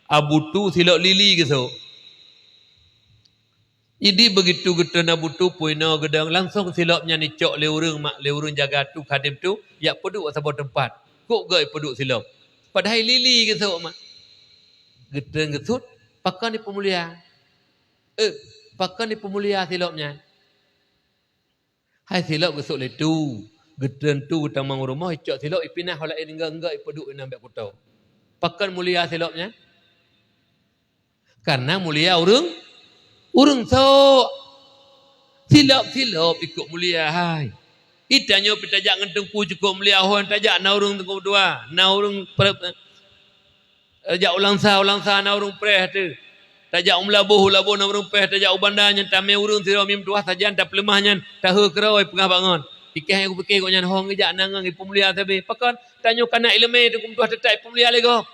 Abu Tu silop lili geusôk. Jadi begitu geutreun Abu Tu, pue inoe geudong, langsong silop nyan icok lé ureueng mak, lé ureueng jaga Tu, khadem Tu, jak peuduek saboh teumpat. Kok gèt peuduek silop? Padahai lili geusôk mak. Geutreun geusut, pakon ipeumulia? Eh, pakon ipeumulia silop nyan? Hai silop geusôk lé Tu. Geuteuntu geutamong rumoh, icok silop, ipinah ho laén, enggak-enggak ipeuduek inan bak kuto. Pakon mulia silop nyan? Karena mulia ureuëng, ureuëng sok. Silop-silop ikot mulia hai. Itanyoe pih tajak ngon teungku cukop mulia, ho tajak na ureuëng teungku dua, na ureuëng pre-, tajak u Langsa, u Langsa na ureuëng preh teuh. Tajak u Meulaboh, u Meulaboh na ureuëng preh, tajak u Banda nyan tamé ureuëng sidroe mim tuah sajan tapeuleumah nyan, tahe keurôi peugah bangon. Ikeh nyang kupike gobnyan ho ngeujak na ngon ipeumulia sabe. Pakon? Tanyoe kana ileumé teungku tuah teutap ipeumulia lé gob.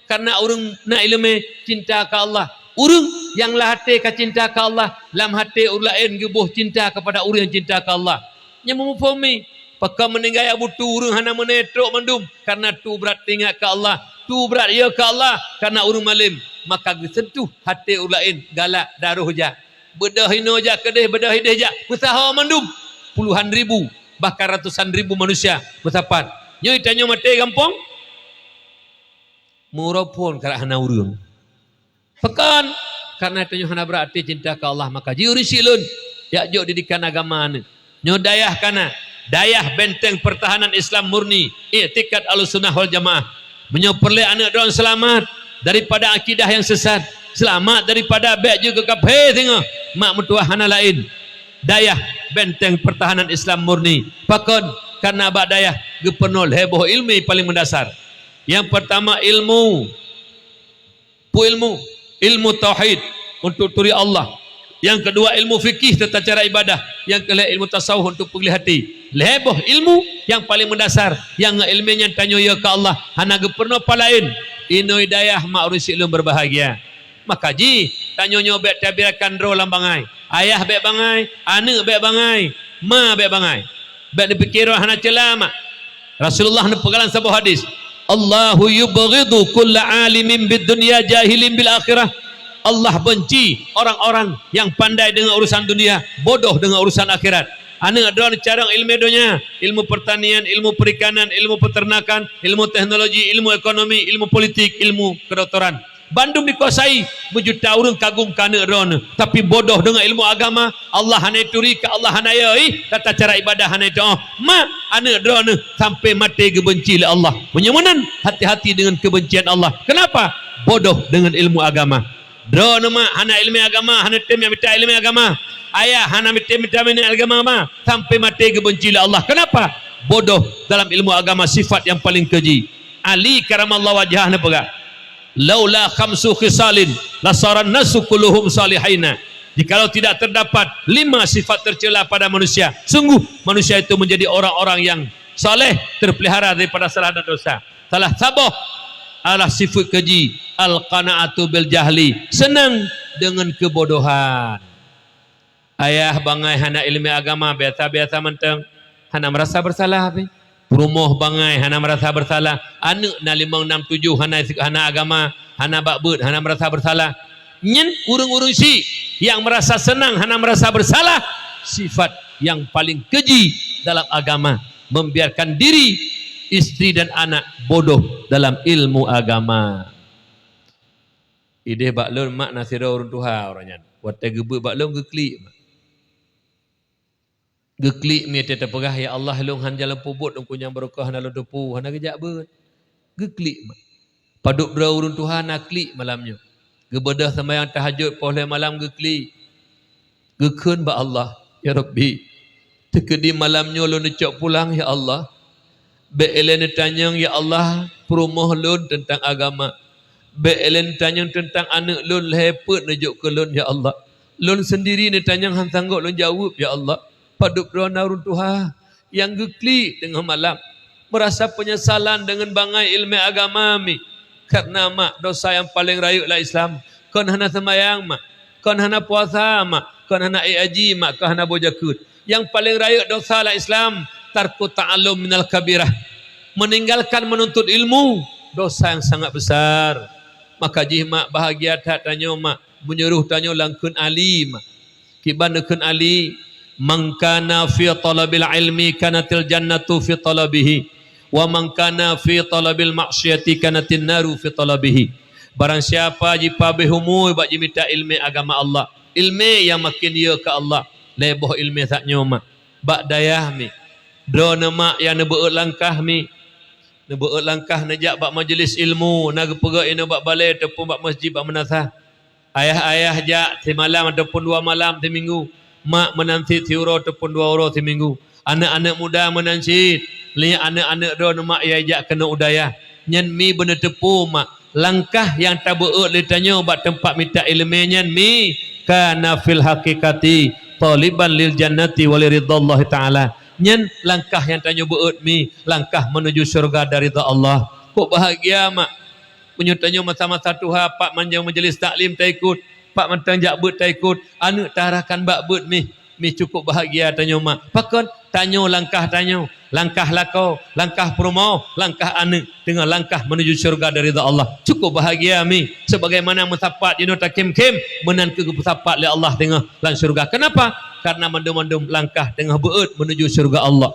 Karena ureuëng na ileumé cinta keu Allah. Ureuëng nyang lam até ka cinta keu Allah, lam até ureuëng laén geuboh cinta kepada ureuëng nyang cinta keu Allah. Nyan meumuphom mi, pakon meuninggai Abu Tu ureuëng hana meuné trok mandum, karena tu brat teuingat keu Allah, tu brat yö keu Allah, karena ureuëng malém, maka geuseuntuh até ureuëng laén, galak, daroh jak. Beudôh inoe jak keudeh, beudôh ideh jak, peusaho mandum. Puluhan ribu, bahkan ratusan ribu manusia meusapat. Nyoe tanyoe maté gampông, meuuroe phon karap hana ureuëng. Pakon? Karena tanyoe hana brat até cinta keu Allah, maka jiureuëng si lôn, jak jok didikan agama aneuëk. Nyoe dayah kana, dayah benteng pertahanan Islam murni, iktikad Ahlussunnah wal Jamaah. Meunyoe peureulée aneuëk droen seulamat daripada akidah nyang sesat, seulamat daripada bék jeuet keu kaphé singoh, mak meutuah hana laén. Dayah benteng pertahanan Islam murni. Pakon? Karena bak dayah geupeurunoe lhée boh ileumé paleng meudasar. Nyang peurtama ilmu. Peue ilmu? Ilmu tauhid, untuk turi Allah. Nyang keudua ilmu fikih, tata cara ibadah. Nyang keulhée ilmu tasawuf, untuk peugléh até. Lhée boh ilmu nyang paleng meudasar, nyang ngon ileumé nyan tanyoe yö keu Allah, hana geupeurunoe peue laén. Inoe dayah mak ureuëng si lôn berbahagia. Maka jih, tanyoe nyoe bék tabiarkan droe lam bangai. Ayah bék bangai, aneuëk bék bangai, ma bék bangai. Bék neupike droe hana ceula mak. Rasulullah neupeugah lam saboh hadis, "Allahu yubghidu kulla alimin bid dunya jahilin bil akhirah." Allah benci orang-orang yang pandai dengan urusan dunia, bodoh dengan urusan akhirat. Aneuëk droeneuh carông ileumé donya, ilmu pertanian, ilmu perikanan, ilmu peternakan, ilmu teknologi, ilmu ekonomi, ilmu politik, ilmu kedokteran. Bandum dikuasai, meujuta ureuëng kagum keu aneuëk droeneuh, tapi bodoh deungon ilmu agama, Allah hana ituri, keu Allah hana yö, ih, tata cara ibadah hana itoh. Mak, aneuëk droeneuh sampai maté geubenci lé Allah. Meunyoe meunan, hati-hati dengan kebencian Allah. Kenapa? Bodoh dengan ilmu agama. Droeneuh mak hana ileumé agama, hana tem nyang mita ileumé agama. Ayah hana tem mita ileumé agama, sampai maté geubenci lé Allah. Kenapa? Bodoh dalam ilmu agama, sifat yang paling keji. Ali karamallahu wajhah neupeugah, "Laula khamsu khisalin lasaran nasu kulluhum salihina." Jikalau tidak terdapat lima sifat tercela pada manusia, sungguh manusia itu menjadi orang-orang yang saleh, terpelihara daripada salah dan dosa. Salah saboh adalah sifat keji, al-qana'atu bil jahli, senang dengan kebodohan. Ayah bangai hana ileumé agama, biasa-biasa mantong, hana merasa bersalah pih. Peurumoh bangai hana merasa bersalah, aneuëk na limong nam tujoh hana, hana agama, hana bak beuet, hana merasa bersalah. Nyan ureuëng-ureuëng syiek nyang merasa senang, hana merasa bersalah, sifat yang paling keji dalam agama, membiarkan diri, isteri dan anak bodoh dalam ilmu agama. Ideh bak lôn mak na sidroe ureuëng tuha uroe nyan. Watée geubeuet bak lôn geuklik mak. Geuklik mi teupeugah, "Ya Allah, lôn han jalan peubuet, Teungku nyang barokah hana lôn teupeue, hana geujak beuet." Geuklik mak. Padub droe ureuëng tuha na klik malam nyoe. Geubeudôh seumayang tahajud poh lhée malam geuklik. Geukheun bak Allah, "Ya Rabbi, teukeudi malam nyoe lôn neucok pulang, ya Allah. Bék ilée neutanyong, ya Allah, peurumoh lôn teuntang agama. Bék ilée neutanyong teuntang aneuëk lôn lhée peuet neujok keu lôn, ya Allah. Lôn seundiri neutanyong han sanggob lôn jaweueb, ya Allah." Padub droe na ureuëng tuha nyang geuklik teungoh malam, meurasa peunyesalan deungon bangai ileumé agama mi. Kareuna mak, dosa nyang paleng rayeuk lam Islam, kon hana seumayang mak, kon hana puasa mak, kon hana ék haji mak, kon hana boh jakeuet. Nyang paleng rayeuk dosa lam Islam, tarku ta'allum minal kabirah, meninggalkan menuntut ilmu, dosa nyang sangat besar. Maka jih mak, bahagia that tanyoe mak, meunyoe roh tanyoe lam kheun Ali mak. Kiban neukheun Ali, "Man kana fi talabil ilmi kanatil jannatu fi talabihi, wa man kana fi talabil maksiati kanatin naru fi talabihi." Barang siapa jipabeh umu bak jimita ileumé agama Allah, ileumé nyang maken yö keu Allah, lhée boh ileumé that nyoe mak, bak dayah mi, Droeneuh mak nyang neubeuet langkah mi. Neubeuet langkah neujak bak majeulis ilmu, na geupeugah inoe bak balée ataupun bak masjid, bak meunasah. Ayah-ayah jak simalam ataupun dua malam siminggu. Mak meunan cit siuroe ataupun dua uroe siminggu. Aneuëk-aneuëk muda meunan cit. Lheueh aneuëk-aneuëk droeneuh mak nyang jak keunoe u dayah. Nyan mi beuneuteupeu mak. Langkah nyang tabeuet lé tanyoe bak teumpat mita iéleumé nyan mi, kana fil haqiqati thaliban lil jannati wa li ridhallahi ta'ala. Nyan langkah nyang tanyoe beuet mi, langkah meunuju syeuruga dan ridha Allah. Kok bahagia mak! Meunyoe tanyoe masa-masa tuha, pat mantong majeulis taklim taikot, pat mantong jak beuet taikot, aneuëk taarahkan bak beuet mi. Mi cukup bahagia tanyoe mak. Pakon? Tanyoe langkah tanyoe, langkah lakoe, langkah peurumoh, langkah aneuëk, teungoh langkah meunuju syeuruga dan ridha Allah. Cukup bahagia mi. Sebagaimana meusapat jinoe takhém-khém, meunan kheueh geupeusapat lé Allah teungoh lam syeuruga. Kenapa? Karena mandum-mandum langkah teungoh beuet meunuju syeuruga Allah.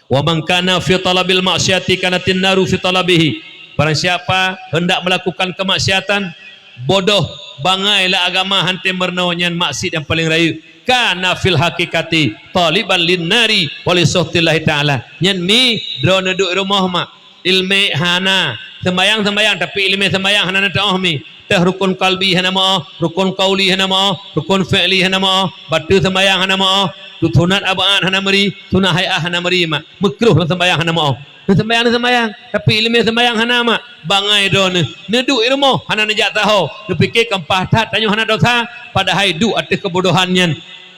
Wa man kana fi talabil maksiati kanatin naru fi talabihi. Barang siapa hendak melakukan kemaksiatan, bodoh, bangai lam agama, han tem meurunoe, nyan maksiat nyang paleng rayeuk. Kana fil haqiqati thaliban lin nari wa li sukhtillahi ta'ala. Nyan mi, droeneuh duek rumoh mak, iéleumé hana, seumbahyang-seumbahyang tapi iéleumé seumbahyang hana neutuoh mi. Teuh rukun qalbi hana meuoh, rukun qauli hana meuoh, rukun fi'li hana meuoh, bateue seumbahyang hana meuoh, sunat ab'ad hana meuri, sunat hai'ah hana meuri mak. Meukruh lom seumbahyang hana meuoh. Neuseumbahyang, neuseumbahyang, tapi iéleumé seumbahyang hana mak. Bangai droeneuh, neuduek i rumoh hana neujak saho, neupike keu paih that tanyoe hana desya, padahai duek ateueh keubodohan nyan.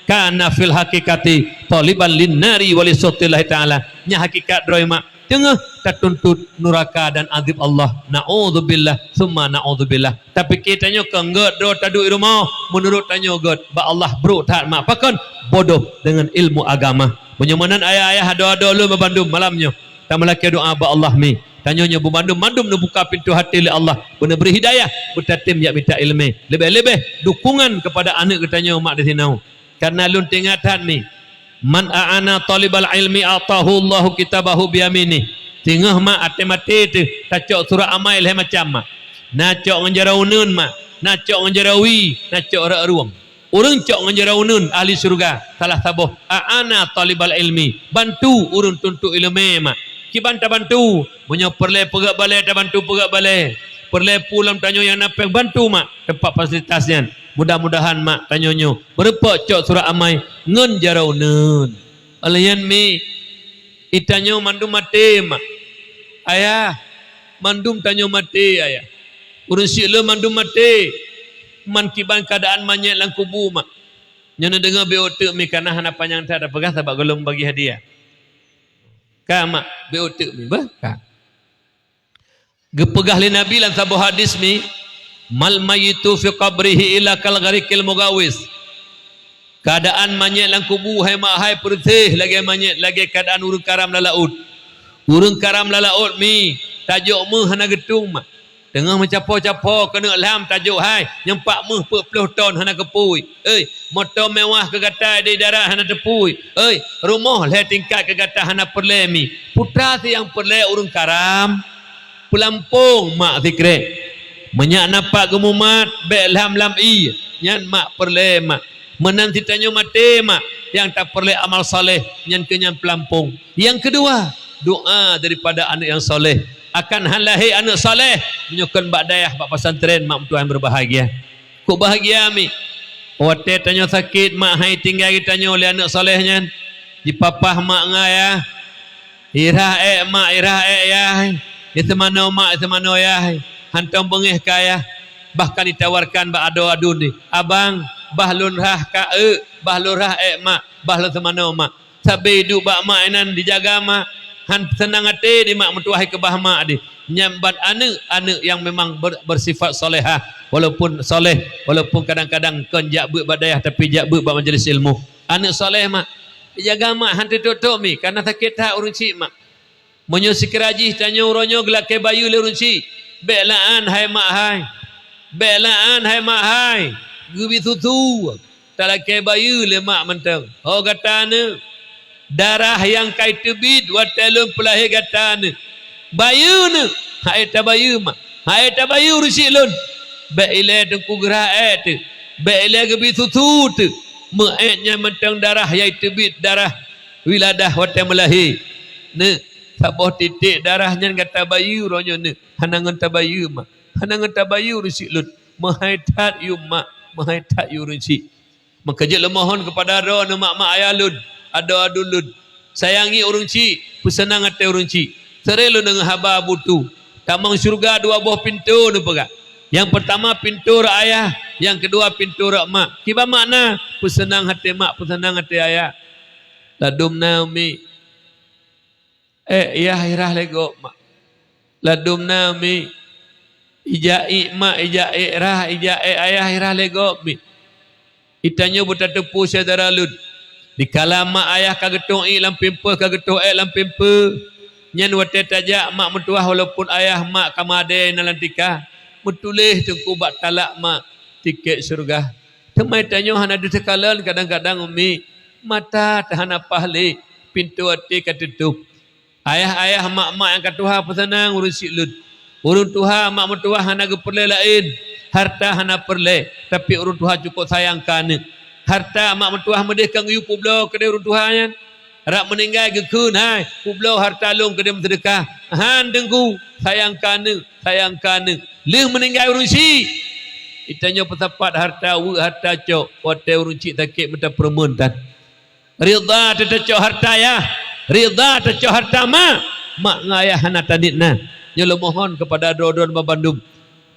Kana fil haqiqati thaliban lin nari wa li sukhtillahi ta'ala. Nyan hakikat droe mak. Teungoh tatuntot nuraka dan azab Allah. Naudzubillah, summa naudzubillah. Tapike tanyoe kon gét droe taduek i rumoh, meunurot tanyoe gét, bak Allah brok that mak. Pakon? Bodoh deungon ilmu agama. Meunyoe meunan ayah-ayah, adoe-adoe lôn bandum malam nyoe, tameulakée doa bak Allah mi. Tanyoe nyoe beubandum-bandum neubuka pintoe até lé Allah, beuneubri hidayah, beutatem jak mita iéleumé. Leubeh-leubeh dukungan keupada aneuëk geutanyoe mak disinoe. Karena lôn teuingat that mi, "Man a'ana thalibal ilmi a'tahu Allahu kitabahu biyaminih." Teungoh mak até maté teuh tacok surat amai lhée macam mak. Na cok ngon jaroe uneuen mak, na cok ngon jaroe wie, na cok rot rueng. Ureuëng cok ngon jaroe uneuen ahli syeuruga, salah saboh, "A'ana thalibal ilmi," bantu ureuëng tuntot iéleumé mak. Kiban tabantu, meunyoe peureulée peugét balée, tabantu peugét balée. Peureulée peue lom tanyoe nyang na péng, bantu mak teumpat fasilitas nyan. Mudah-mudahan mak tanyoe nyoe meurumpok cok surat amai ngon jaroe uneuen. Óh lheueh nyan mi, i tanyoe mandum maté mak. Ayah, mandum tanyoe maté ayah. Ureuëng syiek lôn mandum maté. Man kiban keuadaan manyét lam kubu mak. Nyoe neudeungoe beuet teuk mi, kana hana panyang that tapeugah sabab gohlom bagi hadiah. Ka mak, beuet teuk mi bah ka. Geupeugah lé Nabi lam saboh hadis mi, "Mal mayyitu fi qabrihi illa kal ghariqil mughawis." Keuadaan manyét lam kubu hai mak hai peureuséh lagée manyét, lagée keuadaan ureuëng karam lam laôt. Ureuëng karam lam laôt mi, tajok méuh hana geutung mak. Teungoh meucapo-capo keuneuk lham tajok hai, nyoe pat méuh peuet ploh ton hana geupui. Oi, moto mewah keu gata di darat hana teupui. Oi, rumoh lhée tingkat keu gata hana peureulée mi. Peue teuma nyang peureulée ureuëng karam? Peulampong mak sikrek. Meunyak na pat geumumat, bék lham lam ié, nyan mak peureulée mak. Meunan cit tanyoe maté mak, nyang tapeureulée amal saleh, nyan keuh nyan peulampong. Nyang keudua, doa daripada aneuëk nyang saleh. Akan han lahé aneuëk saleh meunyoe kon bak dayah, bak pesantren, mak meutuah nyang berbahagia. Kok bahagia mi? Watée tanyoe sakét, mak hai tinggai geutanyoe lé aneuëk saleh nyan. Jipapah mak ngon ayah. Irhah ék mak, irhah ék yah. Iseumanoe mak, iseumanoe yah. Hantom beungéh keu ayah. Bahkan ditawarkan bak adoe aduen di, "Abang, bah lôn rhah keu ék, bah lôn rhah ék mak, bah lôn seumanoe mak." Sabé duek bak mak inan dijaga mak, han seunang até di mak meutuah keubah mak di. Nyan ban aneuëk-aneuëk nyang memang ber-, bersifat salehah, walaupun saleh, walaupun kadang-kadang kon jak beuet bak dayah, tapi jak beuet bak majeulis ilmu. Aneuëk saleh mak, dijaga mak, han teutok-tok mi, kana sakét that ureuëng syiek mak. Meunyoe sikira jih tanyoe uroe nyoe geulakée bayeue lé ureuëng syiek, bék la'an hai mak hai. Bék la'an hai mak hai. Geubi susu. Talakée bayeue lé mak mantong. Ho gata nyoe, darah nyang ka iteubiet watée lôn peulahé gata nyoe, bayeue nyoe, hai tabayeue mak, hai tabayeue ureuëng syiek lôn. Bék ilée teungku geurhah ék teuk, bék ilée geubi susu teuk. Meu ék nyan mantong darah nyang iteubiet, darah wiladah watée meulahé. Neuk, saboh titek darah nyan gata bayeue uroe nyoe neuk. Hana ngon tabayeue, mak. Hana ngon tabayeue ureueng syiek lôn. Meuhai that yum, mak. Meuhai that yum ureueng syiek. Maka jeuet lôn mohon keupada droeneuh mak-mak ayah lôn, adoe-adoe lôn. Sayangi ureueng syiek, peuseunang até ureueng syiek. Seuring lôn deungoe haba butu. Tamong syeuruga dua boh pintoe neupeugah. Nyang peurtama pintoe rot ayah, nyang keudua pintoe rot mak. Kiban makna, peuseunang até mak, peuseunang até ayah. Ladôm na, Umi. Ék yah irah lé gob, mak. Ladôm na, Umi. Ijak ék mak, ijak ék rah, ijak ék ayah irah lé gob, Mi. Itanyoe beutateupeue syedara lôn. Dikala mak ayah ka geutôh ék lam pamper, ka geutôh ék lam pamper, nyan watée tajak mak meutuwah, walaupun ayah mak ka meudeh na lam tika, meutuléh teungku bak talak mak tiket syeuruga. Teuma tanyoe hana teukalon kadang-kadang, Umi, mata teuh hana paih lé, pintoe até ka teutôb. Ayah-ayah, mak-mak nyang ka tuha, peuseunang ureueng syiek lôn. Ureueng tuha, mak meutuwah hana geupeureulée laén, harta hana peureulée, tapi ureueng tuha cukôp sayang keu aneuk. Harta mak meutuwah meudeh ka geuyue peubloe keudeh ureueng tuha nyan. Rab meuninggai geukheun, "Hai, peubloe harta lôn keudeh meuseudeukah." Han teungku, sayang keu aneuk, sayang keu aneuk. Lheueh meuninggai ureueng syiek, itanyoe peusapat harta weuek, harta cok, watée ureueng syiek sakét meuta peureumeun tan. Ridha teuh tacok harta yah, ridha tacok harta mak, mak ngon ayah hana taniet na. Nyoe lôn mohon keupada droe-droe banmandum,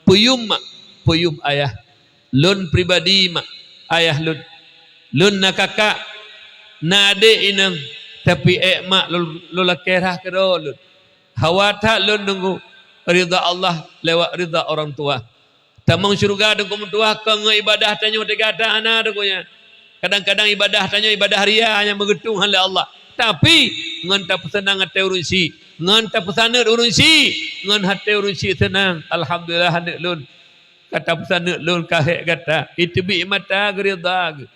peuyum mak, peuyum ayah. Lôn pribadi mak, ayah lôn, lôn na kakak, na adék inong, tapi ék mak lôn, lôn lakée rhah keudroe lôn. Hawa that lôn deungoe ridha Allah lewat ridha orang tua. Tamong syeuruga teungku meutuwah kon ngon ibadah tanyoe teuga that hana teungku nyan. Kadang-kadang ibadah tanyoe ibadah ria nyang meugeutong han lé Allah. Tapi ngon tapeuseunang até ureueng syiek, ngon tapeusaneut ureueng syiek, ngon até ureueng syiek seunang, "Alhamdulillah aneuk lôn, ka tapeusaneut lôn ka hék gata." Iteubiet mata geuridha geuh.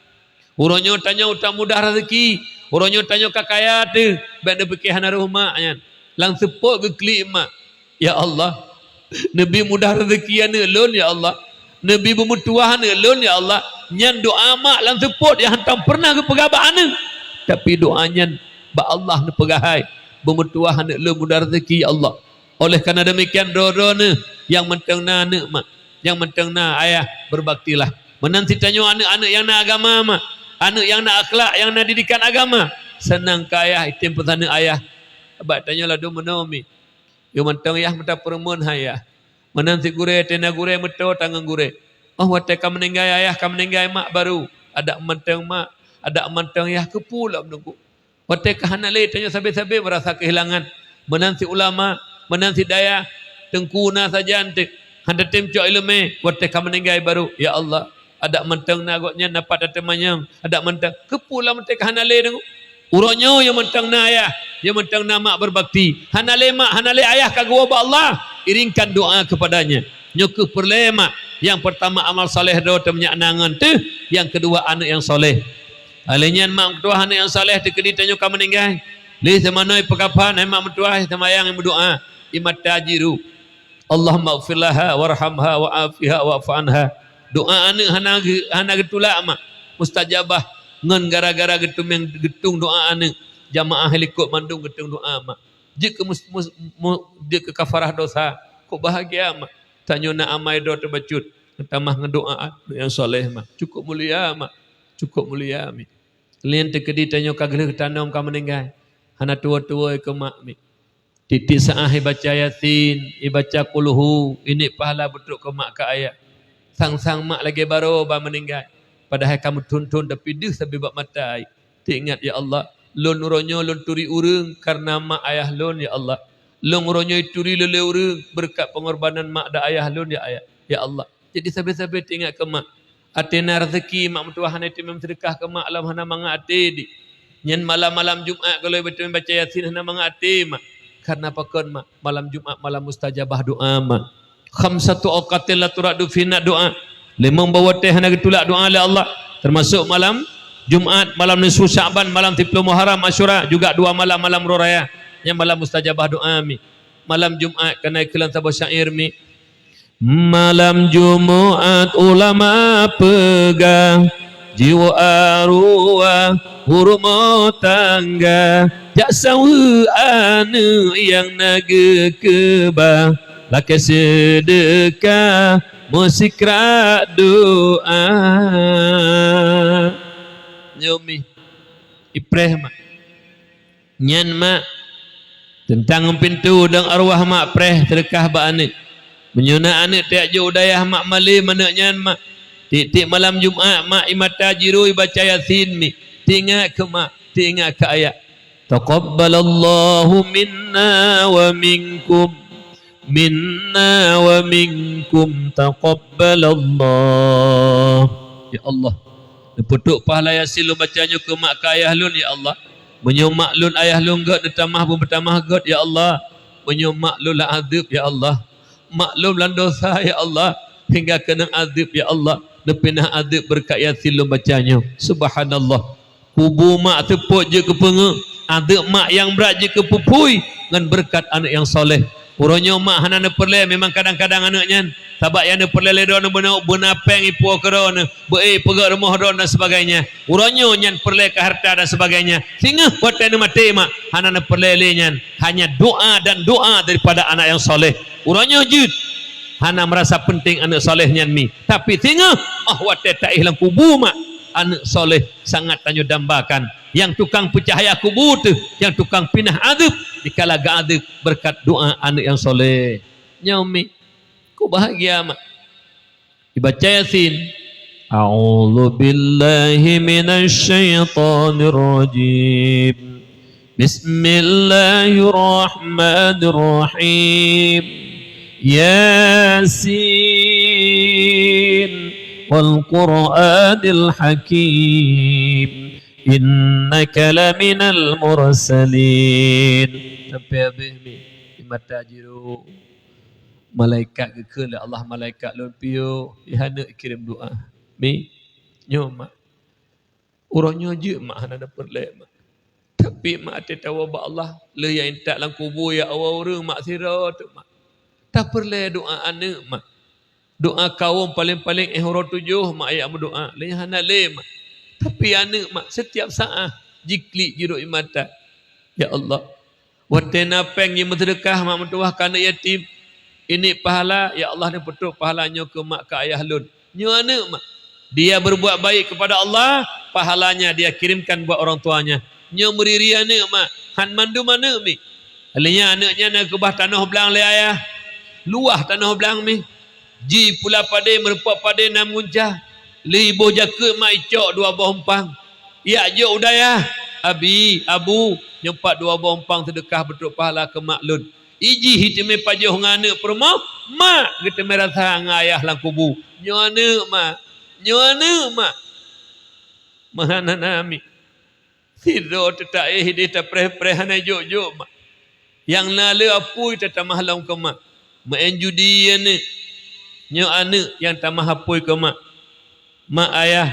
Uroe nyoe tanyoe utak mudah raseuki, uroe nyoe tanyoe ka kaya teuh, bék neupike hana rhoh mak nyan. Lam seupôt geuklik mak, "Ya Allah, neubi mudah raseuki aneuk lôn, ya Allah. Neubi beumeutuwah aneuk lôn, ya Allah." Nyan doa mak lam seupôt nyang hantom peureunah geupeugah bak aneuk. Tapi doa nyan bak Allah neupeugah hai, "Beumeutuwah aneuk lôn mudah raseuki, ya Allah." Oleh karena demikian, droe-droe neuh nyang mantong na aneuk mak, nyang mantong na ayah, berbaktilah. Meunan cit tanyoe aneuk-aneuk nyang na agama mak, aneuk nyang na akhlak, nyang na didikan agama, seunang keu ayah, item peusaneut ayah. Bak tanyoe ladôm meunoe, Mi. Yôh mantong yah meuta peureumeun hai yah. Meunan cit gurée, tena gurée meuto tangon gurée. Oh, watée ka meuninggai ayah, ka meuninggai mak baru, adak mantong mak, adak mantong yah keupeue lom teungku. Watée ka hana lé, tanyoe sabe-sabe meurasa keuhilangan. Meunan cit ulama, meunan cit dayah, teungku na sajan teuk, hana tem cok iéleumé, watée ka meuninggai baru, "Ya Allah, adak mantong na gobnyan, na pat tateumanyong, adak mantong." Keupeue lom watée ka hana lé teungku? Uroe nyoe nyang mantong na ayah, nyang mantong na mak berbakti. Hana lé mak, hana lé ayah ka geuwoe bak Allah, iringkan doa kepadanya. Nyoe kheueh peureulée mak. Nyang peurtama amal saleh droe teuh meunyak na ngon teuh, nyang keudua aneuk nyang saleh. Lheueh nyan mak meutuwah aneuk nyang saleh teukeudi tanyoe ka meuninggai. Lheueh seumanoe peukafan, hai mak meutuwah, seumayang, meudoa, i mata jiru. Allahummaghfir laha warhamha wa'afiha wa'fu anha. Doa aneuk hana geu-, hana geutulak mak. Mustajabah ngon gara-gara geutumeng geutung doa aneuk. Jamaah likot mandum geutung doa mak. Jeuet keu mus-, mus-, mu-, jeuet keu kafarah dosa. Kok bahagia mak. Tanyoe na amai droe teuh bacut, tamah ngon doa aneuk nyang saleh mak. Cukôp mulia mak. Cukôp mulia, Mi. Lheueh nyan teukeudi tanyoe ka gleh tanom ka meuninggai. Hana tuwoe-tuwoe keu mak, Mi. Tieb-tieb saát ibaca Yasin, ibaca Qulhu, ineuk pahala beutrok keu mak keu ayah. Sang-sang mak lagée barô ban meuninggai. Padahai ka meuthon-thon tapi deuh sabe bak mata. Teuingat, "Ya Allah, lôn uroe nyoe lôn turi ureuëng kareuna mak ayah lôn, ya Allah. Lôn uroe nyoe turi lôn lé ureuëng beureukat peungorbanan mak dan ayah lôn, ya ayah, ya Allah." Jadi sabe-sabe teuingat keu mak. Até na raseuki mak meutuwah hana item seudeukah keu mak lom hana mangat até di. Nyan malam-malam Jumat gohlom item baca Yasin hana mangat até mak. Kareuna pakon mak? Malam Jumat malam mustajabah doa mak. Khamsatu awqatin la turaddu fihinna doa. Limong boh watée hana geutulak doa lé Allah, teumasok malam Jumat, malam nisfu Sya'ban, malam siploh Muharram, Asyura, juga dua malam, malam Uroe Raya. Nyan malam mustajabah doa mi. Malam Jumat keunan keulang saboh syair mi. Malam Jumat ulama peugah, jiwoe aruwah u rumoh tangga. Jak saweue aneuëk nyang na geukeubah, lakée seudeukah meusikrak doá. Nyoe mi, ipreh mak. Nyan mak, teuntang pintoe dong arwah mak preh seudeukah bak aneuëk. Meunyoe na aneuëk tajak jok u dayah mak malém aneuëk nyan mak, tieb-tieb malam Jumat mak ie mata jiroe ibaca Yasin mi, teuingat keu mak, teuingat keu ayah. Taqabbalallahu minna wa minkum, minna wa minkum taqabbalallah. Ya Allah, neupeutrok pahala Yasin lôn baca nyoe keu mak keu ayah lôn, ya Allah. Meunyoe mak lôn ayah lôn gét, neutamah beumeutamah gét, ya Allah. Meunyoe mak lôn lam adeueb, ya Allah, mak lôn lam dosa, ya Allah, hingga keunong adeueb, ya Allah, neupinah adeueb beureukat Yasin lôn baca nyoe. Subhanallah. Kubu mak seupôt jeuet keu peungeuh, adeueb mak nyang brat jeuet keu peuphui ngon beureukat aneuëk nyang soleh. Uroe nyoe mak hana neupeureulée, memang kadang-kadang aneuëk nyan, sabab nyang neupeureulée lé droeneuh beuna, beuna péng ipuwoe keu droeneuh, beu-ék peugét rumoh droeneuh dan sebagainya. Uroe nyoe nyan peureulée keu hareuta dan sebagainya. Singoh watée neumaté mak, hana neupeureulée lé nyan, hanya doá dan doá daripada anak nyang soleh. Uroe nyoe jeuet hana meurasa peunteng aneuëk soleh nyan mi. Tapi singoh, óh watée taéh lam kubu mak, aneuëk soleh sangat tanyoe dambakan. Nyang tukang peucahya kubu teuh, nyang tukang pinah adeueb dikala geuadeueb beureukat doá aneuëk nyang soleh. Nyoe mi, ku bahagia mak. Ibaca Yasin. A'udzu billahi minasy syaithanir rajim. Bismillahirrahmanirrahim. Yasin, wal Qur'anil hakim. Innaka laminal mursalin. Sampai habéh mi, ie mata jiroe. Malaikat geukheun lé Allah, malaikat lôn piôh, di hana kirém doá. Mi, nyoe mak. Uroe nyoe jeuet mak hana neupeureulée mak. Tapi mak até tawoe bak Allah, lheueh nyang intat lam kubu ya Allah ureuëng mak sidroe teuk mak. Tapeureulée doá aneuëk mak. Doá kawöm paleng-paleng éh uroe tujoh mak jak meudoá, lheueh nyan hana lé mak. Tapi aneuëk mak setiap saát jiklik jirot ie mata. Ya Allah, watée na péng jimeuseudeukah mak meutuwah keu aneuëk yatim, ini pahala, ya Allah neupeutrok pahala nyoe keu mak keu ayah lôn. Nyoe aneuëk mak, dia berbuat baik kepada Allah, pahalanya dia kirimkan buat orang tuanya. Nyoe meuriri aneuëk mak, han mandum aneuëk mi. Lheueh nyan aneuëk nyan na keubah tanoh blang lé ayah, luwah tanoh blang mi. Ji pula padé, meurumpok padé na meunguncah. Lheueh iboh jakeuet mak icok dua boh umpang. Jak jok u dayah, "Abi, Abu, nyoe pat dua boh umpang seudeukah beutrok pahala keu mak lôn." Ijih iteumé pajoh ngon aneuëk peurumoh, mak geuteumé rasa ngon ayah lam kubu. Nyoe aneuëk mak, nyoe aneuëk mak. Meuhana na mi. Sidroe teutaéh idéh tapreh-preh hana jok-jok mak. Nyang na le apui tatamah lom keu mak. Meu'en judi aneuëk. Nyoe aneuëk nyang tamah apui keu mak. Mak ayah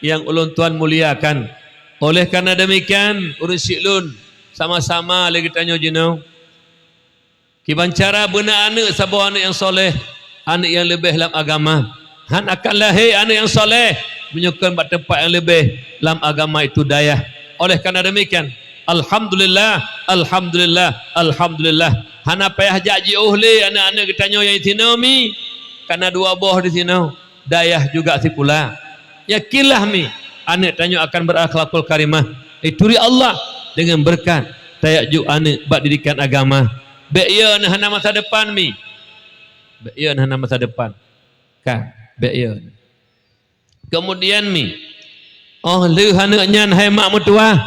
nyang ulôn tuan muliakan. Oleh karena demikian, ureuëng syik lôn, sama-sama lé geutanyoe jinoe. Kiban cara beuna aneuëk saboh aneuëk nyang soleh, aneuëk nyang leubeh lam agama. Han akan lahé aneuëk nyang soleh meunyoe kon bak teumpat nyang leubeh lam agama itu dayah. Oleh karena demikian, alhamdulillah, alhamdulillah, alhamdulillah. Hana payah jak jiôh lé aneuëk-aneuëk geutanyoe nyang disinoe mi, kana dua boh disinoe. Dayah juga sipula. Yakinlah mi, aneuëk tanyoe akan berakhlakul karimah. Ituri Allah dengan berkat tajak jok aneuëk bak didikan agama. Bék yo neuh hana masa depan mi. Bék yo neuh hana masa depan. Ka, bék yo. Kemudian mi, óh lheueh aneuëk nyan hai mak meutuwah,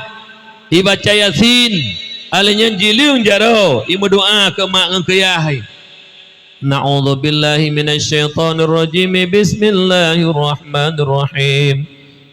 ibaca Yasin, alheuh nyan jileueng jaroe, imeudoá keu mak ngon keu yah. Na'udzubillahi minasy syaithanir rajim. Bismillahirrahmanirrahim.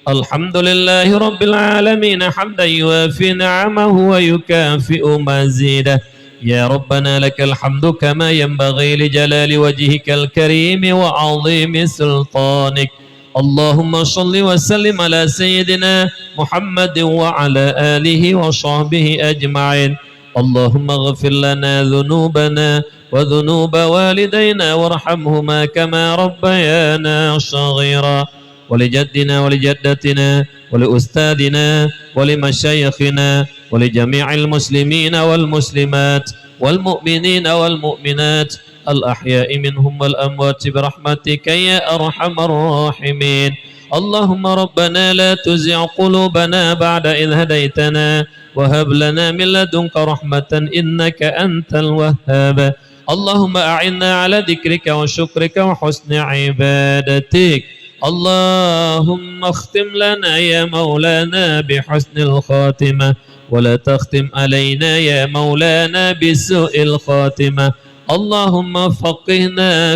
Alhamdulillahi rabbil alamin, hamdan yuwafi ni'amahu wa yukafi'u mazidah. Ya Rabbana lakal hamdu kama yanbaghi li jalali wajhikal karimi wa 'azimi sultanik. Allahumma shalli wa sallim ala sayyidina Muhammadin wa ala alihi wa sahbihi ajma'in. Allahumma ighfir lana dhunubana wa dhunuba walidayna warhamhuma kama rabbayana shaghira. Wa li jaddina wa li jaddatina ولأستاذنا ولمشايخنا ولجميع المسلمين والمسلمات والمؤمنين والمؤمنات الأحياء منهم والأموات برحمتك يا أرحم الراحمين. اللهم ربنا لا تزغ قلوبنا بعد إذ هديتنا وهب لنا من لدنك رحمة إنك أنت الوهاب. اللهم أعنا على ذكرك وشكرك وحسن عبادتك. اللهم اختم لنا يا مولانا بحسن الخاتمة، ولا تختم علينا يا مولانا بسوء الخاتمة. اللهم فقهنا